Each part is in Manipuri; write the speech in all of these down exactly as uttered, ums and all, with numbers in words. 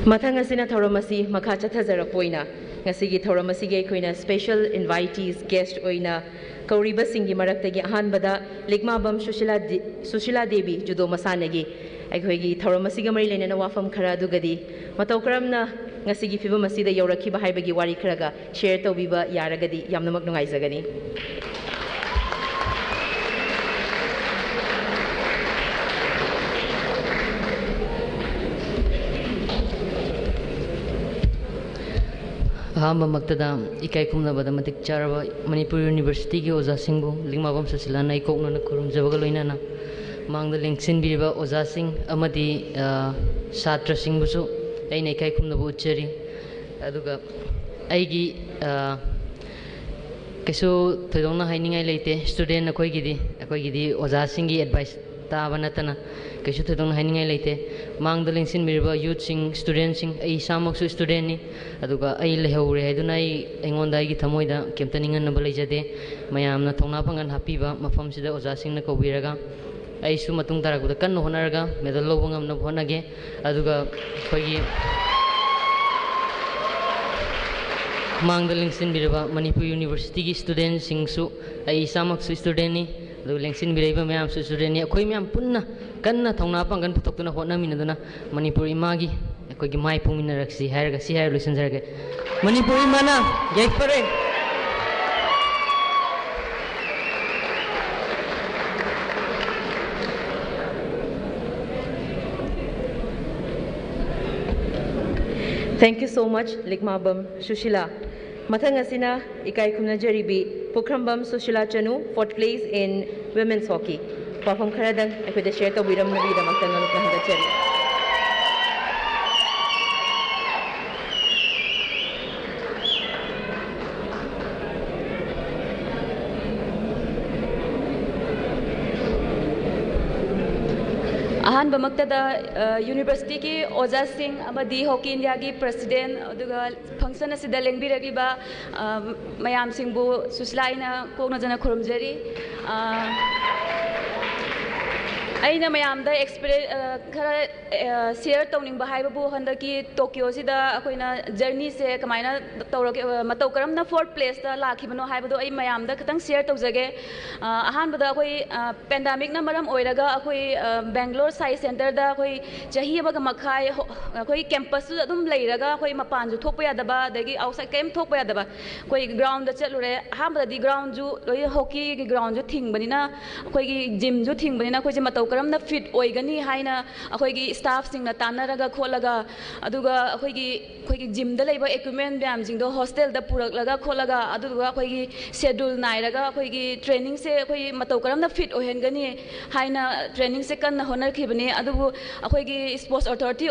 ꯃꯊꯪ ꯑꯁꯤꯅ ꯊꯧꯔꯝ ꯑꯁꯤ ꯃꯈꯥ ꯆꯠꯊꯖꯔꯛꯄ ꯑꯣꯏꯅ ꯉꯁꯤꯒꯤ ꯊꯧꯔꯝ ꯑꯁꯤꯒꯤ ꯑꯩꯈꯣꯏꯅ special invitees guest ꯑꯣꯏꯅ ꯀꯧꯔꯤꯕꯁꯤꯡꯒꯤ ꯃꯔꯛꯇꯒꯤ ꯑꯍꯥꯟꯕꯗ ꯂꯤꯛꯃꯥꯕꯝ ꯁꯨꯁꯤꯂꯥ ꯗꯦ-, ꯁꯨꯁꯤꯂꯥ ꯗꯦꯕꯤ ꯖꯨꯗꯣ ꯃꯁꯥꯟꯅꯒꯤ ꯑꯩꯈꯣꯏꯒꯤ ꯊꯧꯔꯝ ꯑꯁꯤꯒ ꯃꯔꯤ ꯂꯩꯅꯅ ꯋꯥꯐꯝ ꯈꯔ ꯑꯗꯨꯒꯗꯤ ꯃꯇꯧ ꯀꯔꯝꯅ ꯉꯁꯤꯒꯤ ꯐꯤꯕꯝ ꯑꯁꯤꯗ ꯌꯧꯔꯛꯈꯤꯕ ꯍꯥꯏꯕꯒꯤ ꯋꯥꯔꯤ ꯈꯔꯒ share ꯇꯧꯕꯤꯕ ꯌꯥꯔꯒꯗꯤ ꯌꯥꯝꯅꯃꯛ ꯅꯨꯡꯉꯥꯏꯖꯒꯅꯤ꯫ ꯑꯍꯥꯟꯕꯃꯛꯇꯗ ꯏꯀꯥꯏ ꯈꯨꯝꯅꯕꯗ ꯃꯇꯤꯛ ꯆꯥꯔꯕ ꯃꯅꯤꯄꯨꯔ ꯌꯨꯅꯤꯚꯔꯁꯤꯇꯤꯒꯤ ꯑꯣꯖꯥꯁꯤꯡꯕꯨ ꯂꯤꯛꯃꯥꯕꯝ ꯁꯨꯁꯤꯂꯥꯅ ꯏꯀꯣꯛꯅꯅ ꯈꯨꯔꯨꯝꯖꯕꯒ ꯂꯣꯏꯅꯅ ꯃꯥꯡꯗ ꯂꯦꯡꯁꯤꯟꯕꯤꯔꯤꯕ ꯑꯣꯖꯥꯁꯤꯡ ꯑꯃꯗꯤ, ꯑ, ꯁꯥꯇ꯭ꯔꯁꯤꯡꯕꯨꯁꯨ ꯑꯩꯅ ꯏꯀꯥꯏ ꯈꯨꯝꯅꯕ ꯎꯠꯆꯔꯤ꯫ ꯑꯗꯨꯒ ꯑꯩꯒꯤ, ꯑ, ꯀꯩꯁꯨ ꯊꯣꯏꯗꯣꯛꯅ ꯍꯥꯏꯅꯤꯡꯉꯥꯏ ꯂꯩꯇꯦ꯫ Student ꯑꯩꯈꯣꯏꯒꯤꯗꯤ, ꯑꯩꯈꯣꯏꯒꯤꯗꯤ ꯑꯣꯖꯥꯁꯤꯡꯒꯤ advice ꯇꯥꯕ ꯅꯠꯇꯅ ꯀꯩꯁꯨ ꯊꯣꯏꯗꯣꯛꯅ ꯍꯥꯏꯅꯤꯡꯉꯥꯏ ꯂꯩꯇꯦ꯫ ꯃꯥꯡꯗ ꯂꯦꯡꯁꯤꯟꯕꯤꯔꯤꯕ youthꯁꯤꯡ, studentꯁꯤꯡ, ꯑꯩ ꯏꯁꯥꯃꯛꯁꯨ studentꯅꯤ꯫ ꯑꯗꯨꯒ ꯑꯩ ꯂꯩꯍꯧꯔꯦ ꯍꯥꯏꯗꯨꯅ ꯑꯩ, ꯑꯩꯉꯣꯟꯗ ꯑꯩꯒꯤ ꯊꯃꯣꯏꯗ ꯀꯩꯝꯇ ꯅꯤꯡꯍꯟꯅꯕ ꯂꯩꯖꯗꯦ꯫ ꯃꯌꯥꯝꯅ ꯊꯧꯅꯥ ꯄꯥꯡꯒꯜ ꯍꯥꯞꯄꯤꯕ ꯃꯐꯝꯁꯤꯗ ꯑꯣꯖꯥꯁꯤꯡꯅ ꯀꯧꯕꯤꯔꯒ ꯑꯩꯁꯨ ꯃꯇꯨꯡ ꯇꯥꯔꯛꯄꯗ ꯀꯟꯅ ꯍꯣꯠꯅꯔꯒ medal ꯂꯧꯕ ꯉꯝꯅꯕ ꯍꯣꯠꯅꯒꯦ꯫ ꯑꯗꯨꯒ ꯑꯩꯈꯣꯏꯒꯤ ꯃꯥꯡꯗ ꯂꯦꯡꯁꯤꯟꯕꯤꯔꯕ ꯃꯅꯤꯄꯨꯔ ꯌꯨꯅꯤꯚꯔꯁꯤꯇꯤꯒꯤ studentꯁꯤꯡꯁꯨ, ꯑꯩ ꯏꯁꯥꯃꯛꯁꯨ studentꯅꯤ, ꯑꯗꯨꯒ ꯂꯦꯡꯁꯤꯟꯕꯤꯔꯛꯏꯕ ꯃꯌꯥꯝꯁꯨ studentꯅꯤ꯫ ꯑꯩꯈꯣꯏ ꯃꯌꯥꯝ ꯄꯨꯟꯅ ꯀꯟꯅ ꯊꯧꯅꯥ ꯄꯥꯡꯒꯜ ꯄꯨꯊꯣꯛꯇꯨꯅ ꯍꯣꯠꯅꯃꯤꯟꯅꯗꯨꯅ ꯃꯅꯤꯄꯨꯔ ꯏꯃꯥꯒꯤ ꯑꯩꯈꯣꯏꯒꯤ ꯃꯥꯏ ꯄꯨꯃꯤꯟꯅꯔꯛꯁꯤ ꯍꯥꯏꯔꯒ ꯁꯤ ꯍꯥꯏꯔ ꯂꯣꯏꯁꯤꯟꯖꯔꯒꯦ꯫ ꯃꯅꯤꯄꯨꯔ ꯏꯃꯥꯅ ꯌꯥꯏꯐꯔꯦ꯫ Thank you so much, ꯂꯤꯛꯃꯥꯕꯝ Sushila. ꯃꯊꯪ ꯑꯁꯤꯅ ꯏꯀꯥꯏ ꯈꯨꯝꯅꯖꯔꯤꯕꯤ ꯄꯨꯈ꯭ꯔꯝꯕꯝ ꯁꯨꯁꯤꯂꯥ ꯆꯅꯨ, fourth place in women's hockey꯫ ꯋꯥꯐꯝ ꯈꯔꯗꯪ ꯑꯩꯈꯣꯏꯗ share ꯇꯧꯕꯤꯔꯝꯕꯒꯤꯗꯃꯛꯇ ꯉꯥꯡꯂꯛꯅ ꯍꯟꯒꯠꯆꯔꯤ꯫ ꯑꯍꯥꯟꯕꯃꯛꯇꯗ, ꯑ, ꯌꯨꯅꯤꯚꯔꯁꯤꯇꯤꯒꯤ ꯑꯣꯖꯥꯁꯤꯡ ꯑꯃꯗꯤ ꯍꯣꯀꯤ ꯏꯟꯗꯤꯌꯥꯒꯤ president, ꯑꯗꯨꯒ function ꯑꯁꯤꯗ ꯂꯦꯡꯕꯤꯔꯛꯂꯤꯕ, ꯑ, ꯃꯌꯥꯝꯁꯤꯡꯕꯨ ꯁꯨꯁꯤꯂꯥ ꯑꯩꯅ ꯀꯣꯛꯅꯖꯅ ꯈꯨꯔꯨꯝꯖꯔꯤ꯫ ꯑ, ꯑꯩꯅ ꯃꯌꯥꯝꯗ ꯑꯦꯛꯁꯄꯤꯔꯤꯌꯦꯟꯁ ꯈꯔ ꯁꯤꯌꯔ ꯇꯧꯅꯤꯡꯕ ꯍꯥꯏꯕꯕꯨ, ꯍꯟꯗꯛꯀꯤ ꯇꯣꯀꯤꯌꯣꯁꯤꯗ ꯑꯩꯈꯣꯏꯅ ꯖꯔꯅꯤꯁꯦ ꯀꯃꯥꯏꯅ ꯇꯧꯔꯒꯦ, ꯑ, ꯃꯇꯧ ꯀꯔꯝꯅ ꯐꯣꯔꯠ ꯄ꯭ꯂꯦꯁꯇ ꯂꯥꯛꯈꯤꯕꯅꯣ ꯍꯥꯏꯕꯗꯣ ꯑꯩ ꯃꯌꯥꯝꯗ ꯈꯤꯇꯪ ꯁꯤꯌꯔ ꯇꯧꯖꯒꯦ꯫ ꯑ, ꯑꯍꯥꯟꯕꯗ ꯑꯩꯈꯣꯏ, ꯑ, ꯄꯦꯟꯗꯥꯃꯤꯛꯅ ꯃꯔꯝ ꯑꯣꯏꯔꯒ ꯑꯩꯈꯣꯏ, ꯑ, ꯕꯦꯡꯒ꯭ꯂꯣꯔ ꯁꯥꯏ ꯁꯦꯟꯇꯔꯗ ꯑꯩꯈꯣꯏ ꯆꯍꯤ ꯑꯃꯒ ꯃꯈꯥꯏ ꯍꯣ-, ꯑꯩꯈꯣꯏ ꯀꯦꯝꯄꯁꯇꯨꯗ ꯑꯗꯨꯝ ꯂꯩꯔꯒ ꯑꯩꯈꯣꯏ ꯃꯄꯥꯟꯁꯨ ꯊꯣꯛꯄ ꯌꯥꯗꯕ, ꯑꯗꯒꯤ ꯑꯥꯎꯠꯁꯥꯏꯠ ꯀꯔꯤꯝ ꯊꯣꯛꯄ ꯌꯥꯗꯕ꯫ ꯑꯩꯈꯣꯏ ꯒ꯭ꯔꯥꯎꯟꯗ ꯆꯠꯂꯨꯔꯦ꯫ ꯑꯍꯥꯟꯕꯗꯗꯤ ꯒ꯭ꯔꯥꯎꯟꯁꯨ ꯂꯣꯏ ꯍꯣꯀꯤꯒꯤ ꯒ꯭ꯔꯥꯎꯟꯁꯨ ꯊꯤꯡꯕꯅꯤꯅ, ꯑꯩꯈꯣꯏꯒꯤ ꯖꯤꯝꯁꯨ ꯊꯤꯡꯕꯅꯤꯅ, ꯑꯩꯈꯣꯏꯁꯦ ꯃꯇꯧ ꯀꯔꯝꯅ ꯐꯤꯠ ꯑꯣꯏꯒꯅꯤ ꯍꯥꯏꯅ ꯑꯩꯈꯣꯏꯒꯤ ꯁ꯭ꯇꯥꯐꯁꯤꯡꯅ ꯇꯥꯟꯅꯔꯒ ꯈꯣꯠꯂꯒ, ꯑꯗꯨꯒ ꯑꯩꯈꯣꯏꯒꯤ, ꯑꯩꯈꯣꯏꯒꯤ ꯖꯤꯝꯗ ꯂꯩꯕ ꯏꯀ꯭ꯋꯤꯞꯃꯦꯟ ꯃꯌꯥꯝꯁꯤꯡꯗꯣ ꯍꯣꯁꯇꯦꯜꯗ ꯄꯨꯔꯛꯂꯒ ꯈꯣꯠꯂꯒ, ꯑꯗꯨꯗꯨꯒ ꯑꯩꯈꯣꯏꯒꯤ ꯁꯦꯗꯨꯜ ꯅꯥꯏꯔꯒ ꯑꯩꯈꯣꯏꯒꯤ ꯇ꯭ꯔꯦꯅꯤꯡꯁꯦ ꯑꯩꯈꯣꯏ ꯃꯇꯧ ꯀꯔꯝꯅ ꯐꯤꯠ ꯑꯣꯏꯍꯟꯒꯅꯤ ꯍꯥꯏꯅ ꯇ꯭ꯔꯦꯅꯤꯡꯁꯦ ꯀꯟꯅ ꯍꯣꯠꯅꯈꯤꯕꯅꯤ꯫ ꯑꯗꯨꯕꯨ ꯑꯩꯈꯣꯏꯒꯤ Sports Authority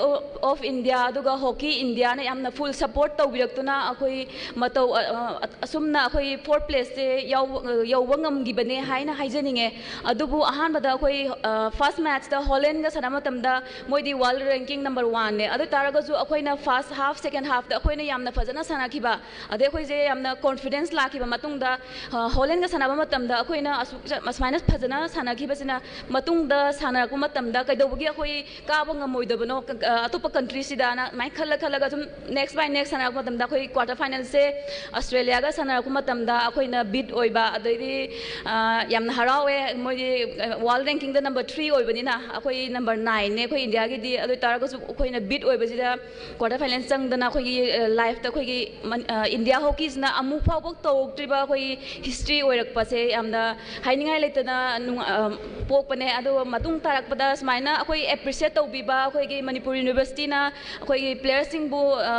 of India ꯑꯗꯨꯒ ꯍꯣꯀꯤ ꯏꯟꯗꯤꯌꯥꯅ ꯌꯥꯝꯅ ꯐꯨꯜ ꯁꯄꯣꯔꯠ ꯇꯧꯕꯤꯔꯛꯇꯨꯅ ꯑꯩꯈꯣꯏ ꯃꯇꯧ, ꯑ, ꯑ, ꯑꯁꯨꯝꯅ ꯑꯩꯈꯣꯏ ꯐꯣꯔꯠ ꯄ꯭ꯂꯦꯁꯁꯦ ꯌꯧꯕ, ꯌꯧꯕ ꯉꯝꯈꯤꯕꯅꯦ ꯍꯥꯏꯅ ꯍꯥꯏꯖꯅꯤꯡꯉꯦ꯫ ꯑꯗꯨꯕꯨ ꯑꯍꯥꯟꯕꯗ ꯑꯩꯈꯣꯏ, ꯑ, ꯐꯥꯔꯁ ꯃꯦꯠꯆꯇ ꯍꯣꯂꯦꯟꯒ ꯁꯥꯟꯅꯕ ꯃꯇꯝꯗ ꯃꯣꯏꯗꯤ ꯋꯥꯔꯜ ꯔꯦꯡꯀꯤꯡ ꯅꯝꯕꯔ ꯋꯥꯟꯅꯦ꯫ ꯑꯗꯨ ꯑꯣꯏ ꯇꯥꯔꯒꯁꯨ ꯑꯩꯈꯣꯏꯅ ꯐꯥꯔꯁ ꯍꯥꯐ, ꯁꯦꯀꯦꯟ ꯍꯥꯐꯇ ꯑꯩꯈꯣꯏꯅ ꯌꯥꯝꯅ ꯐꯖꯅ ꯁꯥꯟꯅꯈꯤꯕ, ꯑꯗꯩ ꯑꯩꯈꯣꯏꯁꯦ ꯌꯥꯝꯅ ꯀꯣꯟꯐꯤꯗꯦꯟꯁ ꯂꯥꯛꯈꯤꯕ ꯃꯇꯨꯡꯗ, ꯑ, ꯍꯣꯂꯦꯟꯒ ꯁꯥꯟꯅꯕ ꯃꯇꯝꯗ ꯑꯩꯈꯣꯏꯅ ꯑꯁꯨꯛ, ꯑꯁꯨꯃꯥꯏꯅ ꯐꯖꯅ ꯁꯥꯟꯅꯈꯤꯕꯁꯤꯅ ꯃꯇꯨꯡꯗ ꯁꯥꯟꯅꯔꯛꯄ ꯃꯇꯝꯗ ꯀꯩꯗꯧꯕꯒꯤ ꯑꯩꯈꯣꯏ ꯀꯥꯕ ꯉꯝꯃꯣꯏꯗꯕꯅꯣ, ꯀ-, ꯑ, ꯑꯇꯣꯞꯄ ꯀꯟꯇ꯭ꯔꯤꯁꯤꯗꯅ ꯑꯗꯨꯃꯥꯏꯅ ꯈꯜꯂ ꯈꯜꯂꯒ ꯁꯨꯝ next by next ꯁꯥꯟꯅꯔꯛꯄ ꯃꯇꯝꯗ ꯑꯩꯈꯣꯏ ꯀ꯭ꯋꯥꯇꯔ ꯐꯥꯏꯅꯦꯜꯁꯦ ꯑꯁꯇ꯭ꯔꯦꯂꯤꯌꯥꯒ ꯁꯥꯟꯅꯔꯛꯄ ꯃꯇꯝꯗ ꯑꯩꯈꯣꯏꯅ ꯕꯤꯠ ꯑꯣꯏꯕ, ꯑꯗꯩꯗꯤ, ꯑ, ꯌꯥꯝꯅ ꯍꯔꯥꯎꯋꯦ꯫ ꯃꯣꯏꯗꯤ, ꯑ, ꯋꯥꯔꯜ ꯔꯦꯡꯀꯤꯡꯗ ꯅꯝꯕꯔ ꯊ꯭ꯔꯤ ꯑꯣꯏꯕꯅꯤꯅ, ꯑꯩꯈꯣꯏ ꯅꯝꯕꯔ ꯅꯥꯏꯟꯅꯦ ꯑꯩꯈꯣꯏ ꯏꯟꯗꯤꯌꯥꯒꯤꯗꯤ꯫ ꯑꯗꯨ ꯑꯣꯏ ꯇꯥꯔꯒꯁꯨ ꯑꯩꯈꯣꯏꯅ ꯕꯤꯠ ꯑꯣꯏꯕꯁꯤꯗ ꯀ꯭ꯋꯥꯇꯔ ꯐꯥꯏꯅꯦꯜ ꯆꯪꯗꯅ ꯑꯩꯈꯣꯏꯒꯤ, ꯑ, ꯂꯥꯏꯐꯇ ꯑꯩꯈꯣꯏꯒꯤ ꯃꯟ-, ꯑ, ꯏꯟꯗꯤꯌꯥ ꯍꯣꯀꯤꯁꯤꯅ ꯑꯃꯨꯛ ꯐꯥꯎꯕ ꯇꯧꯔꯛꯇ꯭ꯔꯤꯕ ꯑꯩꯈꯣꯏꯒꯤ ꯍꯤꯁꯇ꯭ꯔꯤ ꯑꯣꯏꯔꯛꯄꯁꯦ ꯌꯥꯝꯅ ꯍꯥꯏꯅꯤꯡꯉꯥꯏ ꯂꯩꯇꯅ ꯅꯨꯡ-, ꯑ, ꯄꯣꯛꯄꯅꯦ꯫ ꯑꯗꯨꯒ ꯃꯇꯨꯡ ꯇꯥꯔꯛꯄꯗ ꯁꯨꯃꯥꯏꯅ ꯑꯩꯈꯣꯏ ꯑꯦꯄ꯭ꯔꯤꯁꯤꯌꯦꯠ ꯇꯧꯕꯤꯕ ꯑꯩꯈꯣꯏꯒꯤ ꯃꯅꯤꯄꯨꯔ ꯌꯨꯅꯤꯚꯔꯁꯤꯇꯤꯅ ꯑꯩꯈꯣꯏꯒꯤ ꯄ꯭ꯂꯦꯌꯔꯁꯤꯡꯕꯨ, ꯑ,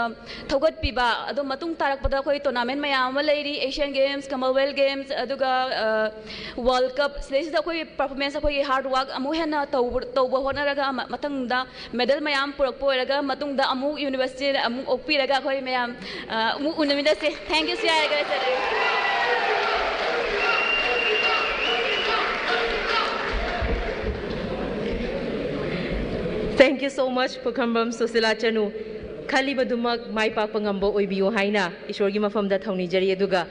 ꯊꯧꯒꯠꯄꯤꯕ꯫ ꯑꯗꯣ ꯃꯇꯨꯡ ꯇꯥꯔꯛꯄꯗ ꯑꯩꯈꯣꯏ ꯇꯣꯔꯅꯥꯃꯦꯟ ꯃꯌꯥꯝ ꯑꯃ ꯂꯩꯔꯤ, ꯑꯦꯁꯤꯌꯥꯟ ꯒꯦꯝꯁ, ꯀꯃꯟꯋꯦꯜꯊ ꯒꯦꯝꯁ, ꯑꯗꯨꯒ, ꯑ, ꯋꯥꯔꯜ ꯀꯞ꯫ ꯁꯤꯗꯩꯁꯤꯗ ꯑꯩꯈꯣꯏ ꯄꯔꯐꯣꯔꯃꯦꯟꯁ, ꯑꯩꯈꯣꯏꯒꯤ ꯍꯥꯔꯗ ꯋꯥꯔꯛ ꯑꯃꯨꯛ ꯍꯦꯟꯅ ꯇꯧꯕ, ꯇꯧꯕ ꯍꯣꯠꯅꯔꯒ ꯃ-, ꯃꯊꯪꯗ ꯃꯦꯗꯜ ꯃꯌꯥꯝ ꯄꯨꯔꯛꯄ ꯑꯣꯏꯔꯒ ꯃꯇꯨꯡꯗ ꯑꯃꯨꯛ ꯌꯨꯅꯤꯚꯔꯁꯤꯇꯤꯗ ꯑꯃꯨꯛ ꯑꯣꯛꯄꯤꯔꯒ ꯑꯩꯈꯣꯏ ꯃꯌꯥꯝ, ꯑ, ꯑꯃꯨꯛ ꯎꯅꯃꯤꯟꯅꯁꯦ꯫ Thank you, ꯁꯤ ꯍꯥꯏꯔꯒ ꯂꯣꯏꯁꯤꯜꯂꯒꯦ꯫ Thank you so much, ꯄꯨꯈ꯭ꯔꯝꯕꯝ ꯁꯨꯁꯤꯂꯥ ꯆꯅꯨ꯫ ꯈꯜꯂꯤꯕꯗꯨꯃꯛ ꯃꯥꯏ ꯄꯥꯛꯄ ꯉꯝꯕ ꯑꯣꯏꯕꯤꯌꯨ ꯍꯥꯏꯅ ꯏꯁꯣꯔꯒꯤ ꯃꯐꯝꯗ ꯊꯧꯅꯤꯖꯔꯤ꯫ ꯑꯗꯨꯒ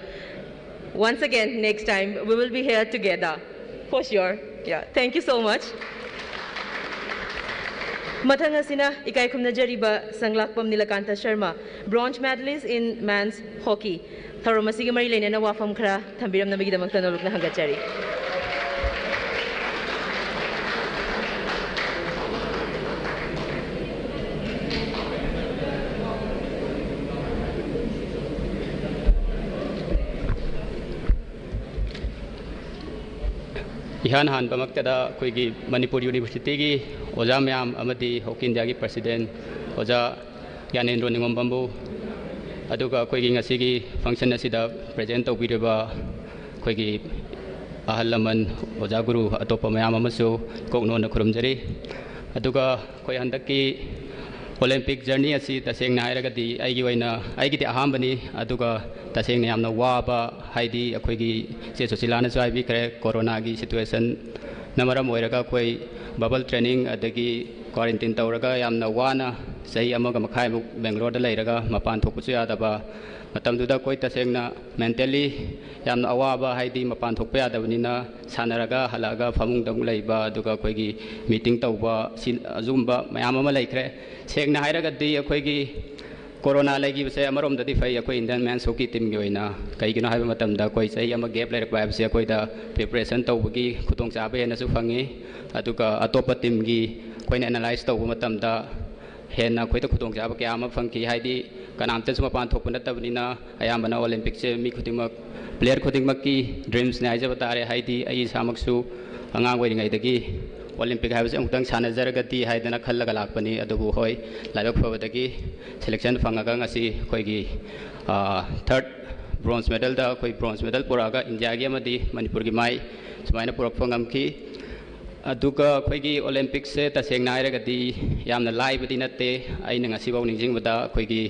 once again, next time we will be here together for sure. Yeah, thank you so much. ꯃꯊꯪ ꯑꯁꯤꯅ ꯏꯀꯥꯏ ꯈꯨꯝꯅꯖꯔꯤꯕ ꯁꯪꯂꯥꯛꯄꯝ Nilakanta Sharma, bronze medalist in men's hockey, ꯊꯧꯔꯝ ꯑꯁꯤꯒꯤ ꯃꯔꯤ ꯂꯩꯅꯅ ꯋꯥꯐꯝ ꯈꯔ ꯊꯝꯕꯤꯔꯝꯅꯕꯒꯤꯗꯃꯛꯇ ꯅꯣꯂꯨꯛꯅ ꯍꯪꯒꯠꯆꯔꯤ꯫ ꯏꯍꯥꯟ ꯍꯥꯟꯕꯃꯛꯇꯗ ꯑꯩꯈꯣꯏꯒꯤ ꯃꯅꯤꯄꯨꯔ ꯌꯨꯅꯤꯚꯔꯁꯤꯇꯤꯒꯤ ꯑꯣꯖꯥ ꯃꯌꯥꯝ ꯑꯃꯗꯤ ꯍꯣꯀꯤ ꯏꯟꯗꯤꯌꯥꯒꯤ ꯄ꯭ꯔꯁꯤꯗꯦꯟ ꯑꯣꯖꯥ ꯒ꯭ꯌꯥꯅꯦꯟꯗ꯭ꯔꯣ ꯅꯤꯉꯣꯝꯕꯝꯕꯨ, ꯑꯗꯨꯒ ꯑꯩꯈꯣꯏꯒꯤ ꯉꯁꯤꯒꯤ ꯐꯪꯁꯟ ꯑꯁꯤꯗ ꯄ꯭ꯔꯦꯖꯦꯟ ꯇꯧꯕꯤꯔꯤꯕ ꯑꯩꯈꯣꯏꯒꯤ ꯑꯍꯜ ꯂꯃꯟ, ꯑꯣꯖꯥ ꯒꯨꯔꯨ ꯑꯇꯣꯞꯄ ꯃꯌꯥꯝ ꯑꯃꯁꯨ ꯀꯣꯛꯅꯣꯟꯅ ꯈꯨꯔꯨꯝꯖꯔꯤ꯫ ꯑꯗꯨꯒ ꯑꯩꯈꯣꯏ ꯍꯟꯗꯛꯀꯤ ꯑꯣꯂꯦꯝꯄꯤꯛ ꯖꯔꯅꯤ ꯑꯁꯤ ꯇꯁꯦꯡꯅ ꯍꯥꯏꯔꯒꯗꯤ ꯑꯩꯒꯤ ꯑꯣꯏꯅ, ꯑꯩꯒꯤꯗꯤ ꯑꯍꯥꯟꯕꯅꯤ꯫ ꯑꯗꯨꯒ ꯇꯁꯦꯡꯅ ꯌꯥꯝꯅ ꯋꯥꯕ, ꯍꯥꯏꯗꯤ ꯑꯩꯈꯣꯏꯒꯤ ꯏꯆꯦ ꯁꯨꯁꯤꯂꯥꯅꯁꯨ ꯍꯥꯏꯕꯤꯈ꯭ꯔꯦ, ꯀꯣꯔꯣꯅꯥꯒꯤ ꯁꯤꯆꯨꯋꯦꯁꯟꯅ ꯃꯔꯝ ꯑꯣꯏꯔꯒ ꯑꯩꯈꯣꯏ ꯕꯕꯜ ꯇ꯭ꯔꯦꯅꯤꯡ ꯑꯗꯒꯤ ꯀ꯭ꯋꯥꯔꯦꯟꯇꯤꯟ ꯇꯧꯔꯒ ꯌꯥꯝꯅ ꯋꯥꯅ ꯆꯍꯤ ꯑꯃꯒ ꯃꯈꯥꯏꯃꯨꯛ ꯕꯦꯡꯒ꯭ꯂꯣꯔꯗ ꯂꯩꯔꯒ ꯃꯄꯥꯟ ꯊꯣꯛꯄꯁꯨ ꯌꯥꯗꯕ ꯃꯇꯝꯗꯨꯗ ꯑꯩꯈꯣꯏ ꯇꯁꯦꯡꯅ ꯃꯦꯟꯇꯦꯜꯂꯤ ꯌꯥꯝꯅ ꯑꯋꯥꯕ, ꯍꯥꯏꯗꯤ ꯃꯄꯥꯟ ꯊꯣꯛꯄ ꯌꯥꯗꯕꯅꯤꯅ ꯁꯥꯟꯅꯔꯒ ꯍꯜꯂꯛꯑꯒ ꯐꯃꯨꯡꯗ ꯑꯃꯨꯛ ꯂꯩꯕ, ꯑꯗꯨꯒ ꯑꯩꯈꯣꯏꯒꯤ ꯃꯤꯇꯤꯡ ꯇꯧꯕ, ꯁꯤ, ꯑꯗꯨꯒꯨꯝꯕ ꯃꯌꯥꯝ ꯑꯃ ꯂꯩꯈ꯭ꯔꯦ꯫ ꯁꯦꯡꯅ ꯍꯥꯏꯔꯒꯗꯤ ꯑꯩꯈꯣꯏꯒꯤ ꯀꯣꯔꯣꯅꯥ ꯂꯩꯈꯤꯕꯁꯦ ꯑꯃꯔꯣꯝꯗꯗꯤ ꯐꯩ ꯑꯩꯈꯣꯏ ꯏꯟꯗꯤꯌꯟ ꯃꯦꯟꯁ ꯍꯣꯀꯤ ꯇꯤꯝꯒꯤ ꯑꯣꯏꯅ꯫ ꯀꯩꯒꯤꯅꯣ ꯍꯥꯏꯕ ꯃꯇꯝꯗ ꯑꯩꯈꯣꯏ ꯆꯍꯤ ꯑꯃ ꯒꯦꯞ ꯂꯩꯔꯛꯄ ꯍꯥꯏꯕꯁꯦ ꯑꯩꯈꯣꯏꯗ ꯄ꯭ꯔꯤꯄꯔꯦꯁꯟ ꯇꯧꯕꯒꯤ ꯈꯨꯗꯣꯡꯆꯥꯕ ꯍꯦꯟꯅꯁꯨ ꯐꯪꯉꯤ꯫ ꯑꯗꯨꯒ ꯑꯇꯣꯞꯄ ꯇꯤꯝꯒꯤ ꯑꯩꯈꯣꯏꯅ ꯑꯦꯅꯥꯂꯥꯏꯁ ꯇꯧꯕ ꯃꯇꯝꯗ ꯍꯦꯟꯅ ꯑꯩꯈꯣꯏꯗ ꯈꯨꯗꯣꯡꯆꯥꯕ ꯀꯌꯥ ꯑꯃ ꯐꯪꯈꯤ꯫ ꯍꯥꯏꯗꯤ ꯀꯅꯥꯝꯇꯁꯨ ꯃꯄꯥꯟ ꯊꯣꯛꯄ ꯅꯠꯇꯕꯅꯤꯅ ꯑꯌꯥꯝꯕꯅ ꯑꯣꯂꯦꯝꯄꯤꯛꯁꯦ ꯃꯤ ꯈꯨꯗꯤꯡꯃꯛ, ꯄ꯭ꯂꯦꯌꯔ ꯈꯨꯗꯤꯡꯃꯛꯀꯤ ꯗ꯭ꯔꯤꯝꯁꯅꯦ ꯍꯥꯏꯖꯕ ꯇꯥꯔꯦ꯫ ꯍꯥꯏꯗꯤ ꯑꯩ ꯏꯁꯥꯃꯛꯁꯨ ꯑꯉꯥꯡ ꯑꯣꯏꯔꯤꯉꯩꯗꯒꯤ ꯑꯣꯂꯦꯝꯄꯤꯛ ꯍꯥꯏꯕꯁꯦ ꯑꯃꯨꯛꯇꯪ ꯁꯥꯟꯅꯖꯔꯒꯗꯤ ꯍꯥꯏꯗꯅ ꯈꯜꯂꯒ ꯂꯥꯛꯄꯅꯤ꯫ ꯑꯗꯨꯕꯨ ꯍꯣꯏ, ꯂꯥꯏꯕꯛ ꯐꯕꯗꯒꯤ ꯁꯦꯂꯦꯛꯁꯟ ꯐꯪꯉꯒ ꯉꯁꯤ ꯑꯩꯈꯣꯏꯒꯤ ꯊꯔꯠ ꯕ꯭ꯔꯣꯟꯖ ꯃꯦꯗꯜꯗ ꯑꯩꯈꯣꯏ ꯕ꯭ꯔꯣꯟꯖ ꯃꯦꯗꯜ ꯄꯨꯔꯛꯑꯒ ꯏꯟꯗꯤꯌꯥꯒꯤ ꯑꯃꯗꯤ ꯃꯅꯤꯄꯨꯔꯒꯤ ꯃꯥꯏ ꯁꯨꯃꯥꯏꯅ ꯄꯨꯔꯛꯄ ꯉꯝꯈꯤ꯫ ꯑꯗꯨꯒ ꯑꯩꯈꯣꯏꯒꯤ ꯑꯣꯂꯦꯝꯄꯤꯛꯁꯦ ꯇꯁꯦꯡꯅ ꯍꯥꯏꯔꯒꯗꯤ ꯌꯥꯝꯅ ꯂꯥꯏꯕꯗꯤ ꯅꯠꯇꯦ꯫ ꯑꯩꯅ ꯉꯁꯤꯐꯥꯎ ꯅꯤꯡꯁꯤꯡꯕꯗ ꯑꯩꯈꯣꯏꯒꯤ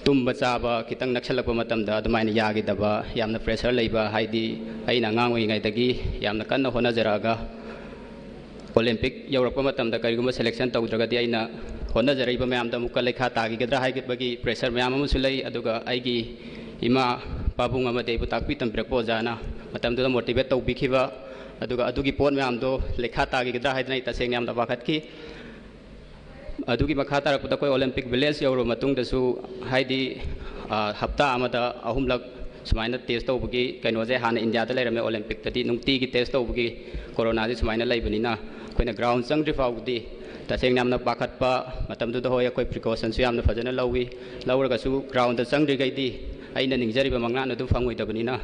ꯇꯨꯝꯕ ꯆꯥꯕ ꯈꯤꯇꯪ ꯅꯛꯁꯜꯂꯛꯄ ꯃꯇꯝꯗ ꯑꯗꯨꯃꯥꯏꯅ ꯌꯥꯈꯤꯗꯕ, ꯌꯥꯝꯅ ꯄ꯭ꯔꯦꯁꯔ ꯂꯩꯕ, ꯍꯥꯏꯗꯤ ꯑꯩꯅ ꯑꯉꯥꯡ ꯑꯣꯏꯔꯤꯉꯩꯗꯒꯤ ꯌꯥꯝꯅ ꯀꯟꯅ ꯍꯣꯠꯅꯖꯔꯛꯑꯒ ꯑꯣꯂꯦꯝꯄꯤꯛ ꯌꯧꯔꯛꯄ ꯃꯇꯝꯗ ꯀꯔꯤꯒꯨꯝꯕ ꯁꯦꯂꯦꯛꯁꯟ ꯇꯧꯗ꯭ꯔꯒꯗꯤ ꯑꯩꯅ ꯍꯣꯠꯅꯖꯔꯛꯏꯕ ꯃꯌꯥꯝꯗꯣ ꯑꯃꯨꯛꯀ ꯂꯩꯈꯥ ꯇꯥꯈꯤꯒꯗ꯭ꯔꯥ ꯍꯥꯏꯕꯒꯤ ꯄ꯭ꯔꯦꯁꯔ ꯃꯌꯥꯝ ꯑꯃꯁꯨ ꯂꯩ꯫ ꯑꯗꯨꯒ ꯑꯩꯒꯤ ꯏꯃꯥ ꯄꯥꯕꯨꯡ ꯑꯃꯗꯤ ꯑꯩꯕꯨ ꯇꯥꯛꯄꯤ ꯇꯝꯕꯤꯔꯛꯄ ꯑꯣꯖꯥꯅ ꯃꯇꯝꯗꯨꯗ ꯃꯣꯇꯤꯚꯦꯠ ꯇꯧꯕꯤꯈꯤꯕ, ꯑꯗꯨꯒ ꯑꯗꯨꯒꯤ ꯄꯣꯠ ꯃꯌꯥꯝꯗꯣ ꯂꯩꯈꯥ ꯇꯥꯈꯤꯒꯗ꯭ꯔꯥ ꯍꯥꯏꯗꯅ ꯑꯩ ꯇꯁꯦꯡꯅ ꯌꯥꯝꯅ ꯄꯥꯈꯠꯈꯤ꯫ ꯑꯗꯨꯒꯤ ꯃꯈꯥ ꯇꯥꯔꯛꯄꯗ ꯑꯩꯈꯣꯏ ꯑꯣꯂꯦꯝꯄꯤꯛ ꯚꯤꯂꯦꯖ ꯌꯧꯔꯕ ꯃꯇꯨꯡꯗꯁꯨ, ꯍꯥꯏꯗꯤ, ꯑ, ꯍꯞꯇꯥ ꯑꯃꯗ ꯑꯍꯨꯝꯂꯛ ꯁꯨꯃꯥꯏꯅ ꯇꯦꯁ ꯇꯧꯕꯒꯤ ꯀꯩꯅꯣꯁꯦ ꯍꯥꯟꯅ ꯏꯟꯗꯤꯌꯥꯗ ꯂꯩꯔꯝꯃꯦ꯫ ꯑꯣꯂꯦꯝꯄꯤꯛꯇꯗꯤ ꯅꯨꯡꯇꯤꯒꯤ ꯇꯦꯁ ꯇꯧꯕꯒꯤ ꯀꯣꯔꯣꯅꯥꯁꯦ ꯁꯨꯃꯥꯏꯅ ꯂꯩꯕꯅꯤꯅ, ꯑꯩꯈꯣꯏꯅ ꯒ꯭ꯔꯥꯎꯟ ꯆꯪꯗ꯭ꯔꯤ ꯐꯥꯎꯕꯗꯤ ꯇꯁꯦꯡꯅ ꯌꯥꯝꯅ ꯄꯥꯈꯠꯄ, ꯃꯇꯝꯗꯨꯗ ꯍꯣꯏ ꯑꯩꯈꯣꯏ ꯄ꯭ꯔꯤꯀꯣꯁꯟꯁꯨ ꯌꯥꯝꯅ ꯐꯖꯅ ꯂꯧꯋꯤ꯫ ꯂꯧꯔꯒꯁꯨ ꯒ꯭ꯔꯥꯎꯟꯗ ꯆꯪꯗ꯭ꯔꯤꯈꯩꯗꯤ ꯑꯩꯅ ꯅꯤꯡꯖꯔꯤꯕ ꯃꯪꯂꯥꯟ ꯑꯗꯨ ꯐꯪꯉꯣꯏꯗꯕꯅꯤꯅ,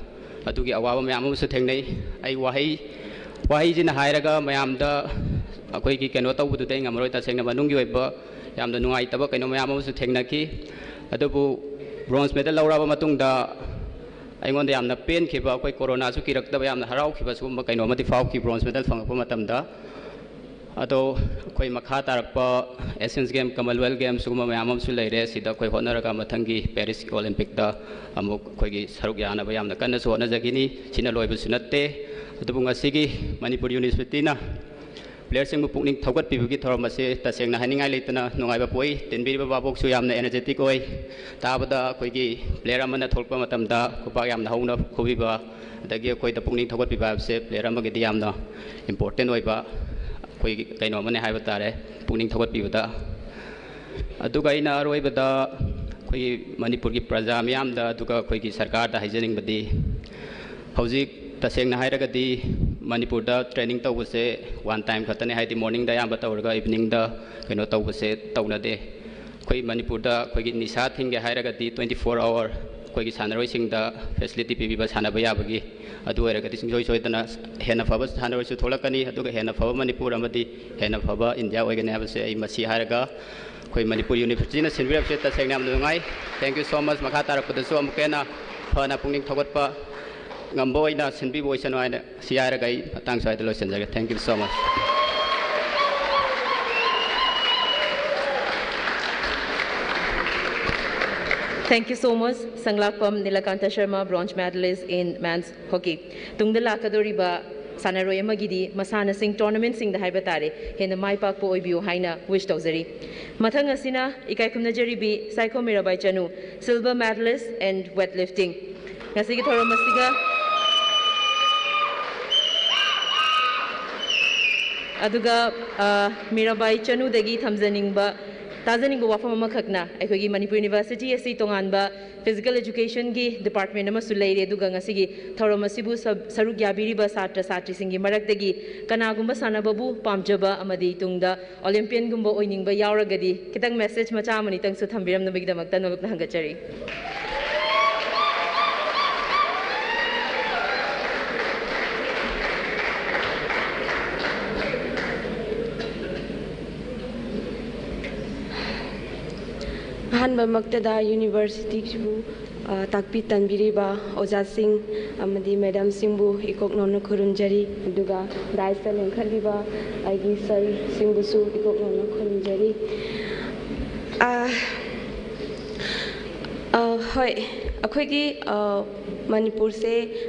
ꯑꯗꯨꯒꯤ ꯑꯋꯥꯕ ꯃꯌꯥꯝ ꯑꯃꯁꯨ ꯊꯦꯡꯅꯩ꯫ ꯑꯩ ꯋꯥꯍꯩ, ꯋꯥꯍꯩꯁꯤꯅ ꯍꯥꯏꯔꯒ ꯃꯌꯥꯝꯗ ꯑꯩꯈꯣꯏꯒꯤ ꯀꯩꯅꯣ ꯇꯧꯕꯗꯨꯗꯤ ꯑꯩ ꯉꯝꯃꯔꯣꯏ꯫ ꯇꯁꯦꯡꯅ ꯃꯅꯨꯡꯒꯤ ꯑꯣꯏꯕ ꯌꯥꯝꯅ ꯅꯨꯡꯉꯥꯏꯇꯕ ꯀꯩꯅꯣ ꯃꯌꯥꯝ ꯑꯃꯁꯨ ꯊꯦꯡꯅꯈꯤ꯫ ꯑꯗꯨꯕꯨ ꯕ꯭ꯔꯣꯟꯖ ꯃꯦꯗꯜ ꯂꯧꯔꯛꯑꯕ ꯃꯇꯨꯡꯗ ꯑꯩꯉꯣꯟꯗ ꯌꯥꯝꯅ ꯄꯦꯟꯈꯤꯕ, ꯑꯩꯈꯣꯏ ꯀꯣꯔꯣꯅꯥꯁꯨ ꯀꯤꯔꯛꯇꯕ, ꯌꯥꯝꯅ ꯍꯔꯥꯎꯈꯤꯕ ꯁꯤꯒꯨꯝꯕ ꯀꯩꯅꯣ ꯑꯃꯗꯤ ꯐꯥꯎꯈꯤ ꯕ꯭ꯔꯣꯟꯖ ꯃꯦꯗꯜ ꯐꯪꯉꯛꯄ ꯃꯇꯝꯗ꯫ ꯑꯗꯣ ꯑꯩꯈꯣꯏ ꯃꯈꯥ ꯇꯥꯔꯛꯄ ꯑꯦꯁꯤꯌꯟꯁ ꯒꯦꯝ, ꯀꯃꯟꯋꯦꯜꯊ ꯒꯦꯝ ꯁꯤꯒꯨꯝꯕ ꯃꯌꯥꯝ ꯑꯃꯁꯨ ꯂꯩꯔꯦ꯫ ꯁꯤꯗ ꯑꯩꯈꯣꯏ ꯍꯣꯠꯅꯔꯒ ꯃꯊꯪꯒꯤ ꯄꯦꯔꯤꯁ ꯑꯣꯂꯦꯝꯄꯤꯛꯇ ꯑꯃꯨꯛ ꯑꯩꯈꯣꯏꯒꯤ ꯁꯔꯨꯛ ꯌꯥꯅꯕ ꯌꯥꯝꯅ ꯀꯟꯅꯁꯨ ꯍꯣꯠꯅꯖꯈꯤꯅꯤ꯫ ꯁꯤꯅ ꯂꯣꯏꯕꯁꯨ ꯅꯠꯇꯦ꯫ ꯑꯗꯨꯕꯨ ꯉꯁꯤꯒꯤ ꯃꯅꯤꯄꯨꯔ ꯌꯨꯅꯤꯚꯔꯁꯤꯇꯤꯅ ꯄ꯭ꯂꯦꯌꯔꯁꯤꯡꯕꯨ ꯄꯨꯛꯅꯤꯡ ꯊꯧꯒꯠꯄꯤꯕꯒꯤ ꯊꯧꯔꯝ ꯑꯁꯤ ꯇꯁꯦꯡꯅ ꯍꯥꯏꯅꯤꯡꯉꯥꯏ ꯂꯩꯇꯅ ꯅꯨꯡꯉꯥꯏꯕ ꯄꯣꯛꯏ꯫ ꯇꯤꯟꯕꯤꯔꯤꯕ ꯚꯥꯕꯣꯛꯁꯨ ꯌꯥꯝꯅ ꯑꯦꯅꯔꯖꯦꯇꯤꯛ ꯑꯣꯏ꯫ ꯇꯥꯕꯗ ꯑꯩꯈꯣꯏꯒꯤ ꯄ꯭ꯂꯦꯌꯔ ꯑꯃꯅ ꯊꯣꯛꯂꯛꯄ ꯃꯇꯝꯗ ꯈꯨꯄꯥꯛ ꯌꯥꯝꯅ ꯍꯧꯅ ꯈꯨꯕꯤꯕ, ꯑꯗꯒꯤ ꯑꯩꯈꯣꯏꯗ ꯄꯨꯛꯅꯤꯡ ꯊꯧꯒꯠꯄꯤꯕ ꯍꯥꯏꯕꯁꯦ ꯄ꯭ꯂꯦꯌꯔ ꯑꯃꯒꯤꯗꯤ ꯌꯥꯝꯅ ꯏꯝꯄꯣꯔꯇꯦꯟ ꯑꯣꯏꯕ ꯑꯩꯈꯣꯏꯒꯤ ꯀꯩꯅꯣ ꯑꯃꯅꯤ ꯍꯥꯏꯕ ꯇꯥꯔꯦ, ꯄꯨꯛꯅꯤꯡ ꯊꯧꯒꯠꯄꯤꯕꯗ꯫ ꯑꯗꯨꯒ ꯑꯩꯅ ꯑꯔꯣꯏꯕꯗ ꯑꯩꯈꯣꯏꯒꯤ ꯃꯅꯤꯄꯨꯔꯒꯤ ꯄ꯭ꯔꯖꯥ ꯃꯤꯌꯥꯝꯗ, ꯑꯗꯨꯒ ꯑꯩꯈꯣꯏꯒꯤ ꯁꯔꯀꯥꯔꯗ ꯍꯥꯏꯖꯅꯤꯡꯕꯗꯤ, ꯍꯧꯖꯤꯛ ꯇꯁꯦꯡꯅ ꯍꯥꯏꯔꯒꯗꯤ ꯃꯅꯤꯄꯨꯔꯗ ꯇ꯭ꯔꯦꯅꯤꯡ ꯇꯧꯕꯁꯦ ꯋꯥꯟ ꯇꯥꯏꯝ ꯈꯛꯇꯅꯦ, ꯍꯥꯏꯗꯤ ꯃꯣꯔꯅꯤꯡꯗ ꯑꯌꯥꯝꯕ ꯇꯧꯔꯒ ꯏꯚꯤꯅꯤꯡꯗ ꯀꯩꯅꯣ ꯇꯧꯕꯁꯦ ꯇꯧꯅꯗꯦ꯫ ꯑꯩꯈꯣꯏ ꯃꯅꯤꯄꯨꯔꯗ ꯑꯩꯈꯣꯏꯒꯤ ꯅꯤꯁꯥ ꯊꯤꯡꯒꯦ ꯍꯥꯏꯔꯒꯗꯤ ꯇ꯭ꯋꯦꯟꯇꯤ ꯐꯣꯔ ꯑꯋꯥꯔ ꯑꯩꯈꯣꯏꯒꯤ ꯁꯥꯟꯅꯔꯣꯏꯁꯤꯡꯗ ꯐꯦꯁꯤꯂꯤꯇꯤ ꯄꯤꯕꯤꯕ ꯁꯥꯟꯅꯕ ꯌꯥꯕꯒꯤ꯫ ꯑꯗꯨ ꯑꯣꯏꯔꯒꯗꯤ ꯁꯨꯡꯁꯣꯏ ꯁꯣꯏꯗꯅ ꯍꯦꯟꯅ ꯐꯕ ꯁꯥꯟꯅꯔꯣꯏꯁꯨ ꯊꯣꯛꯂꯛꯀꯅꯤ, ꯑꯗꯨꯒ ꯍꯦꯟꯅ ꯐꯕ ꯃꯅꯤꯄꯨꯔ ꯑꯃꯗꯤ ꯍꯦꯟꯅ ꯐꯕ ꯏꯟꯗꯤꯌꯥ ꯑꯣꯏꯒꯅꯤ ꯍꯥꯏꯕꯁꯦ ꯑꯩ ꯃꯁꯤ ꯍꯥꯏꯔꯒ, ꯑꯩꯈꯣꯏ ꯃꯅꯤꯄꯨꯔ ꯌꯨꯅꯤꯚꯔꯁꯤꯇꯤꯅ ꯁꯤꯟꯕꯤꯔꯛꯄꯁꯦ ꯇꯁꯦꯡꯅ ꯌꯥꯝꯅ ꯅꯨꯡꯉꯥꯏ꯫ Thank you so much꯫ ꯃꯈꯥ ꯇꯥꯔꯛꯄꯗꯁꯨ ꯑꯃꯨꯛꯀ ꯍꯦꯟꯅ ꯐꯅ ꯄꯨꯛꯅꯤꯡ ꯊꯧꯒꯠꯄ ꯉꯝꯕ ꯑꯣꯏꯅ ꯁꯤꯟꯕꯤꯕ ꯑꯣꯏꯁꯅꯨ ꯍꯥꯏꯅ ꯁꯤ ꯍꯥꯏꯔꯒ ꯑꯩ ꯃꯇꯥꯡ ꯁ꯭ꯋꯥꯏꯗ ꯂꯣꯏꯁꯤꯟꯖꯔꯒꯦ꯫ Thank you so much꯫ Thank you so much, ꯁꯪꯂꯥꯛꯄꯝ Nilakanta Sharma, bronze medalist in men's hockey꯫ ꯇꯨꯡꯗ ꯂꯥꯛꯀꯗꯧꯔꯤꯕ ꯁꯥꯟꯅꯔꯣꯏ ꯑꯃꯒꯤꯗꯤ ꯃꯁꯥꯟꯅꯁꯤꯡ ꯇꯣꯔꯅꯥꯃꯦꯟꯁꯤꯡꯗ ꯍꯥꯏꯕ ꯇꯥꯔꯦ, ꯍꯦꯟꯅ ꯃꯥꯏ ꯄꯥꯛꯄ ꯑꯣꯏꯕꯤꯌꯨ ꯍꯥꯏꯅ ꯋꯤꯁ ꯇꯧꯖꯔꯤ꯫ ꯃꯊꯪ ꯑꯁꯤꯅ ꯏꯀꯥꯏ ꯈꯨꯝꯅꯖꯔꯤꯕꯤ Saikhom Mirabai Chanu, silver medalist in weightlifting꯫ ꯉꯁꯤꯒꯤ ꯊꯧꯔꯝ ꯑꯁꯤꯒ ꯑꯗꯨꯒ ꯃꯤꯔꯥꯕꯥꯏ ꯆꯅꯨꯗꯒꯤ ꯊꯝꯖꯅꯤꯡꯕ, ꯇꯥꯖꯅꯤꯡꯕ ꯋꯥꯐꯝ ꯑꯃꯈꯛꯅ, ꯑꯩꯈꯣꯏꯒꯤ ꯃꯅꯤꯄꯨꯔ ꯌꯨꯅꯤꯚꯔꯁꯤꯇꯤ ꯑꯁꯤ ꯇꯣꯉꯥꯟꯕ ꯐꯤꯖꯤꯀꯦꯜ ꯑꯦꯖꯨꯀꯦꯁꯟꯒꯤ ꯗꯤꯄꯥꯔꯠꯃꯦꯟ ꯑꯃꯁꯨ ꯂꯩꯔꯦ, ꯑꯗꯨꯒ ꯉꯁꯤꯒꯤ ꯊꯧꯔꯝ ꯑꯁꯤꯕꯨ ꯁꯔꯨꯛ ꯌꯥꯕꯤꯔꯤꯕ ꯁꯥꯇ꯭ꯔ ꯁꯥꯇ꯭ꯔꯤꯁꯤꯡꯒꯤ ꯃꯔꯛꯇꯒꯤ ꯀꯅꯥꯒꯨꯝꯕ ꯁꯥꯟꯅꯕꯕꯨ ꯄꯥꯝꯖꯕ ꯑꯃꯗꯤ ꯇꯨꯡꯗ ꯑꯣꯂꯦꯝꯄꯤꯌꯟꯒꯨꯝꯕ ꯑꯣꯏꯅꯤꯡꯕ ꯌꯥꯎꯔꯒꯗꯤ, ꯈꯤꯇꯪ ꯃꯦꯁꯦꯖ ꯃꯆꯥ ꯑꯃꯅꯤꯇꯪꯁꯨ ꯊꯝꯕꯤꯔꯝꯅꯕꯒꯤꯗꯃꯛꯇ ꯅꯣꯂꯨꯛꯅ ꯍꯪꯒꯠꯆꯔꯤ꯫ ꯑꯍꯥꯟꯕꯃꯛꯇꯗ ꯌꯨꯅꯤꯚꯔꯁꯤꯇꯤꯁꯤꯕꯨ ꯇꯥꯛꯄꯤ ꯇꯝꯕꯤꯔꯤꯕ ꯑꯣꯖꯥꯁꯤꯡ ꯑꯃꯗꯤ ꯃꯦꯗꯥꯝꯁꯤꯡꯕꯨ ꯏꯀꯣꯛ ꯅꯧꯅ ꯈꯨꯔꯨꯝꯖꯔꯤ꯫ ꯑꯗꯨꯒ ꯗꯥꯏꯁꯇ ꯂꯦꯡꯈꯠꯂꯤꯕ ꯑꯩꯒꯤ ꯁꯔꯁꯤꯡꯕꯨꯁꯨ ꯏꯀꯣꯛ ꯅꯧꯅ ꯈꯨꯔꯨꯝꯖꯔꯤ꯫ ꯍꯣꯏ, ꯑꯩꯈꯣꯏꯒꯤ ꯃꯅꯤꯄꯨꯔꯁꯦ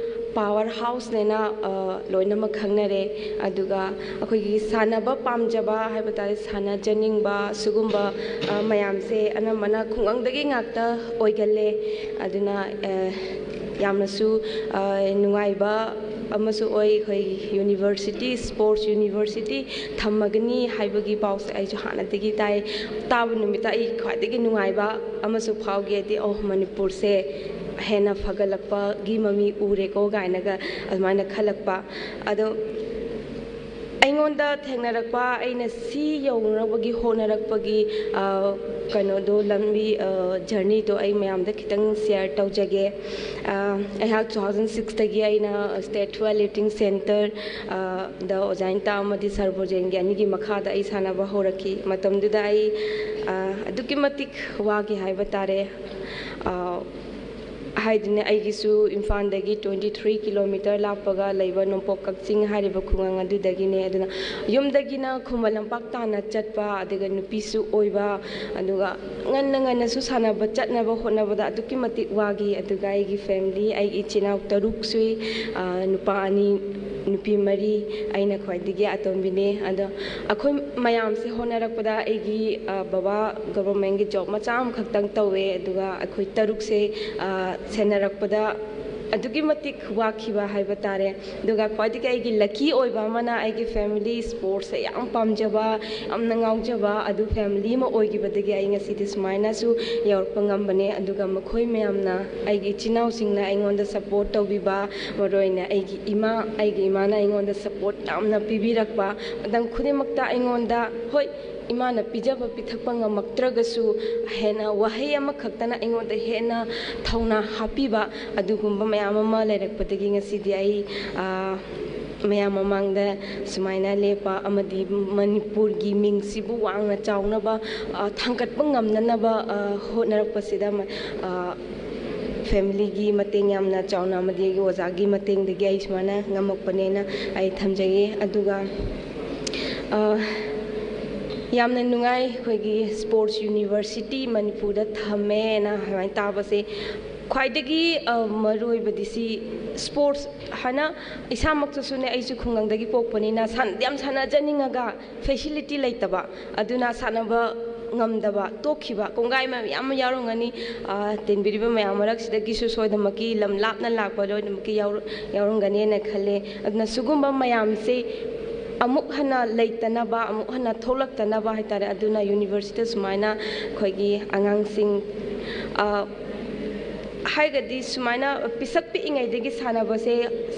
ꯄꯥꯋꯔ ꯍꯥꯎꯁꯅꯦꯅ ꯂꯣꯏꯅꯃꯛ ꯈꯪꯅꯔꯦ꯫ ꯑꯗꯨꯒ ꯑꯩꯈꯣꯏꯒꯤ ꯁꯥꯟꯅꯕ ꯄꯥꯝꯖꯕ ꯍꯥꯏꯕ ꯇꯥꯔꯦ, ꯁꯥꯟꯅꯖꯅꯤꯡꯕ ꯁꯤꯒꯨꯝꯕ ꯃꯌꯥꯝꯁꯦ ꯑꯅꯝꯕꯅ ꯈꯨꯡꯒꯪꯗꯒꯤ ꯉꯥꯛꯇ ꯑꯣꯏꯒꯜꯂꯦ꯫ ꯑꯗꯨꯅ ꯌꯥꯝꯅꯁꯨ ꯅꯨꯡꯉꯥꯏꯕ ꯑꯃꯁꯨ ꯑꯣꯏ꯫ ꯑꯩꯈꯣꯏ ꯌꯨꯅꯤꯚꯔꯁꯤꯇꯤ, ꯁ꯭ꯄꯣꯔꯠꯁ ꯌꯨꯅꯤꯚꯔꯁꯤꯇꯤ ꯊꯝꯃꯒꯅꯤ ꯍꯥꯏꯕꯒꯤ ꯄꯥꯎꯁꯦ ꯑꯩꯁꯨ ꯍꯥꯟꯅꯗꯒꯤ ꯇꯥꯏ꯫ ꯇꯥꯕ ꯅꯨꯃꯤꯠꯇ ꯑꯩ ꯈ꯭ꯋꯥꯏꯗꯒꯤ ꯅꯨꯡꯉꯥꯏꯕ ꯑꯃꯁꯨ ꯐꯥꯎꯈꯤ꯫ ꯍꯥꯏꯗꯤ, "ꯑꯣ, ꯃꯅꯤꯄꯨꯔꯁꯦ ꯍꯦꯟꯅ ꯐꯒꯠꯂꯛꯄꯒꯤ ꯃꯃꯤ ꯎꯔꯦꯀꯣ" ꯀꯥꯏꯅꯒ ꯑꯗꯨꯃꯥꯏꯅ ꯈꯜꯂꯛꯄ꯫ ꯑꯗꯣ ꯑꯩꯉꯣꯟꯗ ꯊꯦꯡꯅꯔꯛꯄ, ꯑꯩꯅ ꯁꯤ ꯌꯧꯅꯕꯒꯤ ꯍꯣꯠꯅꯔꯛꯄꯒꯤ ꯀꯩꯅꯣꯗꯣ, ꯂꯝꯕꯤ, ꯖꯔꯅꯤꯗꯣ ꯑꯩ ꯃꯌꯥꯝꯗ ꯈꯤꯇꯪ ꯁꯤꯌꯔ ꯇꯧꯖꯒꯦ꯫ ꯑꯩꯍꯥꯛ ꯇꯨ ꯊꯥꯎꯖꯟ ꯁꯤꯛꯁꯇꯒꯤ ꯑꯩꯅ ꯁ꯭ꯇꯦꯠ ꯋꯦꯠ ꯂꯤꯐꯇꯤꯡ ꯁꯦꯟꯇꯔ ꯗ ꯑꯣꯖꯥ ꯏꯟꯇꯥ ꯑꯃꯗꯤ ꯁꯥꯔ ꯕ꯭ꯔꯣꯖꯦꯟꯒꯤ ꯑꯅꯤꯒꯤ ꯃꯈꯥꯗ ꯑꯩ ꯁꯥꯟꯅꯕ ꯍꯧꯔꯛꯈꯤ꯫ ꯃꯇꯝꯗꯨꯗ ꯑꯩ ꯑꯗꯨꯛꯀꯤ ꯃꯇꯤꯛ ꯋꯥꯈꯤ ꯍꯥꯏꯕ ꯇꯥꯔꯦ꯫ ꯍꯥꯏꯗꯤꯅꯦ, ꯑꯩꯒꯤꯁꯨ ꯏꯝꯐꯥꯜꯗꯒꯤ ꯇ꯭ꯋꯦꯟꯇꯤ ꯊ꯭ꯔꯤ ꯀꯤꯂꯣꯃꯤꯇꯔ ꯂꯥꯞꯄꯒ ꯂꯩꯕ ꯅꯣꯡꯄꯣꯛ ꯀꯛꯆꯤꯡ ꯍꯥꯏꯔꯤꯕ ꯈꯨꯡꯒꯪ ꯑꯗꯨꯗꯒꯤꯅꯦ꯫ ꯑꯗꯨꯅ ꯌꯨꯝꯗꯒꯤꯅ ꯈꯨꯃꯟ ꯂꯝꯄꯥꯛ ꯇꯥꯟꯅ ꯆꯠꯄ, ꯑꯗꯨꯒ ꯅꯨꯄꯤꯁꯨ ꯑꯣꯏꯕ, ꯑꯗꯨꯒ ꯉꯟꯅ ꯉꯟꯅꯁꯨ ꯁꯥꯟꯅꯕ ꯆꯠꯅꯕ ꯍꯣꯠꯅꯕꯗ ꯑꯗꯨꯛꯀꯤ ꯃꯇꯤꯛ ꯋꯥꯈꯤ꯫ ꯑꯗꯨꯒ ꯑꯩꯒꯤ ꯐꯦꯃꯤꯂꯤ, ꯑꯩꯒꯤ ꯏꯆꯤꯟ ꯏꯅꯥꯎ ꯇꯔꯨꯛ ꯁꯨꯏ, ꯅꯨꯄꯥ ꯑꯅꯤ, ꯅꯨꯄꯤ ꯃꯔꯤ, ꯑꯩꯅ ꯈ꯭ꯋꯥꯏꯗꯒꯤ ꯑꯇꯣꯝꯕꯤꯅꯦ꯫ ꯑꯗꯣ ꯑꯩꯈꯣꯏ ꯃꯌꯥꯝꯁꯦ ꯍꯣꯠꯅꯔꯛꯄꯗ ꯑꯩꯒꯤ ꯕꯕꯥ ꯒꯣꯕꯔꯃꯦꯟꯒꯤ ꯖꯣꯕ ꯃꯆꯥ ꯑꯃꯈꯛꯇꯪ ꯇꯧꯋꯦ꯫ ꯑꯗꯨꯒ ꯑꯩꯈꯣꯏ ꯇꯔꯨꯛꯁꯦ ꯁꯦꯟꯅꯔꯛꯄꯗ ꯑꯗꯨꯛꯀꯤ ꯃꯇꯤꯛ ꯋꯥꯈꯤꯕ ꯍꯥꯏꯕ ꯇꯥꯔꯦ꯫ ꯑꯗꯨꯒ ꯈ꯭ꯋꯥꯏꯗꯒꯤ ꯑꯩꯒꯤ ꯂꯛꯀꯤ ꯑꯣꯏꯕ ꯑꯃꯅ, ꯑꯩꯒꯤ ꯐꯦꯃꯤꯂꯤ ꯁ꯭ꯄꯣꯔꯠꯁꯁꯦ ꯌꯥꯝ ꯄꯥꯝꯖꯕ, ꯌꯥꯝꯅ ꯉꯥꯎꯖꯕ ꯑꯗꯨ ꯐꯦꯃꯤꯂꯤ ꯑꯃ ꯑꯣꯏꯈꯤꯕꯗꯒꯤ ꯑꯩ ꯉꯁꯤꯗꯤ ꯁꯨꯃꯥꯏꯅꯁꯨ ꯌꯧꯔꯛꯄ ꯉꯝꯕꯅꯦ꯫ ꯑꯗꯨꯒ ꯃꯈꯣꯏ ꯃꯌꯥꯝꯅ, ꯑꯩꯒꯤ ꯏꯆꯤꯟ ꯏꯅꯥꯎꯁꯤꯡꯅ ꯑꯩꯉꯣꯟꯗ ꯁꯞꯄꯣꯔꯠ ꯇꯧꯕꯤꯕ, ꯃꯔꯨꯑꯣꯏꯅ ꯑꯩꯒꯤ ꯏꯃꯥ, ꯑꯩꯒꯤ ꯏꯃꯥꯅ ꯑꯩꯉꯣꯟꯗ ꯁꯞꯄꯣꯔꯠ ꯌꯥꯝꯅ ꯄꯤꯕꯤꯔꯛꯄ, ꯃꯇꯝ ꯈꯨꯗꯤꯡꯃꯛꯇ ꯑꯩꯉꯣꯟꯗ, ꯍꯣꯏ, ꯏꯃꯥꯅ ꯄꯤꯖꯕ ꯄꯤꯊꯛꯄ ꯉꯝꯃꯛꯇ꯭ꯔꯒꯁꯨ, ꯍꯦꯟꯅ ꯋꯥꯍꯩ ꯑꯃꯈꯛꯇꯅ ꯑꯩꯉꯣꯟꯗ ꯍꯦꯟꯅ ꯊꯧꯅꯥ ꯍꯥꯞꯄꯤꯕ, ꯑꯗꯨꯒꯨꯝꯕ ꯃꯌꯥꯝ ꯑꯃ ꯂꯩꯔꯛꯄꯗꯒꯤ ꯉꯁꯤꯗꯤ ꯑꯩ, ꯑ, ꯃꯌꯥꯝ ꯃꯃꯥꯡꯗ ꯁꯨꯃꯥꯏꯅ ꯂꯦꯞꯄ ꯑꯃꯗꯤ ꯃꯅꯤꯄꯨꯔꯒꯤ ꯃꯤꯡꯁꯤꯕꯨ ꯋꯥꯡꯅ ꯆꯥꯎꯅꯕ, ꯑ, ꯊꯥꯡꯒꯠꯄ ꯉꯝꯅꯅꯕ, ꯑ, ꯍꯣꯠꯅꯔꯛꯄꯁꯤꯗ ꯃ-, ꯑ, ꯐꯦꯃꯤꯂꯤꯒꯤ ꯃꯇꯦꯡ ꯌꯥꯝꯅ ꯆꯥꯎꯅ ꯑꯃꯗꯤ ꯑꯩꯒꯤ ꯑꯣꯖꯥꯒꯤ ꯃꯇꯦꯡꯗꯒꯤ ꯑꯩ ꯁꯨꯃꯥꯏꯅ ꯉꯝꯃꯛꯄꯅꯦꯅ ꯑꯩ ꯊꯝꯖꯒꯦ꯫ ꯑꯗꯨꯒ, ꯑ, ꯌꯥꯝꯅ ꯅꯨꯡꯉꯥꯏ, ꯑꯩꯈꯣꯏꯒꯤ ꯁ꯭ꯄꯣꯔꯠꯁ ꯌꯨꯅꯤꯚꯔꯁꯤꯇꯤ ꯃꯅꯤꯄꯨꯔꯗ ꯊꯝꯃꯦꯅ ꯑꯗꯨꯃꯥꯏꯅ ꯇꯥꯕꯁꯦ꯫ ꯈ꯭ꯋꯥꯏꯗꯒꯤ, ꯑ, ꯃꯔꯨꯑꯣꯏꯕꯗꯤ ꯁꯤ ꯁ꯭ꯄꯣꯔꯠꯁ ꯍꯥꯏꯅ, ꯏꯁꯥꯃꯛꯇꯁꯨꯅꯦ, ꯑꯩꯁꯨ ꯈꯨꯡꯒꯪꯗꯒꯤ ꯄꯣꯛꯄꯅꯤꯅ ꯁꯥꯟ-, ꯌꯥꯝ ꯁꯥꯟꯅꯖꯅꯤꯡꯉꯒ ꯐꯦꯁꯤꯂꯤꯇꯤ ꯂꯩꯇꯕ, ꯑꯗꯨꯅ ꯁꯥꯟꯅꯕ ꯉꯝꯗꯕ ꯇꯣꯛꯈꯤꯕ ꯀꯣꯡꯒꯥꯏ ꯃꯌꯥꯝ ꯑꯃ ꯌꯥꯎꯔꯝꯒꯅꯤ꯫ ꯑ, ꯇꯤꯟꯕꯤꯔꯤꯕ ꯃꯌꯥꯝ ꯃꯔꯛꯁꯤꯗꯒꯤꯁꯨ ꯁꯣꯏꯗꯅꯃꯛꯀꯤ ꯂꯝ ꯂꯥꯞꯅ ꯂꯥꯛꯄ ꯂꯣꯏꯅꯃꯛꯀꯤ ꯌꯥꯎꯔ-, ꯌꯥꯎꯔꯝꯒꯅꯦꯅ ꯈꯜꯂꯦ꯫ ꯑꯗꯨꯅ ꯁꯤꯒꯨꯝꯕ ꯃꯌꯥꯝꯁꯦ ꯑꯃꯨꯛ ꯍꯟꯅ ꯂꯩꯇꯅꯕ, ꯑꯃꯨꯛ ꯍꯟꯅ ꯊꯣꯛꯂꯛꯇꯅꯕ ꯍꯥꯏꯇꯥꯔꯦ, ꯑꯗꯨꯅ ꯌꯨꯅꯤꯚꯔꯁꯤꯇꯤꯗ ꯁꯨꯃꯥꯏꯅ ꯑꯩꯈꯣꯏꯒꯤ ꯑꯉꯥꯡꯁꯤꯡ, ꯑ, ꯍꯥꯏꯔꯒꯗꯤ ꯁꯨꯃꯥꯏꯅ ꯄꯤꯁꯛ ꯄꯤꯛꯏꯉꯩꯗꯒꯤ ꯁꯥꯟꯅꯕꯁꯦ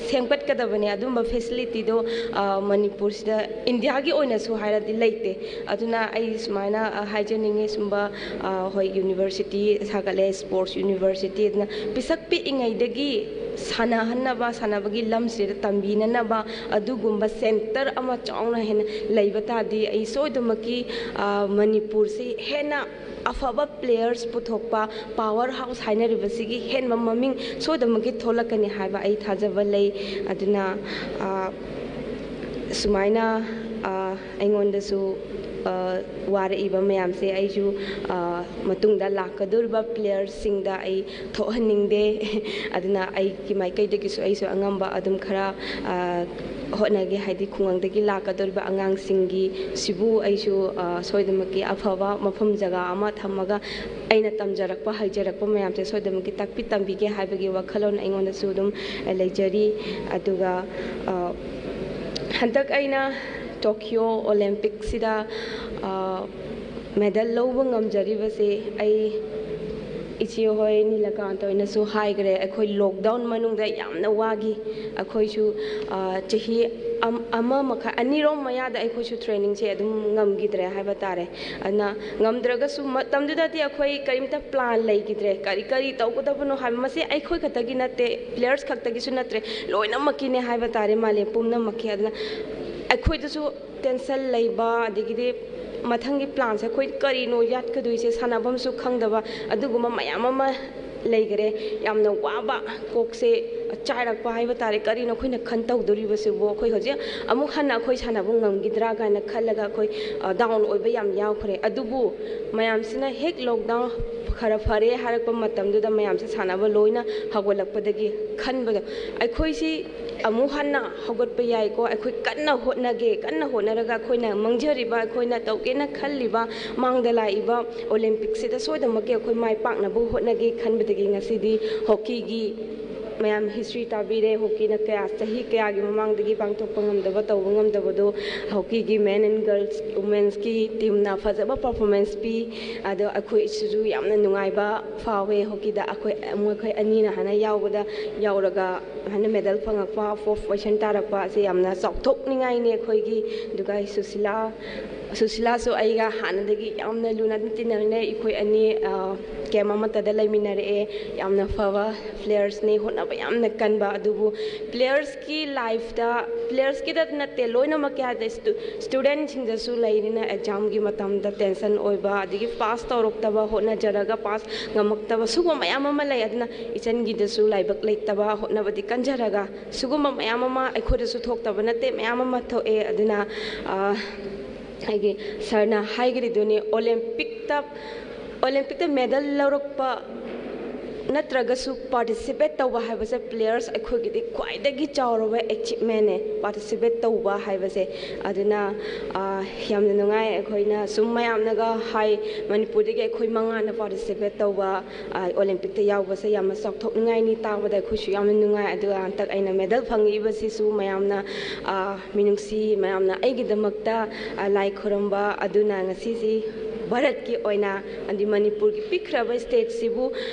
ꯁꯦꯝꯒꯠꯀꯗꯕꯅꯦ꯫ ꯑꯗꯨꯝꯕ ꯐꯦꯁꯤꯂꯤꯇꯤꯗꯣ, ꯑ, ꯃꯅꯤꯄꯨꯔꯁꯤꯗ, ꯏꯟꯗꯤꯌꯥꯒꯤ ꯑꯣꯏꯅꯁꯨ ꯍꯥꯏꯔꯗꯤ ꯂꯩꯇꯦ꯫ ꯑꯗꯨꯅ ꯑꯩ ꯁꯨꯃꯥꯏꯅ, ꯑ, ꯍꯥꯏꯖꯅꯤꯡꯉꯤ, ꯁꯨꯝꯕ, ꯑ, ꯍꯣꯏ, ꯌꯨꯅꯤꯚꯔꯁꯤꯇꯤ ꯁꯥꯒꯠꯂꯦ, ꯁ꯭ꯄꯣꯔꯠꯁ ꯌꯨꯅꯤꯚꯔꯁꯤꯇꯤ, ꯑꯗꯨꯅ ꯄꯤꯁꯛ ꯄꯤꯛꯏꯉꯩꯗꯒꯤ ꯁꯥꯟꯅꯍꯟꯅꯕ, ꯁꯥꯟꯅꯕꯒꯤ ꯂꯝꯁꯤꯗ ꯇꯝꯕꯤꯅꯅꯕ ꯑꯗꯨꯒꯨꯝꯕ ꯁꯦꯟꯇꯔ ꯑꯃ ꯆꯥꯎꯅ ꯍꯦꯟꯅ ꯂꯩꯕ ꯇꯥꯔꯗꯤ, ꯑꯩ ꯁꯣꯏꯗꯃꯛꯀꯤ, ꯑ, ꯃꯅꯤꯄꯨꯔꯁꯤ ꯍꯦꯟꯅ ꯑꯐꯕ ꯄ꯭ꯂꯦꯌꯔꯁ ꯄꯨꯊꯣꯛꯄ, ꯄꯥꯋꯔ ꯍꯥꯎꯁ ꯍꯥꯏꯅꯔꯤꯕꯁꯤꯒꯤ ꯍꯦꯟꯕ ꯃꯃꯤꯡ ꯁꯣꯏꯗꯃꯛꯀꯤ ꯊꯣꯛꯂꯛꯀꯅꯤ ꯍꯥꯏꯕ ꯑꯩ ꯊꯥꯖꯕ ꯂꯩ꯫ ꯑꯗꯨꯅ, ꯑ, ꯁꯨꯃꯥꯏꯅ, ꯑ, ꯑꯩꯉꯣꯟꯗꯁꯨ ꯋꯥꯔꯛꯏꯕ ꯃꯌꯥꯝꯁꯦ ꯑꯩꯁꯨ ꯃꯇꯨꯡꯗ ꯂꯥꯛꯀꯗꯧꯔꯤꯕ ꯄ꯭ꯂꯦꯌꯔꯁꯤꯡꯗ ꯑꯩ ꯊꯣꯛꯍꯟꯅꯤꯡꯗꯦ꯫ ꯑꯗꯨꯅ ꯑꯩꯒꯤ ꯃꯥꯏꯀꯩꯗꯒꯤꯁꯨ ꯑꯩꯁꯨ ꯑꯉꯝꯕ ꯑꯗꯨꯝ ꯈꯔ ꯍꯣꯠꯅꯒꯦ꯫ ꯍꯥꯏꯗꯤ ꯈꯨꯡꯒꯪꯗꯒꯤ ꯂꯥꯛꯀꯗꯧꯔꯤꯕ ꯑꯉꯥꯡꯁꯤꯡꯒꯤ ꯁꯤꯕꯨ ꯑꯩꯁꯨ ꯁꯣꯏꯗꯅꯃꯛꯀꯤ ꯑꯐꯕ ꯃꯐꯝ ꯖꯒꯥ ꯑꯃ ꯊꯝꯃꯒ ꯑꯩꯅ ꯇꯝꯖꯔꯛꯄ ꯍꯩꯖꯔꯛꯄ ꯃꯌꯥꯝꯁꯦ ꯁꯣꯏꯗꯅꯃꯛꯀꯤ ꯇꯥꯛꯄꯤ ꯇꯝꯕꯤꯒꯦ ꯍꯥꯏꯕꯒꯤ ꯋꯥꯈꯜꯂꯣꯟ ꯑꯩꯉꯣꯟꯗꯁꯨ ꯑꯗꯨꯝ ꯂꯩꯖꯔꯤ꯫ ꯑꯗꯨꯒ ꯍꯟꯗꯛ ꯑꯩꯅ ꯇꯣꯀꯤꯌꯣ ꯑꯣꯂꯦꯝꯄꯤꯛꯁꯤꯗ ꯃꯦꯗꯜ ꯂꯧꯕ ꯉꯝꯖꯔꯤꯕꯁꯦ ꯑꯩ ꯏꯆꯦ ꯍꯣꯏ ꯅꯤꯂꯀꯥꯟꯇ ꯍꯣꯏꯅꯁꯨ ꯍꯥꯏꯈ꯭ꯔꯦ, ꯑꯩꯈꯣꯏ ꯂꯣꯛꯗꯥꯎꯟ ꯃꯅꯨꯡꯗ ꯌꯥꯝꯅ ꯋꯥꯈꯤ꯫ ꯑꯩꯈꯣꯏꯁꯨ ꯆꯍꯤ ꯑꯃ ꯃꯈꯥꯏ ꯑꯅꯤꯔꯣꯝ ꯃꯌꯥꯗ ꯑꯩꯈꯣꯏꯁꯨ ꯇ꯭ꯔꯦꯅꯤꯡꯁꯦ ꯑꯗꯨꯝ ꯉꯝꯈꯤꯗ꯭ꯔꯦ ꯍꯥꯏꯕ ꯇꯥꯔꯦ꯫ ꯑꯗꯨꯅ ꯉꯝꯗ꯭ꯔꯒꯁꯨ ꯃꯇꯝꯗꯨꯗꯗꯤ ꯑꯩꯈꯣꯏ ꯀꯔꯤꯝꯇ ꯄ꯭ꯂꯥꯟ ꯂꯩꯈꯤꯗ꯭ꯔꯦ꯫ ꯀꯔꯤ ꯀꯔꯤ ꯇꯧꯒꯗꯕꯅꯣ ꯍꯥꯏꯕ, ꯃꯁꯤ ꯑꯩꯈꯣꯏ ꯈꯛꯇꯒꯤ ꯅꯠꯇꯦ, ꯄ꯭ꯂꯦꯌꯔꯁ ꯈꯛꯇꯒꯤꯁꯨ ꯅꯠꯇ꯭ꯔꯦ, ꯂꯣꯏꯅꯃꯛꯀꯤꯅꯦ ꯍꯥꯏꯕ ꯇꯥꯔꯦ, ꯃꯥꯂꯦꯝ ꯄꯨꯝꯅꯃꯛꯀꯤ꯫ ꯑꯗꯨꯅ ꯑꯩꯈꯣꯏꯗꯁꯨ ꯇꯦꯟꯁꯟ ꯂꯩꯕ, ꯑꯗꯒꯤꯗꯤ ꯃꯊꯪꯒꯤ ꯄ꯭ꯂꯥꯟꯁꯦ ꯑꯩꯈꯣꯏ ꯀꯔꯤꯅꯣ ꯌꯥꯠꯀꯗꯣꯏꯁꯦ, ꯁꯥꯟꯅꯐꯝꯁꯨ ꯈꯪꯗꯕ, ꯑꯗꯨꯒꯨꯝꯕ ꯃꯌꯥꯝ ꯑꯃ ꯂꯩꯈꯔꯦ꯫ ꯌꯥꯝꯅ ꯋꯥꯕ, ꯀꯣꯛꯁꯦ ꯆꯥꯏꯔꯛꯄ ꯍꯥꯏꯕ ꯇꯥꯔꯦ꯫ ꯀꯔꯤꯅꯣ ꯑꯩꯈꯣꯏꯅ ꯈꯟ ꯇꯧꯗꯣꯔꯤꯕꯁꯤꯕꯨ? ꯑꯩꯈꯣꯏ ꯍꯧꯖꯤꯛ ꯑꯃꯨꯛ ꯍꯟꯅ ꯑꯩꯈꯣꯏ ꯁꯥꯟꯅꯕ ꯉꯝꯈꯤꯗ꯭ꯔꯥ ꯀꯥꯏꯅ ꯈꯜꯂꯒ ꯑꯩꯈꯣꯏ ꯗꯥꯎꯟ ꯑꯣꯏꯕ ꯌꯥꯝ ꯌꯥꯎꯈ꯭ꯔꯦ꯫ ꯑꯗꯨꯕꯨ ꯃꯌꯥꯝꯁꯤꯅ ꯍꯦꯛ ꯂꯣꯛꯗꯥꯎꯟ ꯈꯔ ꯐꯔꯦ ꯍꯥꯏꯔꯛꯄ ꯃꯇꯝꯗꯨꯗ ꯃꯌꯥꯝꯁꯦ ꯁꯥꯟꯅꯕ ꯂꯣꯏꯅ ꯍꯧꯒꯠꯂꯛꯄꯗꯒꯤ ꯈꯟꯕꯗꯣ, ꯑꯩꯈꯣꯏꯁꯤ ꯑꯃꯨꯛ ꯍꯟꯅ ꯍꯧꯒꯠꯄ ꯌꯥꯏꯀꯣ, ꯑꯩꯈꯣꯏ ꯀꯟꯅ ꯍꯣꯠꯅꯒꯦ, ꯀꯟꯅ ꯍꯣꯠꯅꯔꯒ ꯑꯩꯈꯣꯏꯅ ꯃꯥꯡꯖꯔꯤꯕ, ꯑꯩꯈꯣꯏꯅ ꯇꯧꯒꯦꯅ ꯈꯜꯂꯤꯕ, ꯃꯥꯡꯗ ꯂꯥꯛꯏꯕ ꯑꯣꯂꯦꯝꯄꯤꯛꯁꯤꯗ ꯁꯣꯏꯗꯅꯃꯛꯀꯤ ꯑꯩꯈꯣꯏ ꯃꯥꯏ ꯄꯥꯛꯅꯕ ꯍꯣꯠꯅꯒꯦ ꯈꯟꯕꯗꯒꯤ ꯉꯁꯤꯗꯤ ꯍꯣꯀꯤꯒꯤ ꯃꯌꯥꯝ ꯍꯤꯁꯇ꯭ꯔꯤ ꯇꯥꯕꯤꯔꯦ꯫ ꯍꯣꯀꯤꯅ ꯀꯌꯥ, ꯆꯍꯤ ꯀꯌꯥꯒꯤ ꯃꯃꯥꯡꯗꯒꯤ ꯄꯥꯡꯊꯣꯛꯄ ꯉꯝꯗꯕ, ꯇꯧꯕ ꯉꯝꯗꯕꯗꯣ ꯍꯣꯀꯤꯒꯤ ꯃꯦꯟ ꯑꯦꯟ ꯒꯔꯜꯁ, ꯋꯨꯃꯦꯟꯁꯀꯤ ꯇꯤꯝꯅ ꯐꯖꯕ ꯄꯔꯐꯣꯔꯃꯦꯟꯁ ꯄꯤ꯫ ꯑꯗꯣ ꯑꯩꯈꯣꯏꯁꯤꯁꯨ ꯌꯥꯝꯅ ꯅꯨꯡꯉꯥꯏꯕ ꯐꯥꯎꯋꯦ꯫ ꯍꯣꯀꯤꯗ ꯑꯩꯈꯣꯏ, ꯃꯈꯣꯏ ꯑꯅꯤꯅ ꯍꯥꯟꯅ ꯌꯥꯎꯕꯗ, ꯌꯥꯎꯔꯒ ꯍꯥꯟꯅ ꯃꯦꯗꯜ ꯐꯪꯉꯛꯄ, ꯐꯣꯔꯠ ꯄꯣꯖꯤꯁꯟ ꯇꯥꯔꯛꯄ ꯑꯁꯤ ꯌꯥꯝꯅ ꯆꯥꯎꯊꯣꯛꯅꯤꯡꯉꯥꯏꯅꯤ ꯑꯩꯈꯣꯏꯒꯤ꯫ ꯑꯗꯨꯒ ꯑꯩ ꯁꯨꯁꯤꯂꯥ, ꯁꯨꯁꯤꯂꯥꯁꯨ ꯑꯩꯒ ꯍꯥꯟꯅꯗꯒꯤ ꯌꯥꯝꯅ ꯂꯨꯅ ꯑꯗꯨꯝ ꯇꯤꯟꯅꯃꯤꯟꯅꯩ꯫ ꯑꯩꯈꯣꯏ ꯑꯅꯤ ꯀꯦꯝ ꯑꯃꯠꯇꯗ ꯂꯩꯃꯤꯟꯅꯔꯛꯑꯦ꯫ ꯌꯥꯝꯅ ꯐꯕ ꯄ꯭ꯂꯦꯌꯔꯁꯅꯤ, ꯍꯣꯠꯅꯕ ꯌꯥꯝꯅ ꯀꯟꯕ꯫ ꯑꯗꯨꯕꯨ ꯄ꯭ꯂꯦꯌꯔꯁꯀꯤ ꯂꯥꯏꯐꯇ, ꯄ꯭ꯂꯦꯌꯔꯁꯀꯤꯗ ꯅꯠꯇꯦ, ꯂꯣꯏꯅꯃꯛꯀꯤ ꯍꯥꯏꯗꯤ ꯁ꯭ꯇꯨ-, ꯁ꯭ꯇꯨꯗꯦꯟꯠꯁꯤꯡꯗꯁꯨ ꯂꯩꯔꯤꯅ ꯑꯦꯛꯖꯥꯝꯒꯤ ꯃꯇꯝꯗ ꯇꯦꯟꯁꯟ ꯑꯣꯏꯕ, ꯑꯗꯒꯤ ꯄꯥꯁ ꯇꯧꯔꯛꯇꯕ, ꯍꯣꯠꯅꯖꯔꯒ ꯄꯥꯁ ꯉꯝꯃꯛꯇꯕ, ꯁꯤꯒꯨꯝꯕ ꯃꯌꯥꯝ ꯑꯃ ꯂꯩ꯫ ꯑꯗꯨꯅ ꯏꯆꯟꯒꯤꯗꯁꯨ ꯂꯥꯏꯕꯛ ꯂꯩꯇꯕ, ꯍꯣꯠꯅꯕꯗꯤ ꯀꯟꯖꯔꯒ ꯁꯤꯒꯨꯝꯕ ꯃꯌꯥꯝ ꯑꯃ ꯑꯩꯈꯣꯏꯗꯁꯨ ꯊꯣꯛꯇꯕ ꯅꯠꯇꯦ, ꯃꯌꯥꯝ ꯑꯃ ꯊꯣꯛꯑꯦ꯫ ꯑꯗꯨꯅ, ꯑ, ꯑꯩꯒꯤ ꯁꯥꯔꯅ ꯍꯥꯏꯈ꯭ꯔꯤꯗꯨꯅꯤ, ꯑꯣꯂꯦꯝꯄꯤꯛꯇ ꯑꯣꯂꯦꯝꯄꯤꯛꯇ ꯃꯦꯗꯜ ꯂꯧꯔꯛꯄ ꯅꯠꯇ꯭ꯔꯒꯁꯨ ꯄꯥꯔꯇꯤꯁꯤꯄꯦꯠ ꯇꯧꯕ ꯍꯥꯏꯕꯁꯦ ꯄ꯭ꯂꯦꯌꯔꯁ ꯑꯩꯈꯣꯏꯒꯤꯗꯤ ꯈ꯭ꯋꯥꯏꯗꯒꯤ ꯆꯥꯎꯔꯕ ꯑꯦꯆꯤꯞꯃꯦꯟꯅꯦ ꯄꯥꯔꯇꯤꯁꯤꯄꯦꯠ ꯇꯧꯕ ꯍꯥꯏꯕꯁꯦ꯫ ꯑꯗꯨꯅ ꯌꯥꯝꯅ ꯅꯨꯡꯉꯥꯏ꯫ ꯑꯩꯈꯣꯏꯅ ꯁꯨꯝ ꯃꯌꯥꯝꯅꯒ ꯍꯥꯏ, ꯃꯅꯤꯄꯨꯔꯗꯒꯤ ꯑꯩꯈꯣꯏ ꯃꯉꯥꯅ ꯄꯥꯔꯇꯤꯁꯤꯄꯦꯠ ꯇꯧꯕ ꯑꯣꯂꯦꯝꯄꯤꯛꯇ ꯌꯥꯎꯕꯁꯦ ꯌꯥꯝꯅ ꯆꯥꯎꯊꯣꯛꯅꯤꯡꯉꯥꯏꯅꯤ꯫ ꯇꯥꯕꯗ ꯑꯩꯈꯣꯏꯁꯨ ꯌꯥꯝꯅ ꯅꯨꯡꯉꯥꯏ꯫ ꯑꯗꯨꯒ ꯍꯟꯇꯛ ꯑꯩꯅ ꯃꯦꯗꯜ ꯐꯪꯉꯛꯏꯕꯁꯤꯁꯨ ꯃꯌꯥꯝꯅ ꯃꯤꯅꯨꯡꯁꯤ, ꯃꯌꯥꯝꯅ ꯑꯩꯒꯤꯗꯃꯛꯇ ꯂꯥꯏ ꯈꯨꯔꯨꯝꯕ ꯑꯗꯨꯅ ꯉꯁꯤꯁꯤ ꯚꯥꯔꯠꯀꯤ ꯑꯣꯏꯅ, ꯑꯃꯗꯤ ꯃꯅꯤꯄꯨꯔꯒꯤ ꯄꯤꯛꯈ꯭ꯔꯕ ꯁ꯭ꯇꯦꯠꯁꯤꯕꯨ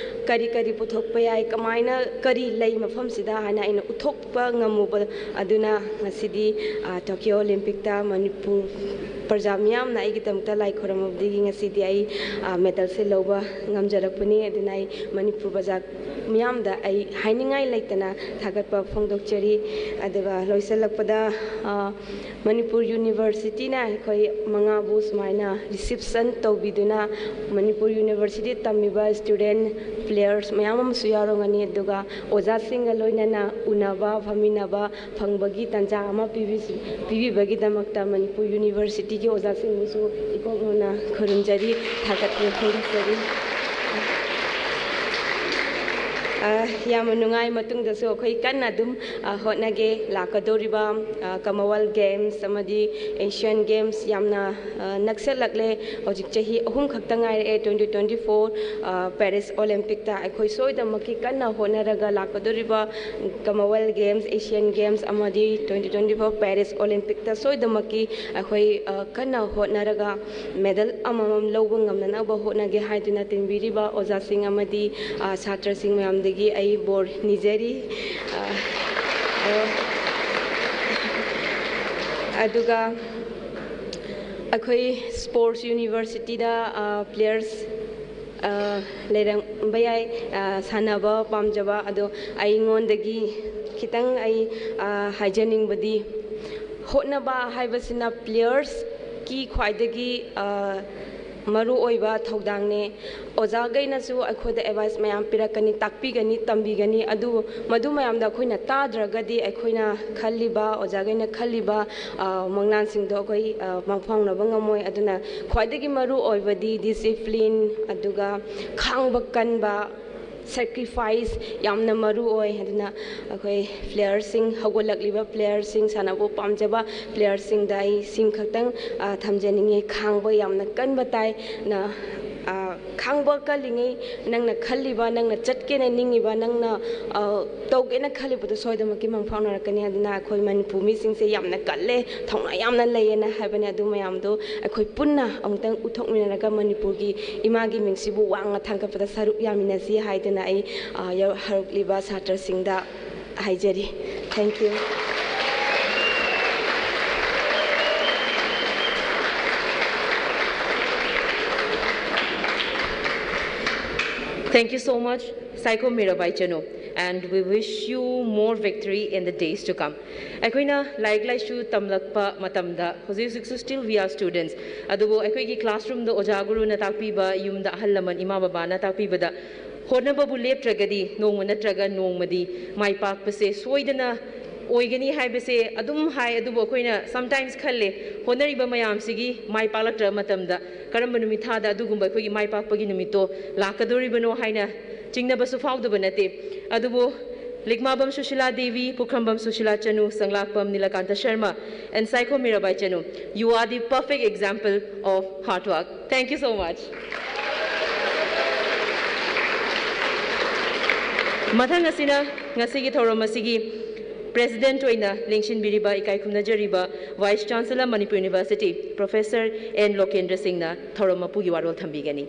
ꯀꯔꯤ ꯀꯔꯤ ꯄꯨꯊꯣꯛꯄ ꯌꯥꯏ, ꯀꯃꯥꯏꯅ ꯀꯔꯤ ꯂꯩ ꯃꯐꯝꯁꯤꯗ ꯍꯥꯏꯅ ꯑꯩꯅ ꯎꯠꯊꯣꯛꯄ ꯉꯝꯃꯨꯕ ꯑꯗꯨꯅ ꯉꯁꯤꯗꯤ ꯇꯣꯀꯤꯌꯣ ꯑꯣꯂꯦꯝꯄꯤꯛꯇ ꯃꯅꯤꯄꯨꯔ ꯄ꯭ꯔꯖꯥ ꯃꯤꯌꯥꯝꯅ ꯑꯩꯒꯤꯗꯃꯛꯇ ꯂꯥꯏ ꯈꯨꯔꯨꯝꯃꯕꯗꯒꯤ ꯉꯁꯤꯗꯤ ꯑꯩ ꯃꯦꯗꯜꯁꯦ ꯂꯧꯕ ꯉꯝꯖꯔꯛꯄꯅꯤ꯫ ꯑꯗꯨꯅ ꯑꯩ ꯃꯅꯤꯄꯨꯔ ꯄ꯭ꯔꯖꯥ ꯃꯤꯌꯥꯝꯗ ꯑꯩ ꯍꯥꯏꯅꯤꯡꯉꯥꯏ ꯂꯩꯇꯅ ꯊꯥꯒꯠꯄ ꯐꯣꯡꯗꯣꯛꯆꯔꯤ꯫ ꯑꯗꯨꯒ ꯂꯣꯏꯁꯤꯜꯂꯛꯄꯗ ꯃꯅꯤꯄꯨꯔ ꯌꯨꯅꯤꯚꯔꯁꯤꯇꯤꯅ ꯑꯩꯈꯣꯏ ꯃꯉꯥꯕꯨ ꯁꯨꯃꯥꯏꯅ ꯔꯤꯁꯤꯞꯁꯟ ꯇꯧꯕꯤꯗꯨꯅ, ꯃꯅꯤꯄꯨꯔ ꯌꯨꯅꯤꯚꯔꯁꯤꯇꯤ ꯇꯝꯃꯤꯕ ꯁ꯭ꯇꯨꯗꯦꯟ ꯄ꯭ꯂꯦꯌꯔꯁ ꯃꯌꯥꯝ ꯑꯃꯁꯨ ꯌꯥꯎꯔꯝꯒꯅꯤ, ꯑꯗꯨꯒ ꯑꯣꯖꯥꯁꯤꯡꯒ ꯂꯣꯏꯅꯅ ꯎꯅꯕ ꯐꯝꯃꯤꯟꯅꯕ ꯐꯪꯕꯒꯤ ꯇꯥꯟꯖꯥ ꯑꯃ ꯄꯤꯕꯤꯕꯒꯤꯗꯃꯛꯇ ꯃꯅꯤꯄꯨꯔ ꯌꯨꯅꯤꯚꯔꯁꯤꯇꯤꯒꯤ ꯑꯣꯖꯥꯁꯤꯡꯕꯨꯁꯨ ꯏꯀꯣꯛ ꯅꯧꯅ ꯈꯨꯔꯨꯝꯖꯔꯤ, ꯊꯥꯒꯠꯄ ꯐꯣꯡꯗꯣꯛꯆꯔꯤ꯫ ꯌꯥꯝꯅ ꯅꯨꯡꯉꯥꯏ꯫ ꯃꯇꯨꯡꯗꯁꯨ ꯑꯩꯈꯣꯏ ꯀꯟꯅ ꯑꯗꯨꯝ ꯍꯣꯠꯅꯒꯦ꯫ ꯂꯥꯛꯀꯗꯧꯔꯤꯕ ꯀꯃꯟꯋꯦꯜꯊ ꯒꯦꯝꯁ ꯑꯃꯗꯤ ꯑꯦꯁꯤꯌꯥꯟ ꯒꯦꯝꯁ ꯌꯥꯝꯅ ꯅꯛꯁꯜꯂꯛꯂꯦ꯫ ꯍꯧꯖꯤꯛ ꯆꯍꯤ ꯑꯍꯨꯝ ꯈꯛꯇ ꯉꯥꯏꯔꯛꯑꯦ꯫ ꯇ꯭ꯋꯦꯟꯇꯤ ꯇ꯭ꯋꯦꯟꯇꯤ ꯐꯣꯔ ꯄꯦꯔꯤꯁ ꯑꯣꯂꯦꯝꯄꯤꯛꯇ ꯑꯩꯈꯣꯏ ꯁꯣꯏꯗꯅꯃꯛꯀꯤ ꯀꯟꯅ ꯍꯣꯠꯅꯔꯒ ꯂꯥꯛꯀꯗꯧꯔꯤꯕ ꯀꯃꯟꯋꯦꯜꯊ ꯒꯦꯝꯁ, ꯑꯦꯁꯤꯌꯥꯟ ꯒꯦꯝꯁ ꯑꯃꯗꯤ ꯇ꯭ꯋꯦꯟꯇꯤ ꯇ꯭ꯋꯦꯟꯇꯤ ꯐꯣꯔ ꯄꯦꯔꯤꯁ ꯑꯣꯂꯦꯝꯄꯤꯛꯇ ꯁꯣꯏꯗꯅꯃꯛꯀꯤ ꯑꯩꯈꯣꯏ ꯀꯟꯅ ꯍꯣꯠꯅꯔꯒ ꯃꯦꯗꯜ ꯑꯃꯃꯝ ꯂꯧꯕ ꯉꯝꯅꯅꯕ ꯍꯣꯠꯅꯒꯦ ꯍꯥꯏꯗꯨꯅ ꯇꯤꯟꯕꯤꯔꯤꯕ ꯑꯣꯖꯥꯁꯤꯡ ꯑꯃꯗꯤ ꯁꯥꯇ꯭ꯔꯁꯤꯡ ꯃꯌꯥꯝꯗꯒꯤ ꯑꯩ ꯕꯣꯔ ꯅꯤꯖꯔꯤ꯫ ꯑꯗꯨꯒ ꯑꯩꯈꯣꯏ ꯁ꯭ꯄꯣꯔꯠꯁ ꯌꯨꯅꯤꯚꯔꯁꯤꯇꯤꯗ ꯄ꯭ꯂꯦꯌꯔꯁ ꯂꯩꯔꯝꯕ ꯌꯥꯏ, ꯁꯥꯟꯅꯕ ꯄꯥꯝꯖꯕ꯫ ꯑꯗꯣ ꯑꯩꯉꯣꯟꯗꯒꯤ ꯈꯤꯇꯪ ꯑꯩ ꯍꯥꯏꯖꯅꯤꯡꯕꯗꯤ, ꯍꯣꯠꯅꯕ ꯍꯥꯏꯕꯁꯤꯅ ꯄ꯭ꯂꯦꯌꯔꯁꯀꯤ ꯈ꯭ꯋꯥꯏꯗꯒꯤ ꯃꯔꯨ ꯑꯣꯏꯕ ꯊꯧꯗꯥꯡꯅꯦ꯫ ꯑꯣꯖꯥꯈꯩꯅꯁꯨ ꯑꯩꯈꯣꯏꯗ ꯑꯦꯗꯚꯥꯏꯁ ꯃꯌꯥꯝ ꯄꯤꯔꯛꯀꯅꯤ, ꯇꯥꯛꯄꯤꯒꯅꯤ, ꯇꯝꯕꯤꯒꯅꯤ꯫ ꯑꯗꯨ ꯃꯗꯨ ꯃꯌꯥꯝꯗꯣ ꯑꯩꯈꯣꯏꯅ ꯇꯥꯗ꯭ꯔꯒꯗꯤ ꯑꯩꯈꯣꯏꯅ ꯈꯜꯂꯤꯕ, ꯑꯣꯖꯥꯈꯩꯅ ꯈꯜꯂꯤꯕ, ꯑ, ꯃꯪꯂꯥꯟꯁꯤꯡꯗꯣ ꯑꯩꯈꯣꯏ, ꯑ, ꯃꯪꯐꯥꯎꯅꯕ ꯉꯝꯃꯣꯏ꯫ ꯑꯗꯨꯅ ꯈ꯭ꯋꯥꯏꯗꯒꯤ ꯃꯔꯨ ꯑꯣꯏꯕꯗꯤ ꯗꯤꯁꯤꯄ꯭ꯂꯤꯟ, ꯑꯗꯨꯒ ꯈꯥꯡꯕ ꯀꯟꯕ, ꯁꯦꯀ꯭ꯔꯤꯐꯥꯏꯁ ꯌꯥꯝꯅ ꯃꯔꯨ ꯑꯣꯏ꯫ ꯑꯗꯨꯅ ꯑꯩꯈꯣꯏ ꯄ꯭ꯂꯦꯌꯔꯁꯤꯡ, ꯍꯧꯒꯠꯂꯛꯂꯤꯕ ꯄ꯭ꯂꯦꯌꯔꯁꯤꯡ, ꯁꯥꯟꯅꯕ ꯄꯥꯝꯖꯕ ꯄ꯭ꯂꯦꯌꯔꯁꯤꯡꯗ ꯑꯩ ꯁꯤꯃꯈꯛꯇꯪ, ꯑ, ꯊꯝꯖꯅꯤꯡꯉꯤ꯫ ꯈꯥꯡꯕ ꯌꯥꯝꯅ ꯀꯟꯕ ꯇꯥꯏ꯫ ꯅ, ꯑ, ꯈꯥꯡꯕ ꯀꯜꯂꯤꯉꯩ ꯅꯪꯅ ꯈꯜꯂꯤꯕ, ꯅꯪꯅ ꯆꯠꯀꯦꯅ ꯅꯤꯡꯉꯤꯕ, ꯅꯪꯅ, ꯑ, ꯇꯧꯒꯦꯅ ꯈꯜꯂꯤꯕꯗꯨ ꯁꯣꯏꯗꯅꯃꯛꯀꯤ ꯃꯪ ꯐꯥꯎꯅꯔꯛꯀꯅꯤ꯫ ꯑꯗꯨꯅ ꯑꯩꯈꯣꯏ ꯃꯅꯤꯄꯨꯔ ꯃꯤꯁꯤꯡꯁꯦ ꯌꯥꯝꯅ ꯀꯜꯂꯦ, ꯊꯧꯅꯥ ꯌꯥꯝꯅ ꯂꯩꯌꯦꯅ ꯍꯥꯏꯕꯅꯦ꯫ ꯑꯗꯨ ꯃꯌꯥꯝꯗꯣ ꯑꯩꯈꯣꯏ ꯄꯨꯟꯅ ꯑꯃꯨꯛꯇꯪ ꯎꯠꯊꯣꯛꯃꯤꯟꯅꯔꯒ ꯃꯅꯤꯄꯨꯔꯒꯤ ꯏꯃꯥꯒꯤ ꯃꯤꯡꯁꯤꯕꯨ ꯋꯥꯡꯅ ꯊꯥꯡꯒꯠꯄꯗ ꯁꯔꯨꯛ ꯌꯥꯃꯤꯟꯅꯁꯤ ꯍꯥꯏꯗꯨꯅ ꯑꯩ, ꯑ, ꯌꯧ-, ꯍꯧꯔꯛꯂꯤꯕ ꯁꯥꯇ꯭ꯔꯁꯤꯡꯗ ꯍꯥꯏꯖꯔꯤ꯫ Thank you꯫ Thank you so much, Saikho Mirabai Chanu, and we wish you more victory in the days to come. ꯑꯩꯈꯣꯏꯅ ꯂꯥꯏꯔꯤꯛ ꯂꯥꯏꯁꯨ ꯇꯝꯂꯛꯄ ꯃꯇꯝꯗ, ꯍꯧꯖꯤꯛ ꯍꯧꯖꯤꯛꯁꯨ still we are students, ꯑꯗꯨꯕꯨ ꯑꯩꯈꯣꯏꯒꯤ classroomꯗ ꯑꯣꯖꯥ ꯒꯨꯔꯨꯅ ꯇꯥꯛꯄꯤꯕ, ꯌꯨꯝꯗ ꯑꯍꯜ ꯂꯃꯟ ꯏꯃꯥ ꯕꯕꯥꯅ ꯇꯥꯛꯄꯤꯕꯗ ꯍꯣꯠꯅꯕꯕꯨ ꯂꯦꯞꯇ꯭ꯔꯒꯗꯤ ꯅꯣꯡꯃ ꯅꯠꯇ꯭ꯔꯒ ꯅꯣꯡꯃꯗꯤ ꯃꯥꯏ ꯄꯥꯛꯄꯁꯦ ꯁꯣꯏꯗꯅ ꯑꯣꯏꯒꯅꯤ ꯍꯥꯏꯕꯁꯦ ꯑꯗꯨꯝ ꯍꯥꯏ꯫ ꯑꯗꯨꯕꯨ ꯑꯩꯈꯣꯏꯅ sometimes ꯈꯜꯂꯦ, ꯍꯣꯠꯅꯔꯤꯕ ꯃꯌꯥꯝꯁꯤꯒꯤ ꯃꯥꯏ ꯄꯥꯛꯂꯛꯇ꯭ꯔꯕ ꯃꯇꯝꯗ ꯀꯔꯝꯕ ꯅꯨꯃꯤꯠ ꯊꯥꯗ ꯑꯗꯨꯒꯨꯝꯕ ꯑꯩꯈꯣꯏꯒꯤ ꯃꯥꯏ ꯄꯥꯛꯄꯒꯤ ꯅꯨꯃꯤꯠꯇꯣ ꯂꯥꯛꯀꯗꯧꯔꯤꯕꯅꯣ ꯍꯥꯏꯅ ꯆꯤꯡꯅꯕꯁꯨ ꯐꯥꯎꯗꯕ ꯅꯠꯇꯦ꯫ ꯑꯗꯨꯕꯨ ꯂꯤꯛꯃꯥꯕꯝ ꯁꯨꯁꯤꯂꯥ ꯗꯦꯕꯤ, ꯄꯨꯈ꯭ꯔꯝꯕꯝ ꯁꯨꯁꯤꯂꯥ ꯆꯅꯨ, ꯁꯪꯂꯥꯛꯄꯝ Nilakanta Sharma, and Saikho Mirabai Chanu, you are the perfect example of hard work. Thank you so much. ꯃꯊꯪ ꯑꯁꯤꯅ ꯉꯁꯤꯒꯤ ꯊꯧꯔꯝ ꯑꯁꯤꯒꯤ president ꯑꯣꯏꯅ ꯂꯦꯡꯁꯤꯟꯕꯤꯔꯤꯕ, ꯏꯀꯥꯏ ꯈꯨꯝꯅꯖꯔꯤꯕ Vice Chancellor Manipur University, Professor N ꯂꯣꯀꯦꯟꯗ꯭ꯔ ꯁꯤꯡꯅ ꯊꯧꯔꯝ ꯃꯄꯨꯒꯤ ꯋꯥꯔꯣꯜ ꯊꯝꯕꯤꯒꯅꯤ꯫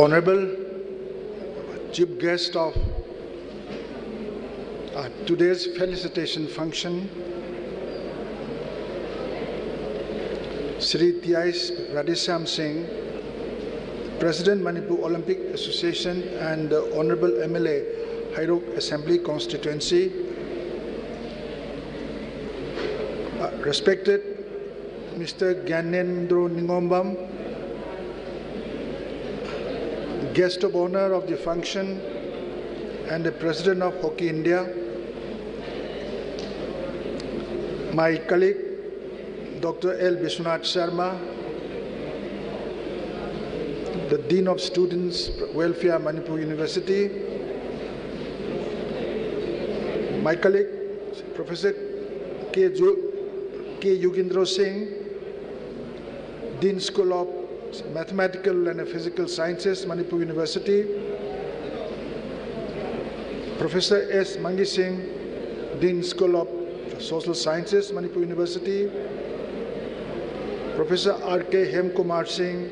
Honorable chief guest of uh, today's felicitation function, Shri T I Radheshyam Singh, President Manipur Olympic Association and the Honorable M L A Heirok Assembly Constituency, uh, respected Mister Gyanendra Ningombam, guest of honor of the function and the President of Hockey India, my colleague Doctor L Biswanath Sharma, the Dean of Students Welfare, Manipur University, my colleague Professor K. Ju- K. Yugindra Singh, Dean School of Mathematical and Physical Sciences, Manipur University, Professor S. Mangi Singh, Dean School of Social Sciences, Manipur University, Professor R K Hemkumar Singh,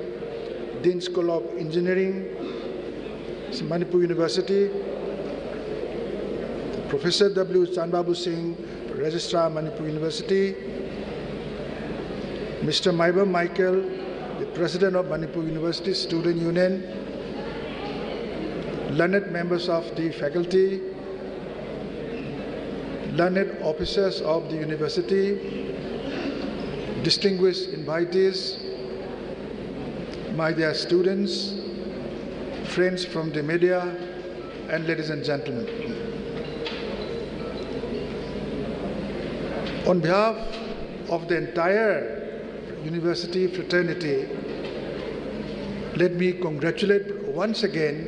Dean School of Engineering, Manipur University, Professor W. Chanbabu Singh, Registrar, Manipur University, Mister Maibam Michael, the President of Manipur University Student Union, learned members of the faculty, learned officers of the university, distinguished invitees, my dear students, friends from the media, and ladies and gentlemen. On behalf of the entire university fraternity, let me congratulate once again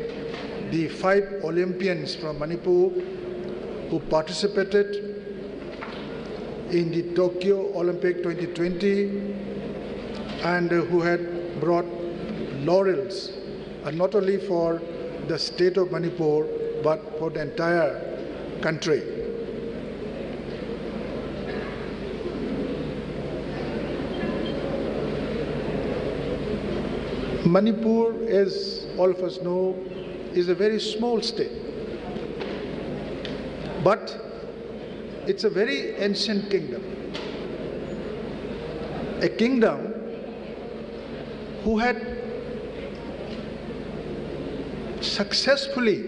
the five Olympians from Manipur who participated in the Tokyo Olympic twenty twenty and who had brought laurels, uh, not only for the state of Manipur but for the entire country. Manipur is all of us know, is a very small state. But it's a very ancient kingdom. A kingdom who had successfully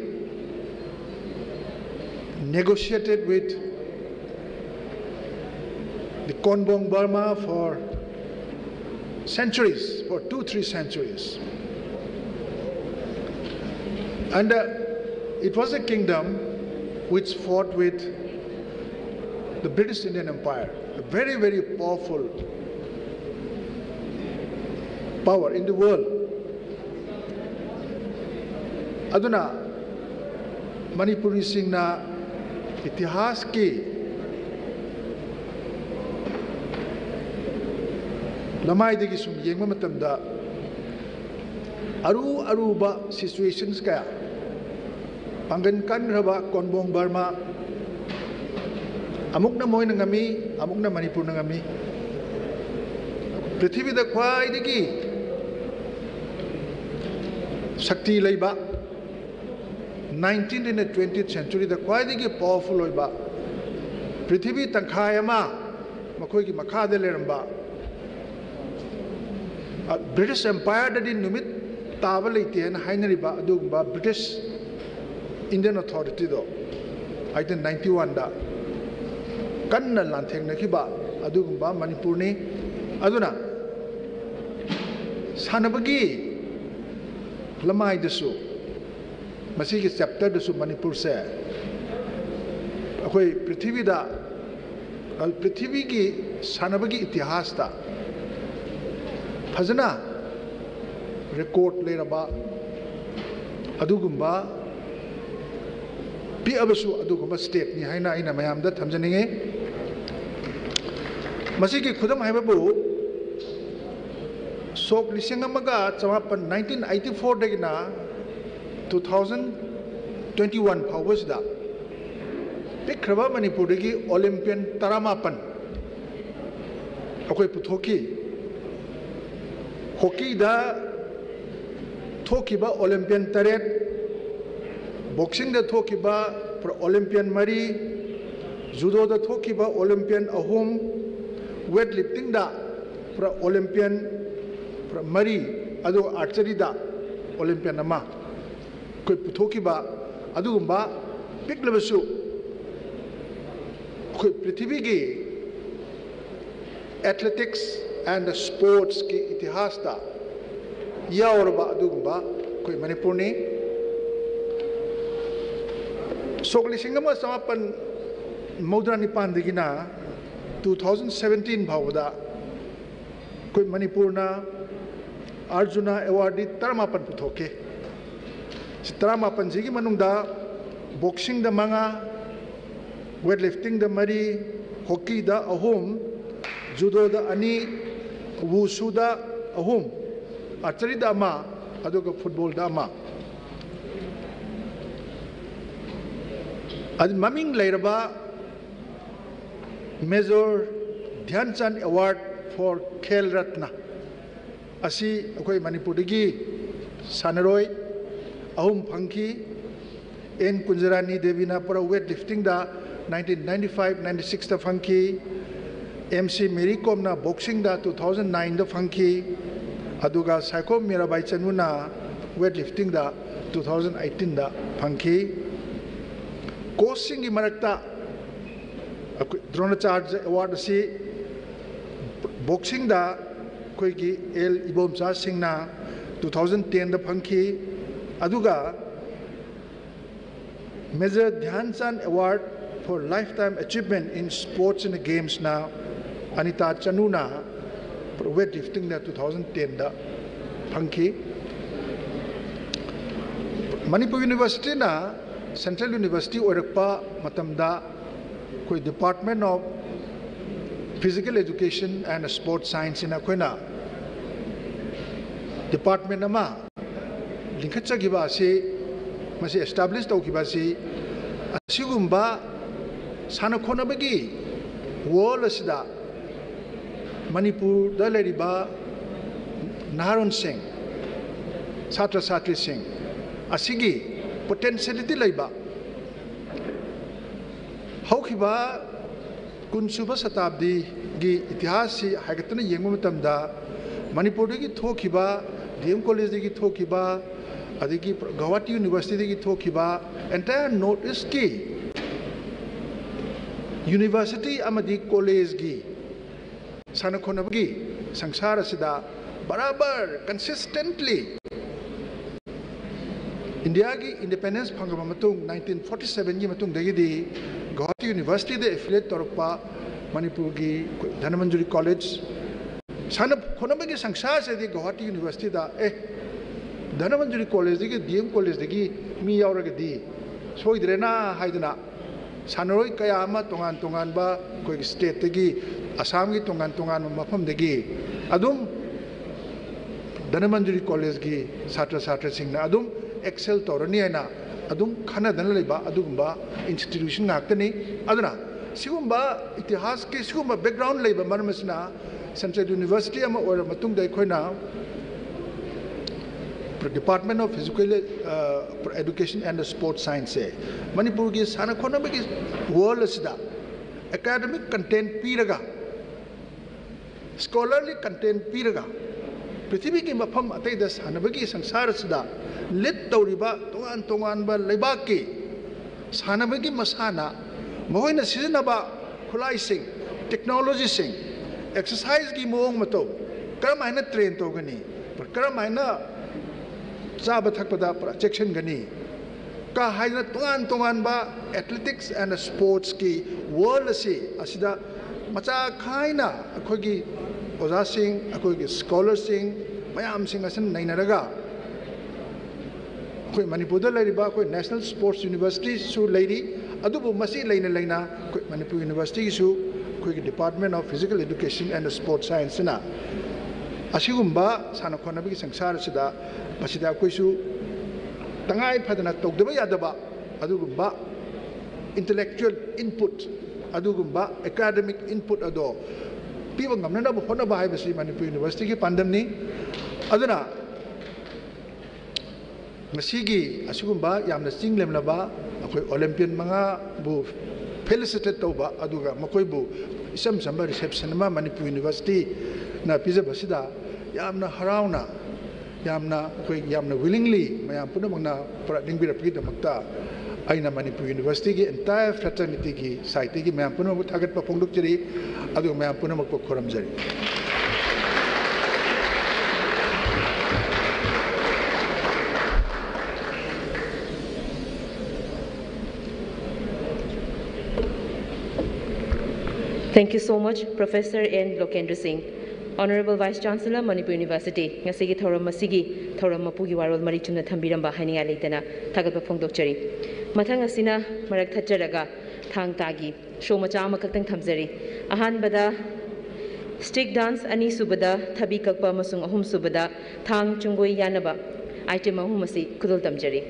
negotiated with the Konbong Burma for centuries, for two, three centuries. And uh, it was a kingdom which fought with the British Indian Empire, a very, very powerful power in the world. ꯑꯗꯨꯅ ꯃꯅꯤꯄꯨꯔꯤꯁꯤꯡꯅ ꯏꯇꯤꯍꯥꯁꯀꯤ ꯂꯃꯥꯏꯗꯒꯤ ꯁꯨꯝ ꯌꯦꯡꯕ ꯃꯇꯝꯗ, ꯑꯔꯨ ꯑꯔꯨꯕ situations ꯀꯌꯥ, ꯄꯥꯡꯒꯜ ꯀꯟꯈ꯭ꯔꯕ ꯀꯣꯟꯕꯣꯡ ꯕꯔꯃꯥ, ꯑꯃꯨꯛꯅ ꯃꯣꯏꯅ ꯉꯝꯃꯤ, ꯑꯃꯨꯛꯅ ꯃꯅꯤꯄꯨꯔꯅ ꯉꯝꯃꯤ꯫ ꯄ꯭ꯔꯤꯊꯤꯕꯤꯗ ꯈ꯭ꯋꯥꯏꯗꯒꯤ ꯁꯛꯇꯤ ꯂꯩꯕ, nineteenth ꯑꯃꯗꯤ twentieth centuryꯗ ꯈ꯭ꯋꯥꯏꯗꯒꯤ powerful ꯑꯣꯏꯕ, ꯄ꯭ꯔꯤꯊꯤꯕꯤ ꯇꯪꯈꯥꯏ ꯑꯃ ꯃꯈꯣꯏꯒꯤ ꯃꯈꯥꯗ ꯂꯩꯔꯝꯕ, ꯑ, British Empireꯗꯗꯤ ꯅꯨꯃꯤꯠ ꯇꯥꯕ ꯂꯩꯇꯦ ꯍꯥꯏꯅ ꯍꯥꯏꯅꯔꯤꯕ ꯑꯗꯨꯒꯨꯝꯕ British Indian Authorityꯗꯣ eighteen ninety oneꯗ ꯀꯟꯅ ꯂꯥꯟꯊꯦꯡꯅꯈꯤꯕ ꯑꯗꯨꯒꯨꯝꯕ ꯃꯅꯤꯄꯨꯔꯅꯤ꯫ ꯑꯗꯨꯅ ꯁꯥꯟꯅꯕꯒꯤ ꯂꯃꯥꯏꯗꯁꯨ, ꯃꯁꯤꯒꯤ chapterꯗꯁꯨ ꯃꯅꯤꯄꯨꯔꯁꯦ ꯑꯩꯈꯣꯏ ꯄ꯭ꯔꯤꯊꯤꯕꯤꯗ, ꯄ꯭ꯔꯤꯊꯤꯕꯤꯒꯤ ꯁꯥꯟꯅꯕꯒꯤ ꯏꯇꯤꯍꯥꯁꯇ ꯐꯖꯅ record ꯂꯩꯔꯕ ꯑꯗꯨꯒꯨꯝꯕ, ꯄꯤꯛꯑꯕꯁꯨ ꯑꯗꯨꯒꯨꯝꯕ stateꯅꯤ ꯍꯥꯏꯅ ꯑꯩꯅ ꯃꯌꯥꯝꯗ ꯊꯝꯖꯅꯤꯡꯉꯤ꯫ ꯃꯁꯤꯒꯤ ꯈꯨꯗꯝ ꯍꯥꯏꯕꯕꯨ ꯁꯣꯛ ꯂꯤꯁꯤꯡ ꯑꯃꯒ ꯆꯃꯥꯄꯟ, nineteen eighty fourꯗꯒꯤꯅ two thousand twenty one ꯐꯥꯎꯕꯁꯤꯗ ꯄꯤꯛꯈ꯭ꯔꯕ ꯃꯅꯤꯄꯨꯔꯗꯒꯤ Olympian ꯇꯔꯥꯃꯥꯄꯟ ꯑꯩꯈꯣꯏ ꯄꯨꯊꯣꯛꯈꯤ꯫ Hockeyꯗ ꯊꯣꯛꯈꯤꯕ Olympian ꯇꯔꯦꯠ, boxingꯗ ꯊꯣꯛꯈꯤꯕ Olympian ꯃꯔꯤ, judoꯗ ꯊꯣꯛꯈꯤꯕ Olympian ꯑꯍꯨꯝ, weightliftingꯗ Olympian ꯃꯔꯤ, ꯑꯗꯨꯒ archeryꯗ Olympian ꯑꯃ, ꯑꯩꯈꯣꯏ ꯄꯨꯊꯣꯛꯈꯤꯕ ꯑꯗꯨꯒꯨꯝꯕ ꯄꯤꯛꯂꯕꯁꯨ ꯑꯩꯈꯣꯏ ꯄ꯭ꯔꯤꯊꯤꯕꯤꯒꯤ athletics and sportsꯀꯤ ꯏꯇꯤꯍꯥꯁꯇ ꯌꯥꯎꯔꯕ ꯑꯗꯨꯒꯨꯝꯕ ꯑꯩꯈꯣꯏ ꯃꯅꯤꯄꯨꯔꯅꯤ꯫ ꯁꯣꯛ ꯂꯤꯁꯤꯡ ꯑꯃ ꯆꯃꯥꯄꯟ ꯃꯧꯗ꯭ꯔꯥ ꯅꯤꯄꯥꯟꯗꯒꯤꯅ two thousand seventeen ꯐꯥꯎꯕꯗ ꯑꯩꯈꯣꯏ ꯃꯅꯤꯄꯨꯔꯅ Arjuna Awardꯗꯤ ꯇꯔꯥꯃꯥꯄꯟ ꯄꯨꯊꯣꯛꯈꯤ꯫ ꯁꯤ ꯇꯔꯥꯃꯥꯄꯟꯁꯤꯒꯤ ꯃꯅꯨꯡꯗ boxingꯗ ꯃꯉꯥ, weightliftingꯗ ꯃꯔꯤ, hockeyꯗ ꯑꯍꯨꯝ, judoꯗ ꯑꯅꯤ, wushud ꯑꯍꯨꯝ, archeryꯗ ꯑꯃ, ꯑꯗꯨꯒ footballꯗ ꯑꯃ꯫ ꯑꯗꯨ ꯃꯃꯤꯡ ꯂꯩꯔꯕ Major Dhyan Chand Award for Khel Ratna ꯑꯁꯤ ꯑꯩꯈꯣꯏ ꯃꯅꯤꯄꯨꯔꯗꯒꯤ ꯁꯥꯟꯅꯔꯣꯏ ꯑꯍꯨꯝ ꯐꯪꯈꯤ꯫ N ꯀꯨꯟꯖꯔꯥꯅꯤ ꯗꯦꯕꯤꯅ weightliftingꯗ nineteen ninety five ninety sixꯇ ꯐꯪꯈꯤ꯫ M C Mary Komꯅ boxingꯗ two thousand nineꯗ ꯐꯪꯈꯤ꯫ ꯑꯗꯨꯒ ꯁꯥꯏꯈꯣꯝ ꯃꯤꯔꯥꯕꯥꯏ ꯆꯅꯨꯅ weightliftingꯗ two thousand eighteenꯗ ꯐꯪꯈꯤ꯫ Coachꯁꯤꯡꯒꯤ ꯃꯔꯛꯇ ꯑꯩꯈꯣꯏ Dronacharya Award ꯑꯁꯤ boxingꯗ ꯑꯩꯈꯣꯏꯒꯤ L ꯏꯕꯣꯝꯆꯥ ꯁꯤꯡꯅ two thousand tenꯗ ꯐꯪꯈꯤ꯫ ꯑꯗꯨꯒ Major Dhyan Chand Award for Lifetime Achievement in Sports and Gamesꯅ Anita ꯆꯅꯨꯅ weightliftingꯗ two thousand tenꯗ ꯐꯪꯈꯤ꯫ ꯃꯅꯤꯄꯨꯔ Universityꯅ central university ꯑꯣꯏꯔꯛꯄ ꯃꯇꯝꯗ ꯑꯩꯈꯣꯏ Department of Physical Education and Sports Scienceꯅ ꯑꯩꯈꯣꯏꯅ department ꯑꯃ ꯂꯤꯡꯈꯠꯆꯈꯤꯕ ꯑꯁꯤ, ꯃꯁꯤ establish ꯇꯧꯈꯤꯕ ꯑꯁꯤ, ꯑꯁꯤꯒꯨꯝꯕ ꯁꯥꯟꯅ ꯈꯣꯠꯅꯕꯒꯤ world ꯑꯁꯤꯗ ꯃꯅꯤꯄꯨꯔꯗ ꯂꯩꯔꯤꯕ ꯅꯍꯥꯔꯣꯟꯁꯤꯡ, ꯁꯥꯇ꯭ꯔ ꯁꯥꯇ꯭ꯔꯤꯁꯤꯡ ꯑꯁꯤꯒꯤ ꯄꯣꯇꯦꯟꯁꯤꯌꯦꯂꯤꯇꯤ ꯂꯩꯕ, ꯍꯧꯈꯤꯕ ꯀꯨꯟꯁꯨꯕ ꯁꯇꯥꯕꯗꯤꯒꯤ ꯏꯇꯤꯍꯥꯁꯁꯤ ꯍꯥꯏꯒꯠꯇꯨꯅ ꯌꯦꯡꯕ ꯃꯇꯝꯗ, ꯃꯅꯤꯄꯨꯔꯗꯒꯤ ꯊꯣꯛꯈꯤꯕ, ꯗꯤ ꯑꯦꯝ ꯀꯣꯂꯦꯖꯇꯒꯤ ꯊꯣꯛꯈꯤꯕ, ꯑꯗꯒꯤ ꯒꯧꯍꯥꯇꯤ ꯌꯨꯅꯤꯚꯔꯁꯤꯇꯤꯗꯒꯤ ꯊꯣꯛꯈꯤꯕ, entire North Eastꯀꯤ ꯌꯨꯅꯤꯚꯔꯁꯤꯇꯤ ꯑꯃꯗꯤ ꯀꯣꯂꯦꯖꯀꯤ ꯁꯥꯟꯅ ꯈꯣꯠꯅꯕꯒꯤ ꯁꯪꯁꯥꯔ ꯑꯁꯤꯗ ꯕꯔꯥꯕꯔ, consistently, ꯏꯟꯗꯤꯌꯥꯒꯤ ꯏꯟꯗꯤꯄꯦꯟꯗꯦꯟꯁ ꯐꯪꯂꯕ ꯃꯇꯨꯡ, nineteen forty sevenꯒꯤ ꯃꯇꯨꯡꯗꯒꯤꯗꯤ ꯒꯧꯍꯥꯇꯤ ꯌꯨꯅꯤꯚꯔꯁꯤꯇꯤꯗ affiliate ꯇꯧꯔꯛꯄ ꯃꯅꯤꯄꯨꯔꯒꯤ ꯑꯩꯈꯣꯏ ꯙꯅꯃꯟꯖꯨꯔꯤ ꯀꯣꯂꯦꯖ, ꯁꯥꯟꯅ ꯈꯣꯠꯅꯕꯒꯤ ꯁꯪꯁꯥꯔꯁꯤꯗꯤ ꯒꯧꯍꯥꯇꯤ ꯌꯨꯅꯤꯚꯔꯁꯤꯇꯤꯗ, ꯑꯦ, ꯙꯅꯃꯟꯖꯨꯔꯤ ꯀꯣꯂꯦꯖꯇꯒꯤ, ꯗꯤ ꯑꯦꯝ ꯀꯣꯂꯦꯖꯇꯒꯤ ꯃꯤ ꯌꯥꯎꯔꯒꯗꯤ ꯁꯣꯏꯗ꯭ꯔꯦꯅ ꯍꯥꯏꯗꯅ ꯁꯥꯟꯅꯔꯣꯏ ꯀꯌꯥ ꯑꯃ ꯇꯣꯉꯥꯟ ꯇꯣꯉꯥꯟꯕ ꯑꯩꯈꯣꯏꯒꯤ ꯁ꯭ꯇꯦꯠꯇꯒꯤ, ꯑꯁꯥꯝꯒꯤ ꯇꯣꯉꯥꯟ ꯇꯣꯉꯥꯟꯕ ꯃꯐꯝꯗꯒꯤ ꯑꯗꯨꯝ ꯙꯅꯃꯟꯖꯨꯔꯤ ꯀꯣꯂꯦꯖꯀꯤ ꯁꯥꯇ꯭ꯔ ꯁꯥꯇ꯭ꯔꯁꯤꯡꯅ ꯑꯗꯨꯝ excel ꯇꯧꯔꯅꯤ ꯍꯥꯏꯅ ꯑꯗꯨꯝ ꯈꯟꯅꯗꯅ ꯂꯩꯕ ꯑꯗꯨꯒꯨꯝꯕ institution ꯉꯥꯛꯇꯅꯤ꯫ ꯑꯗꯨꯅ ꯁꯤꯒꯨꯝꯕ ꯏꯇꯤꯍꯥꯁꯀꯤ ꯁꯤꯒꯨꯝꯕ background ꯂꯩꯕ ꯃꯔꯝ ꯑꯁꯤꯅ, ꯁꯦꯟꯇ꯭ꯔꯦꯜ ꯌꯨꯅꯤꯚꯔꯁꯤꯇꯤ ꯑꯃ ꯑꯣꯏꯔꯕ ꯃꯇꯨꯡꯗ ꯑꯩꯈꯣꯏꯅ Department of Physical, uh, Education and Sports Scienceꯁꯦ ꯃꯅꯤꯄꯨꯔꯒꯤ ꯁꯥꯟꯅ ꯈꯣꯠꯅꯕꯒꯤ world ꯑꯁꯤꯗ academic content ꯄꯤꯔꯒ, scholarly content ꯄꯤꯔꯒ, ꯄ꯭ꯔꯤꯊꯤꯕꯤꯒꯤ ꯃꯐꯝ ꯑꯇꯩꯗ ꯁꯥꯟꯅꯕꯒꯤ ꯁꯪꯁꯥꯔ ꯑꯁꯤꯗ lead ꯇꯧꯔꯤꯕ ꯇꯣꯉꯥꯟ ꯇꯣꯉꯥꯟꯕ ꯂꯩꯕꯥꯛꯀꯤ ꯁꯥꯟꯅꯕꯒꯤ ꯃꯁꯥꯟꯅ, ꯃꯈꯣꯏꯅ ꯁꯤꯖꯤꯟꯅꯕ ꯈꯨꯠꯂꯥꯏꯁꯤꯡ, technologyꯁꯤꯡ, exerciseꯀꯤ ꯃꯑꯣꯡ ꯃꯇꯧ, ꯀꯔꯝ ꯍꯥꯏꯅ train ꯇꯧꯒꯅꯤ, ꯀꯔꯝ ꯍꯥꯏꯅ ꯆꯥꯕ ꯊꯛꯄꯗ ꯄꯨꯔꯥ ꯆꯦꯛꯁꯤꯟꯒꯅꯤ, ꯀ ꯍꯥꯏꯗꯅ ꯇꯣꯉꯥꯟ ꯇꯣꯉꯥꯟꯕ athletics and sportsꯀꯤ world ꯑꯁꯤ, ꯑꯁꯤꯗ ꯃꯆꯥ ꯈꯥꯏꯅ ꯑꯩꯈꯣꯏꯒꯤ ꯑꯣꯖꯥꯁꯤꯡ, ꯑꯩꯈꯣꯏꯒꯤ scholarꯁꯤꯡ ꯃꯌꯥꯝꯁꯤꯡ ꯑꯁꯤꯅ ꯅꯩꯅꯔꯒ, ꯑꯩꯈꯣꯏ ꯃꯅꯤꯄꯨꯔꯗ ꯂꯩꯔꯤꯕ ꯑꯩꯈꯣꯏ National Sports Universityꯁꯨ ꯂꯩꯔꯤ꯫ ꯑꯗꯨꯕꯨ ꯃꯁꯤ ꯂꯩꯅ ꯂꯩꯅ ꯑꯩꯈꯣꯏ ꯃꯅꯤꯄꯨꯔ ꯌꯨꯅꯤꯚꯔꯁꯤꯇꯤꯒꯤꯁꯨ ꯑꯩꯈꯣꯏꯒꯤ Department of Physical Education and Sports Scienceꯅ ꯑꯁꯤꯒꯨꯝꯕ ꯁꯥꯟꯅ ꯈꯣꯠꯅꯕꯒꯤ ꯁꯪꯁꯥꯔ ꯑꯁꯤꯗ ꯃꯁꯤꯗ ꯑꯩꯈꯣꯏꯁꯨ ꯇꯉꯥꯏ ꯐꯗꯅ ꯇꯧꯗꯕ ꯌꯥꯗꯕ ꯑꯗꯨꯒꯨꯝꯕ intellectual input, ꯑꯗꯨꯒꯨꯝꯕ academic input ꯑꯗꯣ ꯄꯤꯕ ꯉꯝꯅꯅꯕ ꯍꯣꯠꯅꯕ ꯍꯥꯏꯕꯁꯤ ꯃꯅꯤꯄꯨꯔ ꯌꯨꯅꯤꯚꯔꯁꯤꯇꯤꯒꯤ ꯄꯥꯟꯗꯝꯅꯤ꯫ ꯑꯗꯨꯅ ꯉꯁꯤꯒꯤ ꯑꯁꯤꯒꯨꯝꯕ ꯌꯥꯝꯅ ꯆꯤꯡ ꯂꯦꯝꯂꯕ ꯑꯩꯈꯣꯏ ꯑꯣꯂꯦꯝꯄꯤꯌꯟ ꯃꯉꯥꯕꯨ ꯐꯦꯂꯤꯁꯤꯇꯦꯠ ꯇꯧꯕ, ꯑꯗꯨꯒ ꯃꯈꯣꯏꯕꯨ ꯏꯆꯝ ꯆꯝꯕ ꯔꯤꯁꯦꯞꯁꯟ ꯑꯃ ꯃꯅꯤꯄꯨꯔ ꯌꯨꯅꯤꯚꯔꯁꯤꯇꯤꯅ ꯄꯤꯖꯕꯁꯤꯗ ꯌꯥꯝꯅ ꯍꯔꯥꯎꯅ, ꯌꯥꯝꯅ ꯑꯩꯈꯣꯏ ꯌꯥꯝꯅ ꯋꯤꯂꯤꯡꯂꯤ ꯃꯌꯥꯝ ꯄꯨꯝꯅꯃꯛꯅ ꯄꯨꯔꯛꯅꯤꯡꯕꯤꯔꯛꯄꯒꯤꯗꯃꯛꯇ ꯑꯩꯅ ꯃꯅꯤꯄꯨꯔ ꯌꯨꯅꯤꯚꯔꯁꯤꯇꯤꯒꯤ ꯑꯦꯟꯇꯥꯌꯔ ꯐ꯭ꯔꯦꯇꯔꯅꯤꯇꯤꯒꯤ ꯁꯥꯏꯠꯇꯒꯤ ꯃꯌꯥꯝ ꯄꯨꯝꯅꯃꯛꯄꯨ ꯊꯥꯒꯠꯄ ꯐꯣꯡꯗꯣꯛꯆꯔꯤ, ꯑꯗꯨꯒ ꯃꯌꯥꯝ ꯄꯨꯝꯅꯃꯛꯄꯨ ꯈꯨꯔꯨꯝꯖꯔꯤ꯫ Thank you so much, Professor N Lokendra Singh. Honorable Vice Chancellor, Manipur University, ꯉꯁꯤꯒꯤ ꯊꯧꯔꯝ ꯑꯁꯤꯒꯤ ꯊꯧꯔꯝ ꯃꯄꯨꯒꯤ ꯋꯥꯔꯣꯜ ꯃꯔꯤꯛ ꯆꯨꯝꯅ ꯊꯝꯕꯤꯔꯝꯕ ꯍꯥꯏꯅꯤꯡꯉꯥꯏ ꯂꯩꯇꯅ ꯊꯥꯒꯠꯄ ꯐꯣꯡꯗꯣꯛꯆꯔꯤ꯫ ꯃꯊꯪ ꯑꯁꯤꯅ ꯃꯔꯛ ꯊꯠꯆꯔꯒ ꯊꯥꯡ ꯇꯥꯒꯤ ꯁꯣ ꯃꯆꯥ ꯑꯃꯈꯛꯇꯪ ꯊꯝꯖꯔꯤ꯫ ꯑꯍꯥꯟꯕꯗ ꯁ꯭ꯇꯤꯛ ꯗꯥꯟꯁ, ꯑꯅꯤꯁꯨꯕꯗ ꯊꯕꯤ ꯀꯛꯄ ꯑꯃꯁꯨꯡ ꯑꯍꯨꯝꯁꯨꯕꯗ ꯊꯥꯡ ꯆꯨꯡꯒꯣꯏ ꯌꯥꯟꯅꯕ ꯑꯥꯏꯇꯦꯝ ꯑꯍꯨꯝ ꯑꯁꯤ ꯈꯨꯗꯣꯜ ꯇꯝꯖꯔꯤ꯫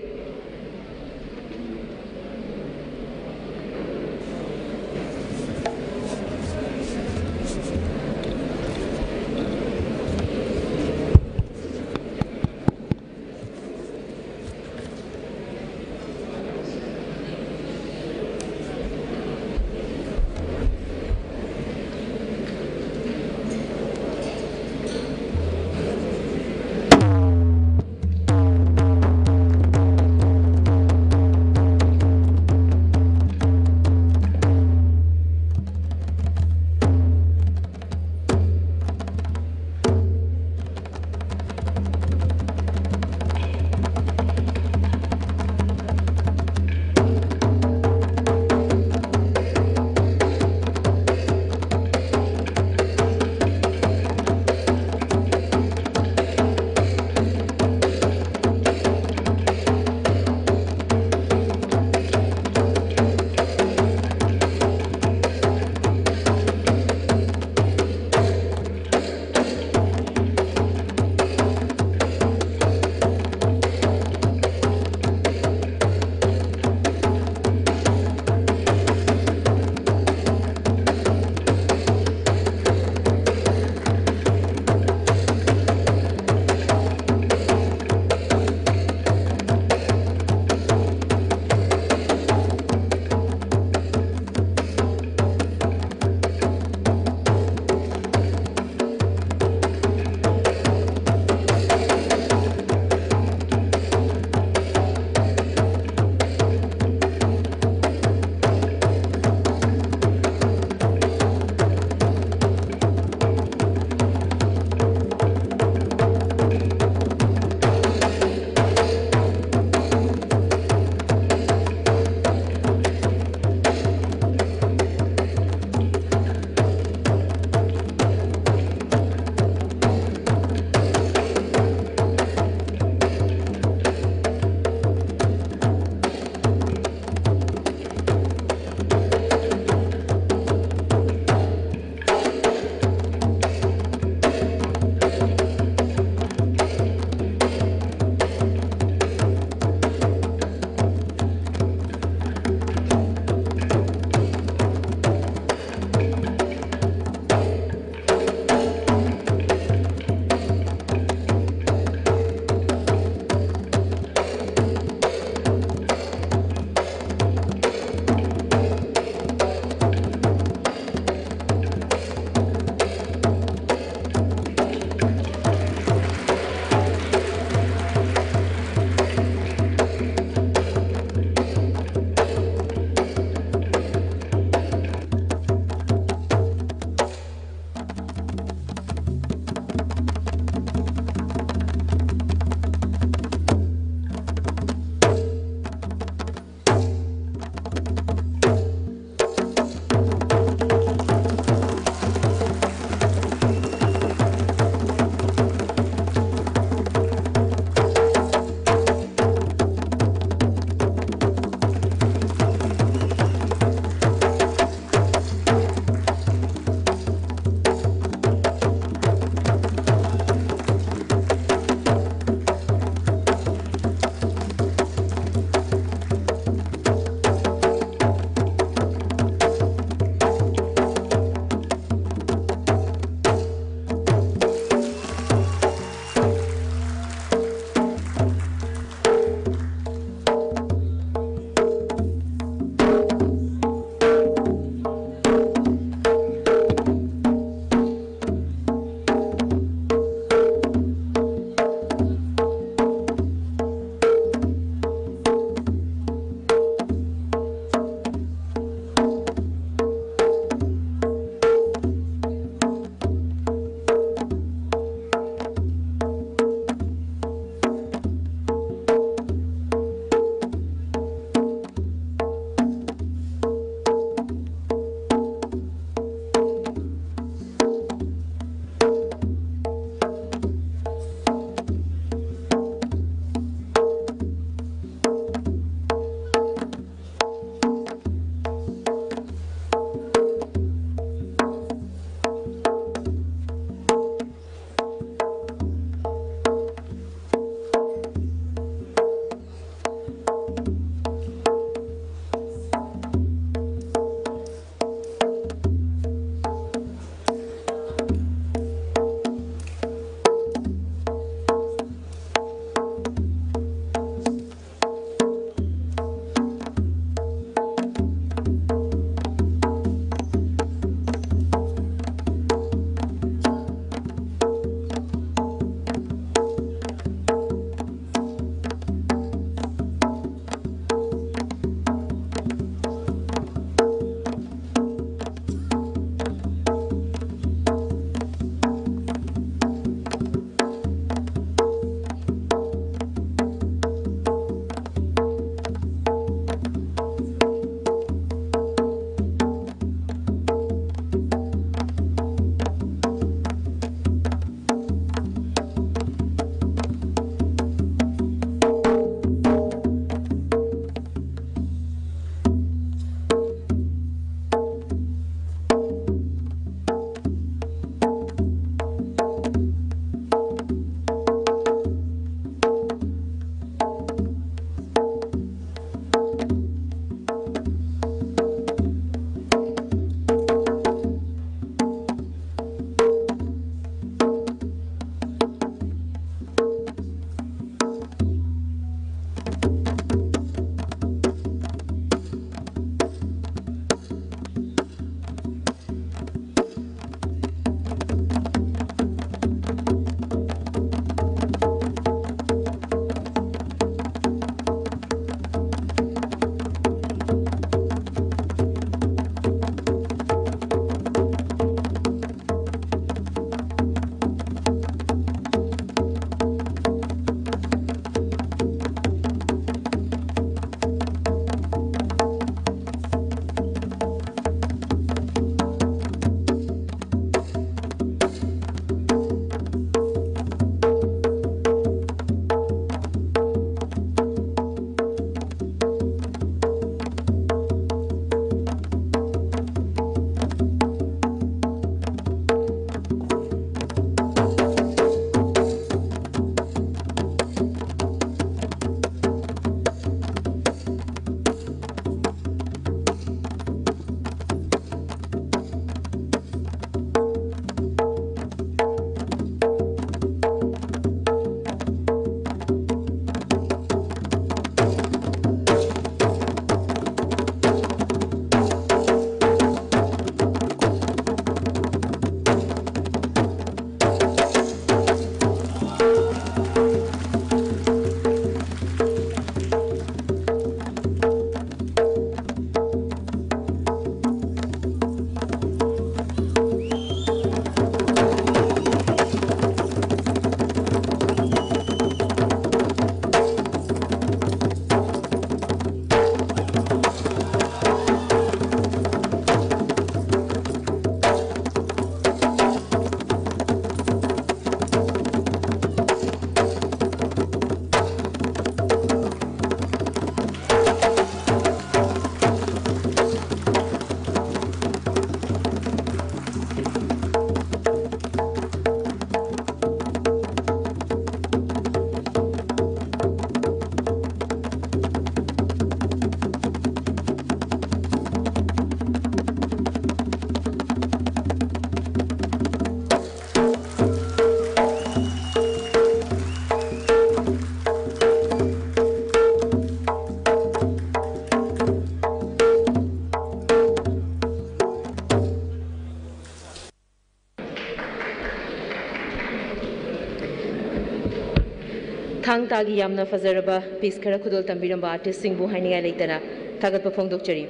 ꯊꯥꯡ ꯇꯥꯒꯤ ꯌꯥꯝꯅ ꯐꯖꯔꯕ piece ꯈꯔ ꯈꯨꯗꯣꯜ ꯇꯝꯕꯤꯔꯝꯕ artistꯁꯤꯡꯕꯨ ꯍꯥꯏꯅꯤꯡꯉꯥꯏ ꯂꯩꯇꯅ ꯊꯥꯒꯠꯄ ꯐꯣꯡꯗꯣꯛꯆꯔꯤ꯫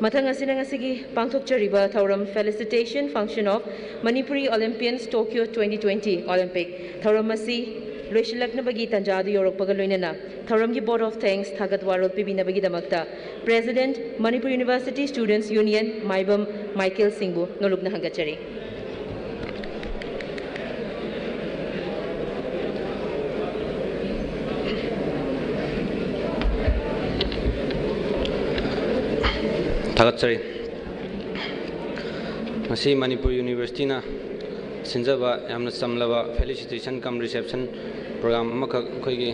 ꯃꯊꯪ ꯑꯁꯤꯅ ꯉꯁꯤꯒꯤ ꯄꯥꯡꯊꯣꯛꯆꯔꯤꯕ ꯊꯧꯔꯝ Felicitation Function of Manipuri Olympians Tokyo twenty twenty Olympic ꯊꯧꯔꯝ ꯑꯁꯤ ꯂꯣꯏꯁꯤꯜꯂꯛꯅꯕꯒꯤ ꯇꯥꯟꯖꯥ ꯑꯗꯨ ꯌꯧꯔꯛꯄꯒ ꯂꯣꯏꯅꯅ ꯊꯧꯔꯝꯒꯤ vote of thanks ꯊꯥꯒꯠ ꯋꯥꯔꯣꯜ ꯄꯤꯕꯤꯅꯕꯒꯤꯗꯃꯛꯇ President Manipur University Students Union Maibam Michael ꯁꯤꯡꯕꯨ ꯅꯣꯂꯨꯛꯅ ꯍꯪꯒꯠꯆꯔꯤ꯫ ꯊꯥꯒꯠꯆꯔꯤ꯫ ꯉꯁꯤ ꯃꯅꯤꯄꯨꯔ ꯌꯨꯅꯤꯚꯔꯁꯤꯇꯤꯅ ꯁꯤꯟꯖꯕ ꯌꯥꯝꯅ ꯆꯝꯂꯕ felicitation cum reception program ꯑꯃꯈꯛ ꯑꯩꯈꯣꯏꯒꯤ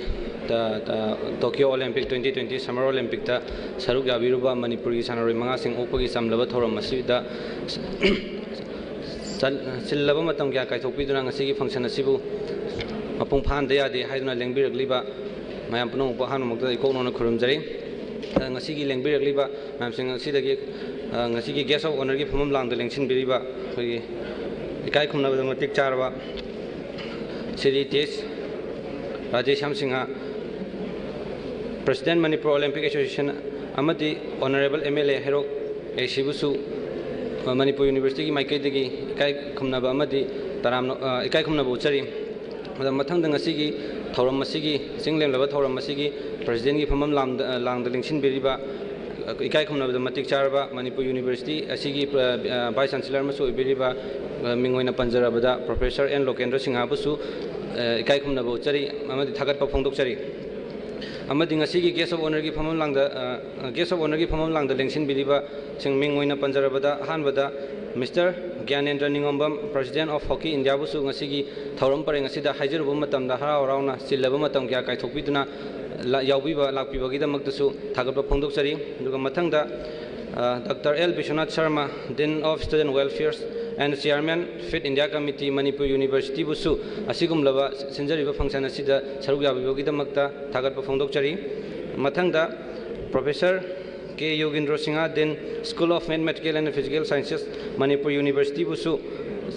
ꯇ-, ꯇ-, Tokyo Olympic twenty twenty Summer Olympicꯇ ꯁꯔꯨꯛ ꯌꯥꯕꯤꯔꯨꯕ ꯃꯅꯤꯄꯨꯔꯒꯤ ꯁꯥꯟꯅꯔꯣꯏ ꯃꯉꯥꯁꯤꯡ ꯑꯣꯛꯄꯒꯤ ꯆꯝꯂꯕ ꯊꯧꯔꯝ ꯑꯁꯤꯗ ꯆꯜ-, ꯆꯤꯜꯂꯕ ꯃꯇꯝ ꯀꯌꯥ ꯀꯥꯏꯊꯣꯛꯄꯤꯗꯨꯅ ꯉꯁꯤꯒꯤ function ꯑꯁꯤꯕꯨ ꯃꯄꯨꯡ ꯐꯥꯍꯟꯗ ꯌꯥꯗꯦ ꯍꯥꯏꯗꯨꯅ ꯂꯦꯡꯕꯤꯔꯛꯂꯤꯕ ꯃꯌꯥꯝ ꯄꯨꯝꯅꯃꯛꯄꯨ ꯑꯍꯥꯟꯕꯃꯛꯇꯗ ꯏꯀꯣꯛ ꯅꯧꯅ ꯈꯨꯔꯨꯝꯖꯔꯤ꯫ ꯑ, ꯉꯁꯤꯒꯤ ꯂꯦꯡꯕꯤꯔꯛꯂꯤꯕ ꯃꯌꯥꯝꯁꯤꯡ ꯑꯁꯤꯗꯒꯤ, ꯑ, ꯉꯁꯤꯒꯤ guest of honourꯒꯤ ꯐꯝꯐꯝ ꯂꯥꯡꯗ ꯂꯦꯡꯁꯤꯟꯕꯤꯔꯤꯕ ꯑꯩꯈꯣꯏꯒꯤ ꯏꯀꯥꯏ ꯈꯨꯝꯅꯕꯗ ꯃꯇꯤꯛ ꯆꯥꯔꯕ Shri ꯇꯦꯖ Radheshyam Singh, President Manipur Olympic Association ꯑꯃꯗꯤ Honourable M L A ꯍꯩꯔꯣꯛ ꯑꯦ ꯁꯤꯕꯨꯁꯨ, ꯑ, ꯃꯅꯤꯄꯨꯔ ꯌꯨꯅꯤꯚꯔꯁꯤꯇꯤꯒꯤ ꯃꯥꯏꯀꯩꯗꯒꯤ ꯏꯀꯥꯏ ꯈꯨꯝꯅꯕ ꯑꯃꯗꯤ ꯇꯔꯥꯝꯅ-, ꯑ, ꯏꯀꯥꯏ ꯈꯨꯝꯅꯕ ꯎꯠꯆꯔꯤ꯫ ꯑꯗ ꯃꯊꯪꯗ ꯉꯁꯤꯒꯤ ꯊꯧꯔꯝ ꯑꯁꯤꯒꯤ, ꯆꯤꯡꯂꯦꯝꯂꯕ ꯊꯧꯔꯝ ꯑꯁꯤꯒꯤ Presidentꯀꯤ ꯐꯝꯐꯝ ꯂꯥꯝꯗ-, ꯂꯥꯡꯗ ꯂꯦꯡꯁꯤꯟꯕꯤꯔꯤꯕ, ꯏꯀꯥꯏ ꯈꯨꯝꯅꯕꯗ ꯃꯇꯤꯛ ꯆꯥꯔꯕ ꯃꯅꯤꯄꯨꯔ ꯌꯨꯅꯤꯚꯔꯁꯤꯇꯤ ꯑꯁꯤꯒꯤ, ꯑ, Vice Chancellor ꯑꯃꯁꯨ ꯑꯣꯏꯕꯤꯔꯤꯕ, ꯑ, ꯃꯤꯡ ꯑꯣꯏꯅ ꯄꯟꯖꯔꯕꯗ Professor N ꯂꯣꯀꯦꯟꯗ꯭ꯔ ꯁꯤꯡꯍꯕꯨꯁꯨ, ꯑ, ꯏꯀꯥꯏ ꯈꯨꯝꯅꯕ ꯎꯠꯆꯔꯤ ꯑꯃꯗꯤ ꯊꯥꯒꯠꯄ ꯐꯣꯡꯗꯣꯛꯆꯔꯤ꯫ ꯑꯃꯗꯤ ꯉꯁꯤꯒꯤ guest of honourꯒꯤ ꯐꯝꯐꯝ ꯂꯥꯡꯗ, ꯑ, guest of honourꯒꯤ ꯐꯝꯐꯝ ꯂꯥꯡꯗ ꯂꯦꯡꯁꯤꯟꯕꯤꯔꯤꯕꯁꯤꯡ ꯃꯤꯡ ꯑꯣꯏꯅ ꯄꯟꯖꯔꯕꯗ, ꯑꯍꯥꯟꯕꯗ Mister ꯒ꯭ꯌꯥꯅꯦꯟꯗ꯭ꯔ ꯅꯤꯉꯣꯝꯕꯝ, President of Hockey Indiaꯕꯨꯁꯨ ꯉꯁꯤꯒꯤ ꯊꯧꯔꯝ ꯄꯔꯦꯡ ꯑꯁꯤꯗ ꯍꯥꯏꯖꯔꯨꯕ ꯃꯇꯝꯗ ꯍꯔꯥꯎ ꯍꯔꯥꯎꯅ ꯆꯤꯜꯂꯕ ꯃꯇꯝ ꯀꯌꯥ ꯀꯥꯏꯊꯣꯛꯄꯤꯗꯨꯅ ꯂ-, ꯌꯥꯎꯕꯤꯕ, ꯂꯥꯛꯄꯤꯕꯒꯤꯗꯃꯛꯇꯁꯨ ꯊꯥꯒꯠꯄ ꯐꯣꯡꯗꯣꯛꯆꯔꯤ꯫ ꯑꯗꯨꯒ ꯃꯊꯪꯗ, ꯑ, Doctor L Vishwanath Sharma, Dean of Student Welfare and Chairman Fit India Committee Manipur Universityꯕꯨꯁꯨ ꯑꯁꯤꯒꯨꯝꯂꯕ ꯁꯤꯟꯖꯔꯤꯕ function ꯑꯁꯤꯗ ꯁꯔꯨꯛ ꯌꯥꯕꯤꯕꯒꯤꯗꯃꯛꯇ ꯊꯥꯒꯠꯄ ꯐꯣꯡꯗꯣꯛꯆꯔꯤ꯫ ꯃꯊꯪꯗ Professor K ꯌꯣꯒꯤꯟꯗ꯭ꯔꯣ Singh, Dean School of Mathematical and Physical Sciences, Manipur Universityꯕꯨꯁꯨ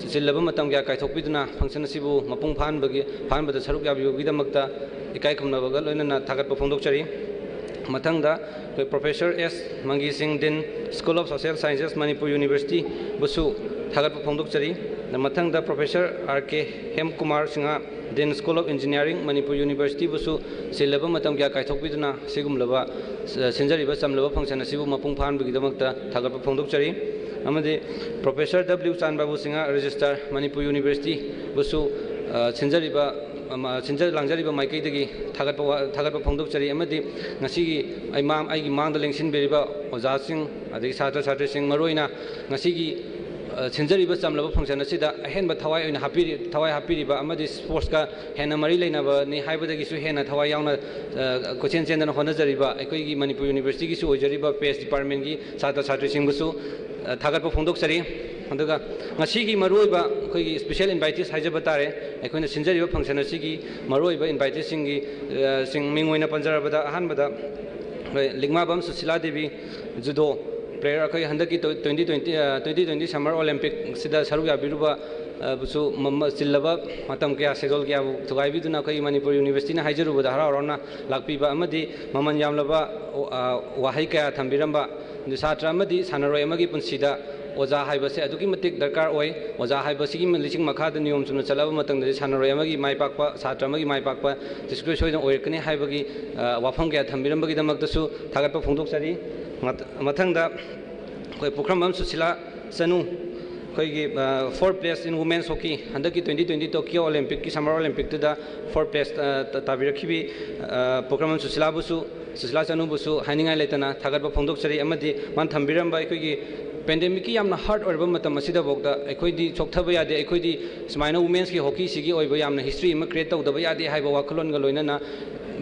ꯆꯤꯜꯂꯕ ꯃꯇꯝ ꯀꯌꯥ ꯀꯥꯏꯊꯣꯛꯄꯤꯗꯨꯅ function ꯑꯁꯤꯕꯨ ꯃꯄꯨꯡ ꯐꯥꯍꯟꯕꯒꯤ, ꯐꯥꯍꯟꯕꯗ ꯁꯔꯨꯛ ꯌꯥꯕꯤꯕꯒꯤꯗꯃꯛꯇ ꯏꯀꯥꯏ ꯈꯨꯝꯅꯕꯒ ꯂꯣꯏꯅꯅ ꯊꯥꯒꯠꯄ ꯐꯣꯡꯗꯣꯛꯆꯔꯤ꯫ ꯃꯊꯪꯗ ꯑꯩꯈꯣꯏ professor S Mangi Singh, dean, school of social sciences, Manipur ꯌꯨꯅꯤꯚꯔꯁꯤꯇꯤꯕꯨꯁꯨ ꯊꯥꯒꯠꯄ ꯐꯣꯡꯗꯣꯛꯆꯔꯤ꯫ ꯃꯊꯪꯗ professor R K Hemkumar Singh, dean, school of engineering, Manipur ꯌꯨꯅꯤꯚꯔꯁꯤꯇꯤꯕꯨꯁꯨ ꯆꯤꯜꯂꯕ ꯃꯇꯝ ꯀꯌꯥ ꯀꯥꯏꯊꯣꯛꯄꯤꯗꯨꯅ ꯁꯤꯒꯨꯝꯂꯕ, ꯑ, ꯁꯤꯟꯖꯔꯤꯕ ꯆꯝꯂꯕ ꯐꯪꯁꯟ ꯑꯁꯤꯕꯨ ꯃꯄꯨꯡ ꯐꯥꯍꯟꯕꯒꯤꯗꯃꯛꯇ ꯊꯥꯒꯠꯄ ꯐꯣꯡꯗꯣꯛꯆꯔꯤ꯫ ꯑꯃꯗꯤ ꯄ꯭ꯔꯣꯐꯦꯁꯔ ꯗꯕ꯭ꯂꯤꯎ ꯆꯥꯟ ꯕꯥꯕꯨ ꯁꯤꯡꯍ, ꯔꯦꯖꯤꯁꯇ꯭ꯔꯥꯔ, ꯃꯅꯤꯄꯨꯔ ꯌꯨꯅꯤꯚꯔꯁꯤꯇꯤꯕꯨꯁꯨ, ꯑ, ꯁꯤꯟꯖꯔꯤꯕ, ꯑꯃ, ꯁꯤꯟꯖ ꯂꯥꯡꯖꯔꯤꯕ ꯃꯥꯏꯀꯩꯗꯒꯤ ꯊꯥꯒꯠꯄ ꯋꯥ-, ꯊꯥꯒꯠꯄ ꯐꯣꯡꯗꯣꯛꯆꯔꯤ꯫ ꯑꯃꯗꯤ ꯉꯁꯤꯒꯤ ꯑꯩ ꯃꯥꯡ-, ꯑꯩꯒꯤ ꯃꯥꯡꯗ ꯂꯦꯡꯁꯤꯟꯕꯤꯔꯤꯕ ꯑꯣꯖꯥꯁꯤꯡ, ꯑꯗꯒꯤ ꯁꯥꯇ꯭ꯔ ꯁꯥꯇ꯭ꯔꯤꯁꯤꯡ, ꯃꯔꯨꯑꯣꯏꯅ ꯉꯁꯤꯒꯤ, ꯑ, ꯁꯤꯟꯖꯔꯤꯕ ꯆꯝꯂꯕ ꯐꯪꯁꯟ ꯑꯁꯤꯗ ꯑꯍꯦꯟꯕ ꯊꯋꯥꯏ ꯑꯣꯏꯅ ꯍꯥꯞꯄꯤꯔꯤ-, ꯊꯋꯥꯏ ꯍꯥꯞꯄꯤꯔꯤꯕ ꯑꯃꯗꯤ ꯁ꯭ꯄꯣꯔꯠꯁꯀ ꯍꯦꯟꯅ ꯃꯔꯤ ꯂꯩꯅꯕꯅꯤ ꯍꯥꯏꯕꯗꯒꯤꯁꯨ ꯍꯦꯟꯅ ꯊꯋꯥꯏ ꯌꯥꯎꯅ, ꯑ, ꯀꯣꯏꯆꯦꯟ ꯆꯦꯟꯗꯅ ꯍꯣꯠꯅꯖꯔꯤꯕ ꯑꯩꯈꯣꯏꯒꯤ ꯃꯅꯤꯄꯨꯔ ꯌꯨꯅꯤꯚꯔꯁꯤꯇꯤꯒꯤꯁꯨ ꯑꯣꯏꯖꯔꯤꯕ ꯄꯦꯁ ꯗꯤꯄꯥꯔꯠꯃꯦꯟꯒꯤ ꯁꯥꯇ꯭ꯔ ꯁꯥꯇ꯭ꯔꯤꯁꯤꯡꯕꯨꯁꯨ, ꯑ, ꯊꯥꯒꯠꯄ ꯐꯣꯡꯗꯣꯛꯆꯔꯤ꯫ ꯑꯗꯨꯒ ꯉꯁꯤꯒꯤ ꯃꯔꯨꯑꯣꯏꯕ ꯑꯩꯈꯣꯏꯒꯤ ꯁ꯭ꯄꯦꯁꯦꯜ ꯏꯟꯚꯥꯏꯇꯤꯁ ꯍꯥꯏꯖꯕ ꯇꯥꯔꯦ, ꯑꯩꯈꯣꯏꯅ ꯁꯤꯟꯖꯔꯤꯕ ꯐꯪꯁꯟ ꯑꯁꯤꯒꯤ ꯃꯔꯨꯑꯣꯏꯕ ꯏꯟꯚꯥꯏꯇꯤꯁꯁꯤꯡꯒꯤ, ꯑ, ꯁꯤꯡ ꯃꯤꯡ ꯑꯣꯏꯅ ꯄꯟꯖꯔꯕꯗ, ꯑꯍꯥꯟꯕꯗ ꯑꯩꯈꯣꯏ ꯂꯤꯛꯃꯥꯕꯝ ꯁꯨꯁꯤꯂꯥ ꯗꯦꯕꯤ, ꯖꯨꯗꯣ ꯄ꯭ꯂꯦꯌꯔ, ꯑꯩꯈꯣꯏ ꯍꯟꯗꯛꯀꯤ ꯇ꯭ꯋꯦꯟꯇꯤ ꯇ꯭ꯋꯦꯟꯇꯤ, ꯑ, ꯇ꯭ꯋꯦꯟꯇꯤ ꯇ꯭ꯋꯦꯟꯇꯤ ꯁꯝꯃꯔ ꯑꯣꯂꯦꯝꯄꯤꯛꯁꯤꯗ ꯁꯔꯨꯛ ꯌꯥꯕꯤꯔꯨꯕ, ꯑ, ꯕꯨꯁꯨ ꯃ-, ꯃ-, ꯆꯤꯜꯂꯕ ꯃꯇꯝ ꯀꯌꯥ, ꯁꯦꯗꯨꯜ ꯀꯌꯥꯕꯨ ꯊꯨꯒꯥꯏꯕꯤꯗꯨꯅ ꯑꯩꯈꯣꯏꯒꯤ ꯃꯅꯤꯄꯨꯔ ꯌꯨꯅꯤꯚꯔꯁꯤꯇꯤꯅ ꯍꯥꯏꯖꯔꯨꯕꯗ ꯍꯔꯥꯎ ꯍꯔꯥꯎꯅ ꯂꯥꯛꯄꯤꯕ ꯑꯃꯗꯤ ꯃꯃꯜ ꯌꯥꯝꯂꯕ, ꯑ, ꯋꯥꯍꯩ ꯀꯌꯥ ꯊꯝꯕꯤꯔꯝꯕ, ꯑꯗꯨ ꯁꯥꯇ꯭ꯔ ꯑꯃꯗꯤ ꯁꯥꯟꯅꯔꯣꯏ ꯑꯃꯒꯤ ꯄꯨꯟꯁꯤꯗ ꯑꯣꯖꯥ ꯍꯥꯏꯕꯁꯦ ꯑꯗꯨꯛꯀꯤ ꯃꯇꯤꯛ ꯗꯔꯀꯥꯔ ꯑꯣꯏ꯫ ꯑꯣꯖꯥ ꯍꯥꯏꯕꯁꯤꯒꯤ ꯂꯤꯁꯤꯡ ꯃꯈꯥꯗ ꯅꯤꯌꯣꯝ ꯆꯨꯝꯅ ꯆꯠꯂꯕ ꯃꯇꯝꯗꯗꯤ ꯁꯥꯟꯅꯔꯣꯏ ꯑꯃꯒꯤ ꯃꯥꯏ ꯄꯥꯛꯄ, ꯁꯥꯇ꯭ꯔ ꯑꯃꯒꯤ ꯃꯥꯏ ꯄꯥꯛꯄ ꯁꯨꯡꯁꯣꯏ ꯁꯣꯏꯗꯅ ꯑꯣꯏꯔꯛꯀꯅꯤ ꯍꯥꯏꯕꯒꯤ, ꯑ, ꯋꯥꯐꯝ ꯀꯌꯥ ꯊꯝꯕꯤꯔꯝꯕꯒꯤꯗꯃꯛꯇꯁꯨ ꯊꯥꯒꯠꯄ ꯐꯣꯡꯗꯣꯛꯆꯔꯤ꯫ ꯃꯊ-, ꯃꯊꯪꯗ ꯑꯩꯈꯣꯏ ꯄꯨꯈ꯭ꯔꯝꯕꯝ ꯁꯨꯁꯤꯂꯥ ꯆꯅꯨ, ꯑꯩꯈꯣꯏꯒꯤ, ꯑ, fourth place in women's hockey, ꯍꯟꯗꯛꯀꯤ twenty twenty Tokyo Olympic ꯀꯤ Summer Olympic ꯇꯨꯗ fourth place, ꯑ, ꯇ-, ꯇꯥꯕꯤꯔꯛꯈꯤꯕꯤ, ꯑ, ꯄꯨꯈ꯭ꯔꯝꯕꯝ ꯁꯨꯁꯤꯂꯥꯕꯨꯁꯨ, ꯁꯨꯁꯤꯂꯥ ꯆꯅꯨꯕꯨꯁꯨ ꯍꯥꯏꯅꯤꯡꯉꯥꯏ ꯂꯩꯇꯅ ꯊꯥꯒꯠꯄ ꯐꯣꯡꯗꯣꯛꯆꯔꯤ꯫ ꯑꯃꯗꯤ ꯃꯥꯅ ꯊꯝꯕꯤꯔꯝꯕ ꯑꯩꯈꯣꯏꯒꯤ pandemic ꯀꯤ ꯌꯥꯝꯅ hard ꯑꯣꯏꯔꯕ ꯃꯇꯝ ꯑꯁꯤꯗꯐꯥꯎꯗ ꯑꯩꯈꯣꯏꯗꯤ ꯁꯣꯛꯊꯕ ꯌꯥꯗꯦ, ꯑꯩꯈꯣꯏꯗꯤ ꯁꯨꯃꯥꯏꯅ women's ꯀꯤ hockey ꯁꯤꯒꯤ ꯑꯣꯏꯕ ꯌꯥꯝꯅ history ꯑꯃ create ꯇꯧꯗꯕ ꯌꯥꯗꯦ ꯍꯥꯏꯕ ꯋꯥꯈꯜꯂꯣꯟꯒ ꯂꯣꯏꯅꯅ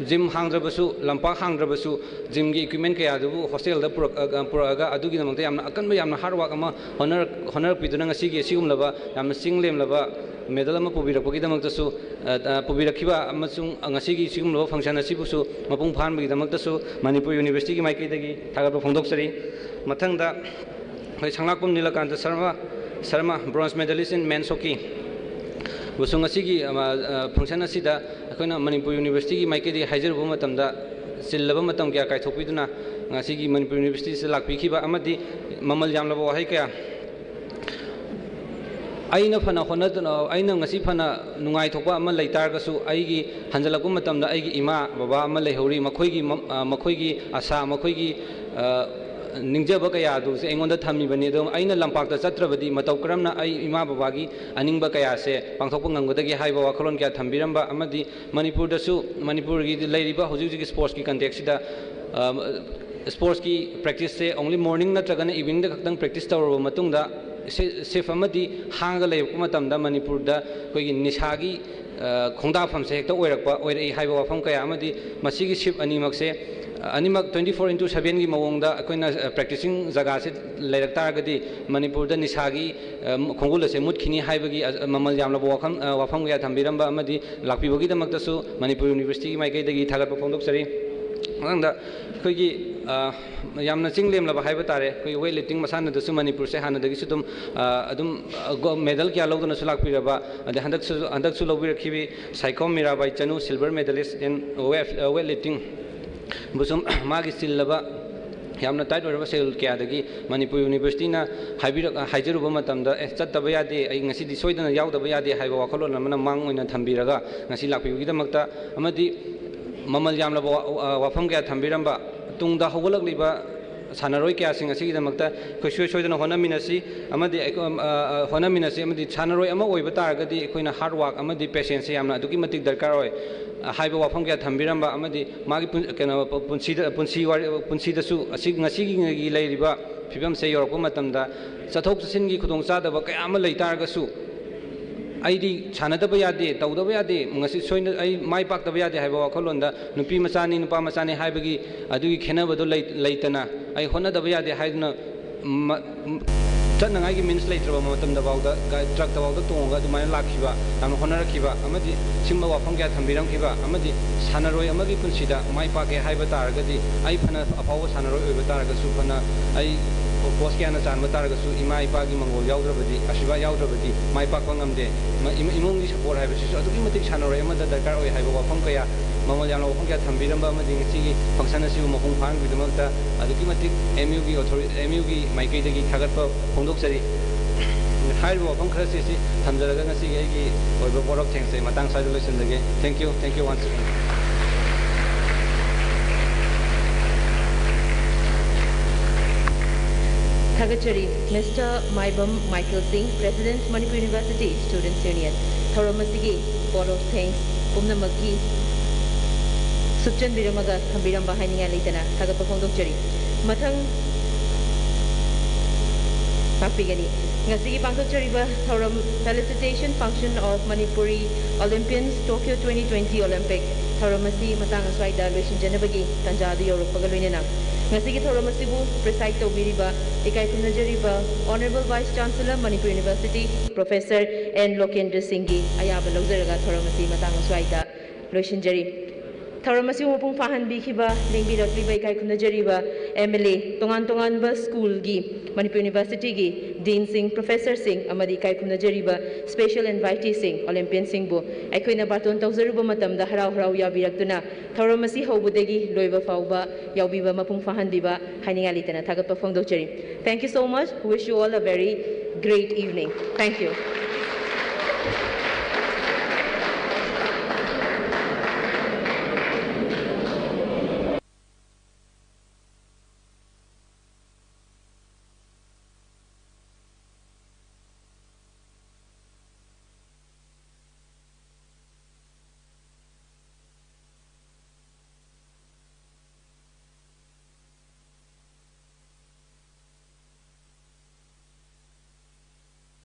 gym ꯍꯥꯡꯗ꯭ꯔꯕꯁꯨ, ꯂꯝꯄꯥꯛ ꯍꯥꯡꯗ꯭ꯔꯕꯁꯨ, gym ꯒꯤ equipment ꯀꯌꯥꯗꯨꯕꯨ hostel ꯗ ꯄꯨꯔꯛ-, ꯑ, ꯄꯨꯔꯛꯑꯒ ꯑꯗꯨꯒꯤꯗꯃꯛꯇ ꯌꯥꯝꯅ ꯑꯀꯟꯕ, ꯌꯥꯝꯅ hard work ꯑꯃ ꯍꯣꯠꯅꯔꯛ-, ꯍꯣꯠꯅꯔꯛꯄꯤꯗꯨꯅ ꯉꯁꯤꯒꯤ ꯑꯁꯤꯒꯨꯝꯂꯕ ꯌꯥꯝꯅ ꯆꯤꯡ ꯂꯦꯝꯂꯕ medal ꯑꯃ ꯄꯨꯕꯤꯔꯛꯄꯒꯤꯗꯃꯛꯇꯁꯨ, ꯑ, ꯑ, ꯄꯨꯕꯤꯔꯛꯈꯤꯕ ꯑꯃꯁꯨꯡ ꯉꯁꯤꯒꯤ ꯁꯤꯒꯨꯝꯂꯕ function ꯑꯁꯤꯕꯨꯁꯨ ꯃꯄꯨꯡ ꯐꯥꯍꯟꯕꯒꯤꯗꯃꯛꯇꯁꯨ ꯃꯅꯤꯄꯨꯔ University ꯒꯤ ꯃꯥꯏꯀꯩꯗꯒꯤ ꯊꯥꯒꯠꯄ ꯐꯣꯡꯗꯣꯛꯆꯔꯤ꯫ ꯃꯊꯪꯗ ꯑꯩꯈꯣꯏ ꯁꯪꯂꯥꯛꯄꯝ Nilakanta Sharma, Sharma, bronze medalist in men's hockey꯫ ꯑꯃꯁꯨꯡ ꯉꯁꯤꯒꯤ, ꯑ, ꯑ, function ꯑꯁꯤꯗ ꯑꯩꯈꯣꯏꯅ ꯃꯅꯤꯄꯨꯔ ꯌꯨꯅꯤꯚꯔꯁꯤꯇꯤꯒꯤ ꯃꯥꯏꯀꯩꯗꯒꯤ ꯍꯥꯏꯖꯔꯨꯕ ꯃꯇꯝꯗ, ꯆꯤꯜꯂꯕ ꯃꯇꯝ ꯀꯌꯥ ꯀꯥꯏꯊꯣꯛꯄꯤꯗꯨꯅ ꯉꯁꯤꯒꯤ ꯃꯅꯤꯄꯨꯔ ꯌꯨꯅꯤꯚꯔꯁꯤꯇꯤꯁꯤꯗ ꯂꯥꯛꯄꯤꯈꯤꯕ ꯑꯃꯗꯤ ꯃꯃꯜ ꯌꯥꯝꯂꯕ ꯋꯥꯍꯩ ꯀꯌꯥ, ꯑꯩꯅ ꯐꯅ ꯍꯣꯠꯅꯗꯨꯅ, ꯑꯩꯅ ꯉꯁꯤ ꯐꯅ ꯅꯨꯡꯉꯥꯏꯊꯣꯛꯄ ꯑꯃ ꯂꯩ ꯇꯥꯔꯒꯁꯨ, ꯑꯩꯒꯤ ꯍꯟꯖꯜꯂꯛꯄ ꯃꯇꯝꯗ ꯑꯩꯒꯤ ꯏꯃꯥ ꯕꯕꯥ ꯑꯃ ꯂꯩꯍꯧꯔꯤ, ꯃꯈꯣꯏꯒꯤ ꯃ-, ꯑ, ꯃꯈꯣꯏꯒꯤ ꯑꯁꯥ, ꯃꯈꯣꯏꯒꯤ, ꯑ, ꯅꯤꯡꯖꯕ ꯀꯌꯥ ꯑꯗꯨꯁꯦ ꯑꯩꯉꯣꯟꯗ ꯊꯝꯃꯤꯕꯅꯤ꯫ ꯑꯗꯣ ꯑꯩꯅ ꯂꯝꯄꯥꯛꯇ ꯆꯠꯇ꯭ꯔꯕꯗꯤ ꯃꯇꯧ ꯀꯔꯝꯅ ꯑꯩ ꯏꯃꯥ ꯕꯕꯥꯒꯤ ꯑꯅꯤꯡꯕ ꯀꯌꯥꯁꯦ ꯄꯥꯡꯊꯣꯛꯄ ꯉꯝꯒꯗꯒꯦ ꯍꯥꯏꯕ ꯋꯥꯈꯜꯂꯣꯟ ꯀꯌꯥ ꯊꯝꯕꯤꯔꯝꯕ, ꯑꯃꯗꯤ ꯃꯅꯤꯄꯨꯔꯗꯁꯨ, ꯃꯅꯤꯄꯨꯔꯒꯤ ꯂꯩꯔꯤꯕ ꯍꯧꯖꯤꯛ ꯍꯧꯖꯤꯛꯀꯤ sportsꯀꯤ contextꯁꯤꯗ, ꯑ, sportsꯀꯤ practiceꯁꯦ only morning ꯅꯠꯇ꯭ꯔꯒꯅ eveningꯗ ꯈꯛꯇꯪ practice ꯇꯧꯔꯕ ꯃꯇꯨꯡꯗ, ꯁꯤ-, safe ꯑꯃꯗꯤ ꯍꯥꯡꯉꯒ ꯂꯩꯔꯛꯄ ꯃꯇꯝꯗ ꯃꯅꯤꯄꯨꯔꯗ ꯑꯩꯈꯣꯏꯒꯤ ꯅꯤꯁꯥꯒꯤ, ꯑ, ꯈꯣꯡꯗꯥꯐꯝꯁꯦ ꯍꯦꯛꯇ ꯑꯣꯏꯔꯛꯄ, ꯑꯣꯏꯔꯛꯏ ꯍꯥꯏꯕ ꯋꯥꯐꯝ ꯀꯌꯥ ꯑꯃꯗꯤ ꯃꯁꯤꯒꯤ shift ꯑꯅꯤꯃꯛꯁꯦ, ꯑ, ꯑꯅꯤꯃꯛ twenty four into sevenꯒꯤ ꯃꯑꯣꯡꯗ ꯑꯩꯈꯣꯏꯅ, ꯑ, practicing ꯖꯒꯥꯁꯦ ꯂꯩꯔꯛ ꯇꯥꯔꯒꯗꯤ ꯃꯅꯤꯄꯨꯔꯗ ꯅꯤꯁꯥꯒꯤ, ꯑ, ꯈꯣꯡꯒꯨꯜ ꯑꯁꯦ ꯃꯨꯠꯈꯤꯅꯤ ꯍꯥꯏꯕꯒꯤ, ꯑ, ꯃꯃꯜ ꯌꯥꯝꯂꯕ ꯋꯥꯐꯝ, ꯑ, ꯋꯥꯐꯝ ꯀꯌꯥ ꯊꯝꯕꯤꯔꯝꯕ ꯑꯃꯗꯤ ꯂꯥꯛꯄꯤꯕꯒꯤꯗꯃꯛꯇꯁꯨ ꯃꯅꯤꯄꯨꯔ ꯌꯨꯅꯤꯚꯔꯁꯤꯇꯤꯒꯤ ꯃꯥꯏꯀꯩꯗꯒꯤ ꯊꯥꯒꯠꯄ ꯐꯣꯡꯗꯣꯛꯆꯔꯤ꯫ ꯃꯊꯪꯗ ꯑꯩꯈꯣꯏꯒꯤ, ꯑ, ꯌꯥꯝꯅ ꯆꯤꯡ ꯂꯦꯝꯂꯕ ꯍꯥꯏꯕ ꯇꯥꯔꯦ, ꯑꯩꯈꯣꯏꯒꯤ weight lifting ꯃꯁꯥꯟꯅꯗꯁꯨ ꯃꯅꯤꯄꯨꯔꯁꯦ ꯍꯥꯟꯅꯗꯒꯤꯁꯨ ꯑꯗꯨꯝ, ꯑ, ꯑꯗꯨꯝ, ꯑ, ꯒꯣ-, medal ꯀꯌꯥ ꯂꯧꯗꯨꯅꯁꯨ ꯂꯥꯛꯄꯤꯔꯕ, ꯑꯗꯩ ꯍꯟꯗꯛꯁꯨ, ꯍꯟꯗꯛꯁꯨ ꯂꯧꯕꯤꯔꯛꯈꯤꯕꯤ Saikhom Mirabai Chanu, silver medalist in weight, ꯑ, weight lifting ꯕꯨꯁꯨ ꯃꯥꯒꯤ ꯆꯤꯜꯂꯕ, ꯌꯥꯝꯅ tight ꯑꯣꯏꯔꯕ schedule ꯀꯌꯥꯗꯒꯤ ꯃꯅꯤꯄꯨꯔ ꯌꯨꯅꯤꯚꯔꯁꯤꯇꯤꯅ ꯍꯥꯏꯕꯤꯔꯛ-, ꯍꯥꯏꯖꯔꯨꯕ ꯃꯇꯝꯗ, "ꯑꯦ, ꯆꯠꯇꯕ ꯌꯥꯗꯦ, ꯑꯩ ꯉꯁꯤꯗꯤ ꯁꯣꯏꯗꯅ ꯌꯥꯎꯗꯕ ꯌꯥꯗꯦ" ꯍꯥꯏꯕ ꯋꯥꯈꯜꯂꯣꯟ ꯑꯃꯅ ꯃꯥꯡ ꯑꯣꯏꯅ ꯊꯝꯕꯤꯔꯒ ꯉꯁꯤ ꯂꯥꯛꯄꯤꯕꯒꯤꯗꯃꯛꯇ, ꯑꯃꯗꯤ ꯃꯃꯜ ꯌꯥꯝꯂꯕ ꯋꯥ-, ꯋꯥꯐꯝ ꯀꯌꯥ ꯊꯝꯕꯤꯔꯝꯕ, ꯇꯨꯡꯗ ꯍꯧꯒꯠꯂꯛꯂꯤꯕ ꯁꯥꯟꯅꯔꯣꯏ ꯀꯌꯥꯁꯤꯡ ꯑꯁꯤꯒꯤꯗꯃꯛꯇ ꯑꯩꯈꯣꯏ ꯁꯨꯡꯁꯣꯏ ꯁꯣꯏꯗꯅ ꯍꯣꯠꯅꯃꯤꯟꯅꯁꯤ, ꯑꯃꯗꯤ ꯑꯩꯈꯣꯏ, ꯑ, ꯑ, ꯍꯣꯠꯅꯃꯤꯟꯅꯁꯤ, ꯑꯃꯗꯤ ꯁꯥꯟꯅꯔꯣꯏ ꯑꯃ ꯑꯣꯏꯕ ꯇꯥꯔꯒꯗꯤ ꯑꯩꯈꯣꯏꯅ hard work ꯑꯃꯗꯤ patienceꯁꯦ ꯌꯥꯝꯅ ꯑꯗꯨꯛꯀꯤ ꯃꯇꯤꯛ ꯗꯔꯀꯥꯔ ꯑꯣꯏ, ꯑ, ꯍꯥꯏꯕ ꯋꯥꯐꯝ ꯀꯌꯥ ꯊꯝꯕꯤꯔꯝꯕ, ꯑꯃꯗꯤ ꯃꯥꯒꯤ ꯄꯨꯟ-, ꯀꯩꯅꯣ, ꯄꯨꯟꯁꯤꯗ, ꯄꯨꯟꯁꯤ ꯋꯥꯔꯤ, ꯄꯨꯟꯁꯤꯗꯁꯨ ꯑꯁꯤ, ꯉꯁꯤꯒꯤ ꯂꯩꯔꯤꯕ ꯐꯤꯕꯝꯁꯦ ꯌꯧꯔꯛꯄ ꯃꯇꯝꯗ ꯆꯠꯊꯣꯛ ꯆꯠꯁꯤꯟꯒꯤ ꯈꯨꯗꯣꯡꯆꯥꯗꯕ ꯀꯌꯥ ꯑꯃ ꯂꯩ ꯇꯥꯔꯒꯁꯨ, ꯑꯩꯗꯤ ꯁꯥꯟꯅꯗꯕ ꯌꯥꯗꯦ, ꯇꯧꯗꯕ ꯌꯥꯗꯦ, ꯉꯁꯤ ꯁꯣꯏꯅ ꯑꯩ ꯃꯥꯏ ꯄꯥꯛꯇꯕ ꯌꯥꯗꯦ ꯍꯥꯏꯕ ꯋꯥꯈꯜꯂꯣꯟꯗ, ꯅꯨꯄꯤ ꯃꯆꯥꯅꯤ, ꯅꯨꯄꯥ ꯃꯆꯥꯅꯤ ꯍꯥꯏꯕꯒꯤ ꯑꯗꯨꯒꯤ ꯈꯦꯠꯅꯕꯗꯣ ꯂꯩ-, ꯂꯩꯇꯅ, ꯑꯩ ꯍꯣꯠꯅꯗꯕ ꯌꯥꯗꯦ ꯍꯥꯏꯗꯨꯅ ꯃ-, ꯆꯠꯅꯉꯥꯏꯒꯤ means ꯂꯩꯇ꯭ꯔꯕ ꯃꯇꯝꯗ ꯐꯥꯎꯗ ꯒꯥ-, truckꯇ ꯐꯥꯎꯗ ꯇꯣꯡꯉꯒ ꯑꯗꯨꯃꯥꯏꯅ ꯂꯥꯛꯈꯤꯕ, ꯌꯥꯝꯅ ꯍꯣꯠꯅꯔꯛꯈꯤꯕ, ꯑꯃꯗꯤ ꯁꯤꯒꯨꯝꯕ ꯋꯥꯐꯝ ꯀꯌꯥ ꯊꯝꯕꯤꯔꯝꯈꯤꯕ, ꯑꯃꯗꯤ ꯁꯥꯟꯅꯔꯣꯏ ꯑꯃꯒꯤ ꯄꯨꯟꯁꯤꯗ ꯃꯥꯏ ꯄꯥꯛꯀꯦ ꯍꯥꯏꯕ ꯇꯥꯔꯒꯗꯤ, ꯑꯩ ꯐꯅ ꯑꯐꯥꯎꯕ ꯁꯥꯟꯅꯔꯣꯏ ꯑꯣꯏꯕ ꯇꯥꯔꯒꯁꯨ, ꯐꯅ ꯑꯩ ꯀꯣꯁ ꯀꯌꯥꯅ ꯆꯥꯟꯕ ꯇꯥꯔꯒꯁꯨ ꯏꯃꯥ ꯏꯄꯥꯒꯤ ꯃꯪꯒꯣꯜ ꯌꯥꯎꯗ꯭ꯔꯕꯗꯤ, ꯑꯁꯤꯔꯕꯥꯗ ꯌꯥꯎꯗ꯭ꯔꯕꯗꯤ ꯃꯥꯏ ꯄꯥꯛꯄ ꯉꯝꯗꯦ꯫ ꯏꯃꯨꯡꯒꯤ ꯁꯄꯣꯔꯠ ꯍꯥꯏꯕꯁꯤꯁꯨ ꯑꯗꯨꯛꯀꯤ ꯃꯇꯤꯛ ꯁꯥꯟꯅꯔꯣꯏ ꯑꯃꯗ ꯗꯔꯀꯥꯔ ꯑꯣꯏ ꯍꯥꯏꯕ ꯋꯥꯐꯝ ꯀꯌꯥ, ꯃꯃꯜ ꯌꯥꯝꯅ ꯋꯥꯐꯝ ꯀꯌꯥ ꯊꯝꯕꯤꯔꯝꯕ ꯑꯃꯗꯤ ꯉꯁꯤꯒꯤ ꯐꯪꯁꯟ ꯑꯁꯤꯕꯨ ꯃꯄꯨꯡ ꯐꯥꯍꯟꯕꯒꯤꯗꯃꯛꯇ ꯑꯗꯨꯛꯀꯤ ꯃꯇꯤꯛ ꯑꯦꯝ ꯌꯨꯒꯤ ꯑꯣꯊꯣꯔꯤ ꯑꯦꯝ ꯌꯨꯒꯤ ꯃꯥꯏꯀꯩꯗꯒꯤ ꯊꯥꯒꯠꯄ ꯐꯣꯡꯗꯣꯛꯆꯔꯤ꯫ ꯍꯥꯏꯔꯤꯕ ꯋꯥꯐꯝ ꯈꯔꯁꯤ ꯑꯁꯤ ꯊꯝꯖꯔꯒ ꯉꯁꯤꯒꯤ ꯑꯩꯒꯤ ꯑꯣꯏꯕ vote of thanks ꯑꯩ ꯃꯇꯥꯡ ꯁ꯭ꯋꯥꯏꯗ ꯂꯣꯏꯁꯤꯟꯖꯒꯦ꯫ Thank you, thank you once again. ꯊꯥꯒꯠꯆꯔꯤ꯫ Mister ꯃꯥꯏꯕꯝ ꯃꯥꯏꯀꯦꯜ ꯁꯤꯡ, President, Manipur University Students' Union꯫ ꯊꯧꯔꯝ ꯑꯁꯤꯒꯤ vote of thanks ꯄꯨꯝꯅꯃꯛꯀꯤ ꯁꯨꯞꯆꯟꯕꯤꯔꯝꯃꯒ ꯊꯝꯕꯤꯔꯝꯕ ꯍꯥꯏꯅꯤꯡꯉꯥꯏ ꯂꯩꯇꯅ ꯊꯥꯒꯠꯄ ꯐꯣꯡꯗꯣꯛꯆꯔꯤ꯫ ꯃꯊꯪ ꯇꯥꯛꯄꯤꯒꯅꯤ꯫ ꯉꯁꯤꯒꯤ ꯄꯥꯡꯊꯣꯛꯆꯔꯤꯕ ꯊꯧꯔꯝ Felicitation Function of Manipuri Olympians Tokyo twenty twenty Olympic ꯊꯧꯔꯝ ꯑꯁꯤ ꯃꯇꯥꯡ ꯑꯁ꯭ꯋꯥꯏꯗ ꯂꯣꯏꯁꯤꯟꯖꯅꯕꯒꯤ ꯇꯥꯟꯖꯥ ꯑꯗꯨ ꯌꯧꯔꯛꯄꯒ ꯂꯣꯏꯅꯅ ꯉꯁꯤꯒꯤ ꯊꯧꯔꯝ ꯑꯁꯤꯕꯨ preside ꯇꯧꯕꯤꯔꯤꯕ ꯏꯀꯥꯏ ꯈꯨꯝꯅꯖꯔꯤꯕ Honourable Vice Chancellor Manipur University Professor N ꯂꯣꯀꯦꯟꯗ꯭ꯔ ꯁꯤꯡꯒꯤ ꯑꯌꯥꯕ ꯂꯧꯖꯔꯒ ꯊꯧꯔꯝ ꯑꯁꯤ ꯃꯇꯥꯡ ꯑꯁ꯭ꯋꯥꯏꯗ ꯂꯣꯏꯁꯤꯟꯖꯔꯤ꯫ ꯊꯧꯔꯝ ꯑꯁꯤꯕꯨ ꯃꯄꯨꯡ ꯐꯥꯍꯟꯕꯤꯈꯤꯕ, ꯂꯦꯡꯕꯤꯔꯛꯂꯤꯕ ꯏꯀꯥꯏ ꯈꯨꯝꯅꯖꯔꯤꯕ ꯑꯦꯝ ꯑꯦꯜ ꯑꯦ, ꯇꯣꯉꯥꯟ ꯇꯣꯉꯥꯟꯕ ꯁ꯭ꯀꯨꯜꯒꯤ, ꯃꯅꯤꯄꯨꯔ ꯌꯨꯅꯤꯚꯔꯁꯤꯇꯤꯒꯤ ꯗꯤꯟꯁꯤꯡ, ꯄ꯭ꯔꯣꯐꯦꯁꯔꯁꯤꯡ ꯑꯃꯗꯤ ꯏꯀꯥꯏ ꯈꯨꯝꯅꯖꯔꯤꯕ special inviteeꯁꯤꯡ, ꯑꯣꯂꯦꯝꯄꯤꯌꯟꯁꯤꯡꯕꯨ ꯑꯩꯈꯣꯏꯅ ꯕꯥꯔꯇꯣꯟ ꯇꯧꯖꯔꯨꯕ ꯃꯇꯝꯗ ꯍꯔꯥꯎ ꯍꯔꯥꯎ ꯌꯥꯕꯤꯔꯛꯇꯨꯅ ꯊꯧꯔꯝ ꯑꯁꯤ ꯍꯧꯕꯗꯒꯤ ꯂꯣꯏꯕ ꯐꯥꯎꯕ ꯌꯥꯎꯕꯤꯕ ꯃꯄꯨꯡ ꯐꯥꯍꯟꯕꯤꯕ ꯍꯥꯏꯅꯤꯡꯉꯥꯏ ꯂꯩꯇꯅ ꯊꯥꯒꯠꯄ ꯐꯣꯡꯗꯣꯛꯆꯔꯤ꯫ Thank you so much. Wish you all a very great evening. Thank you.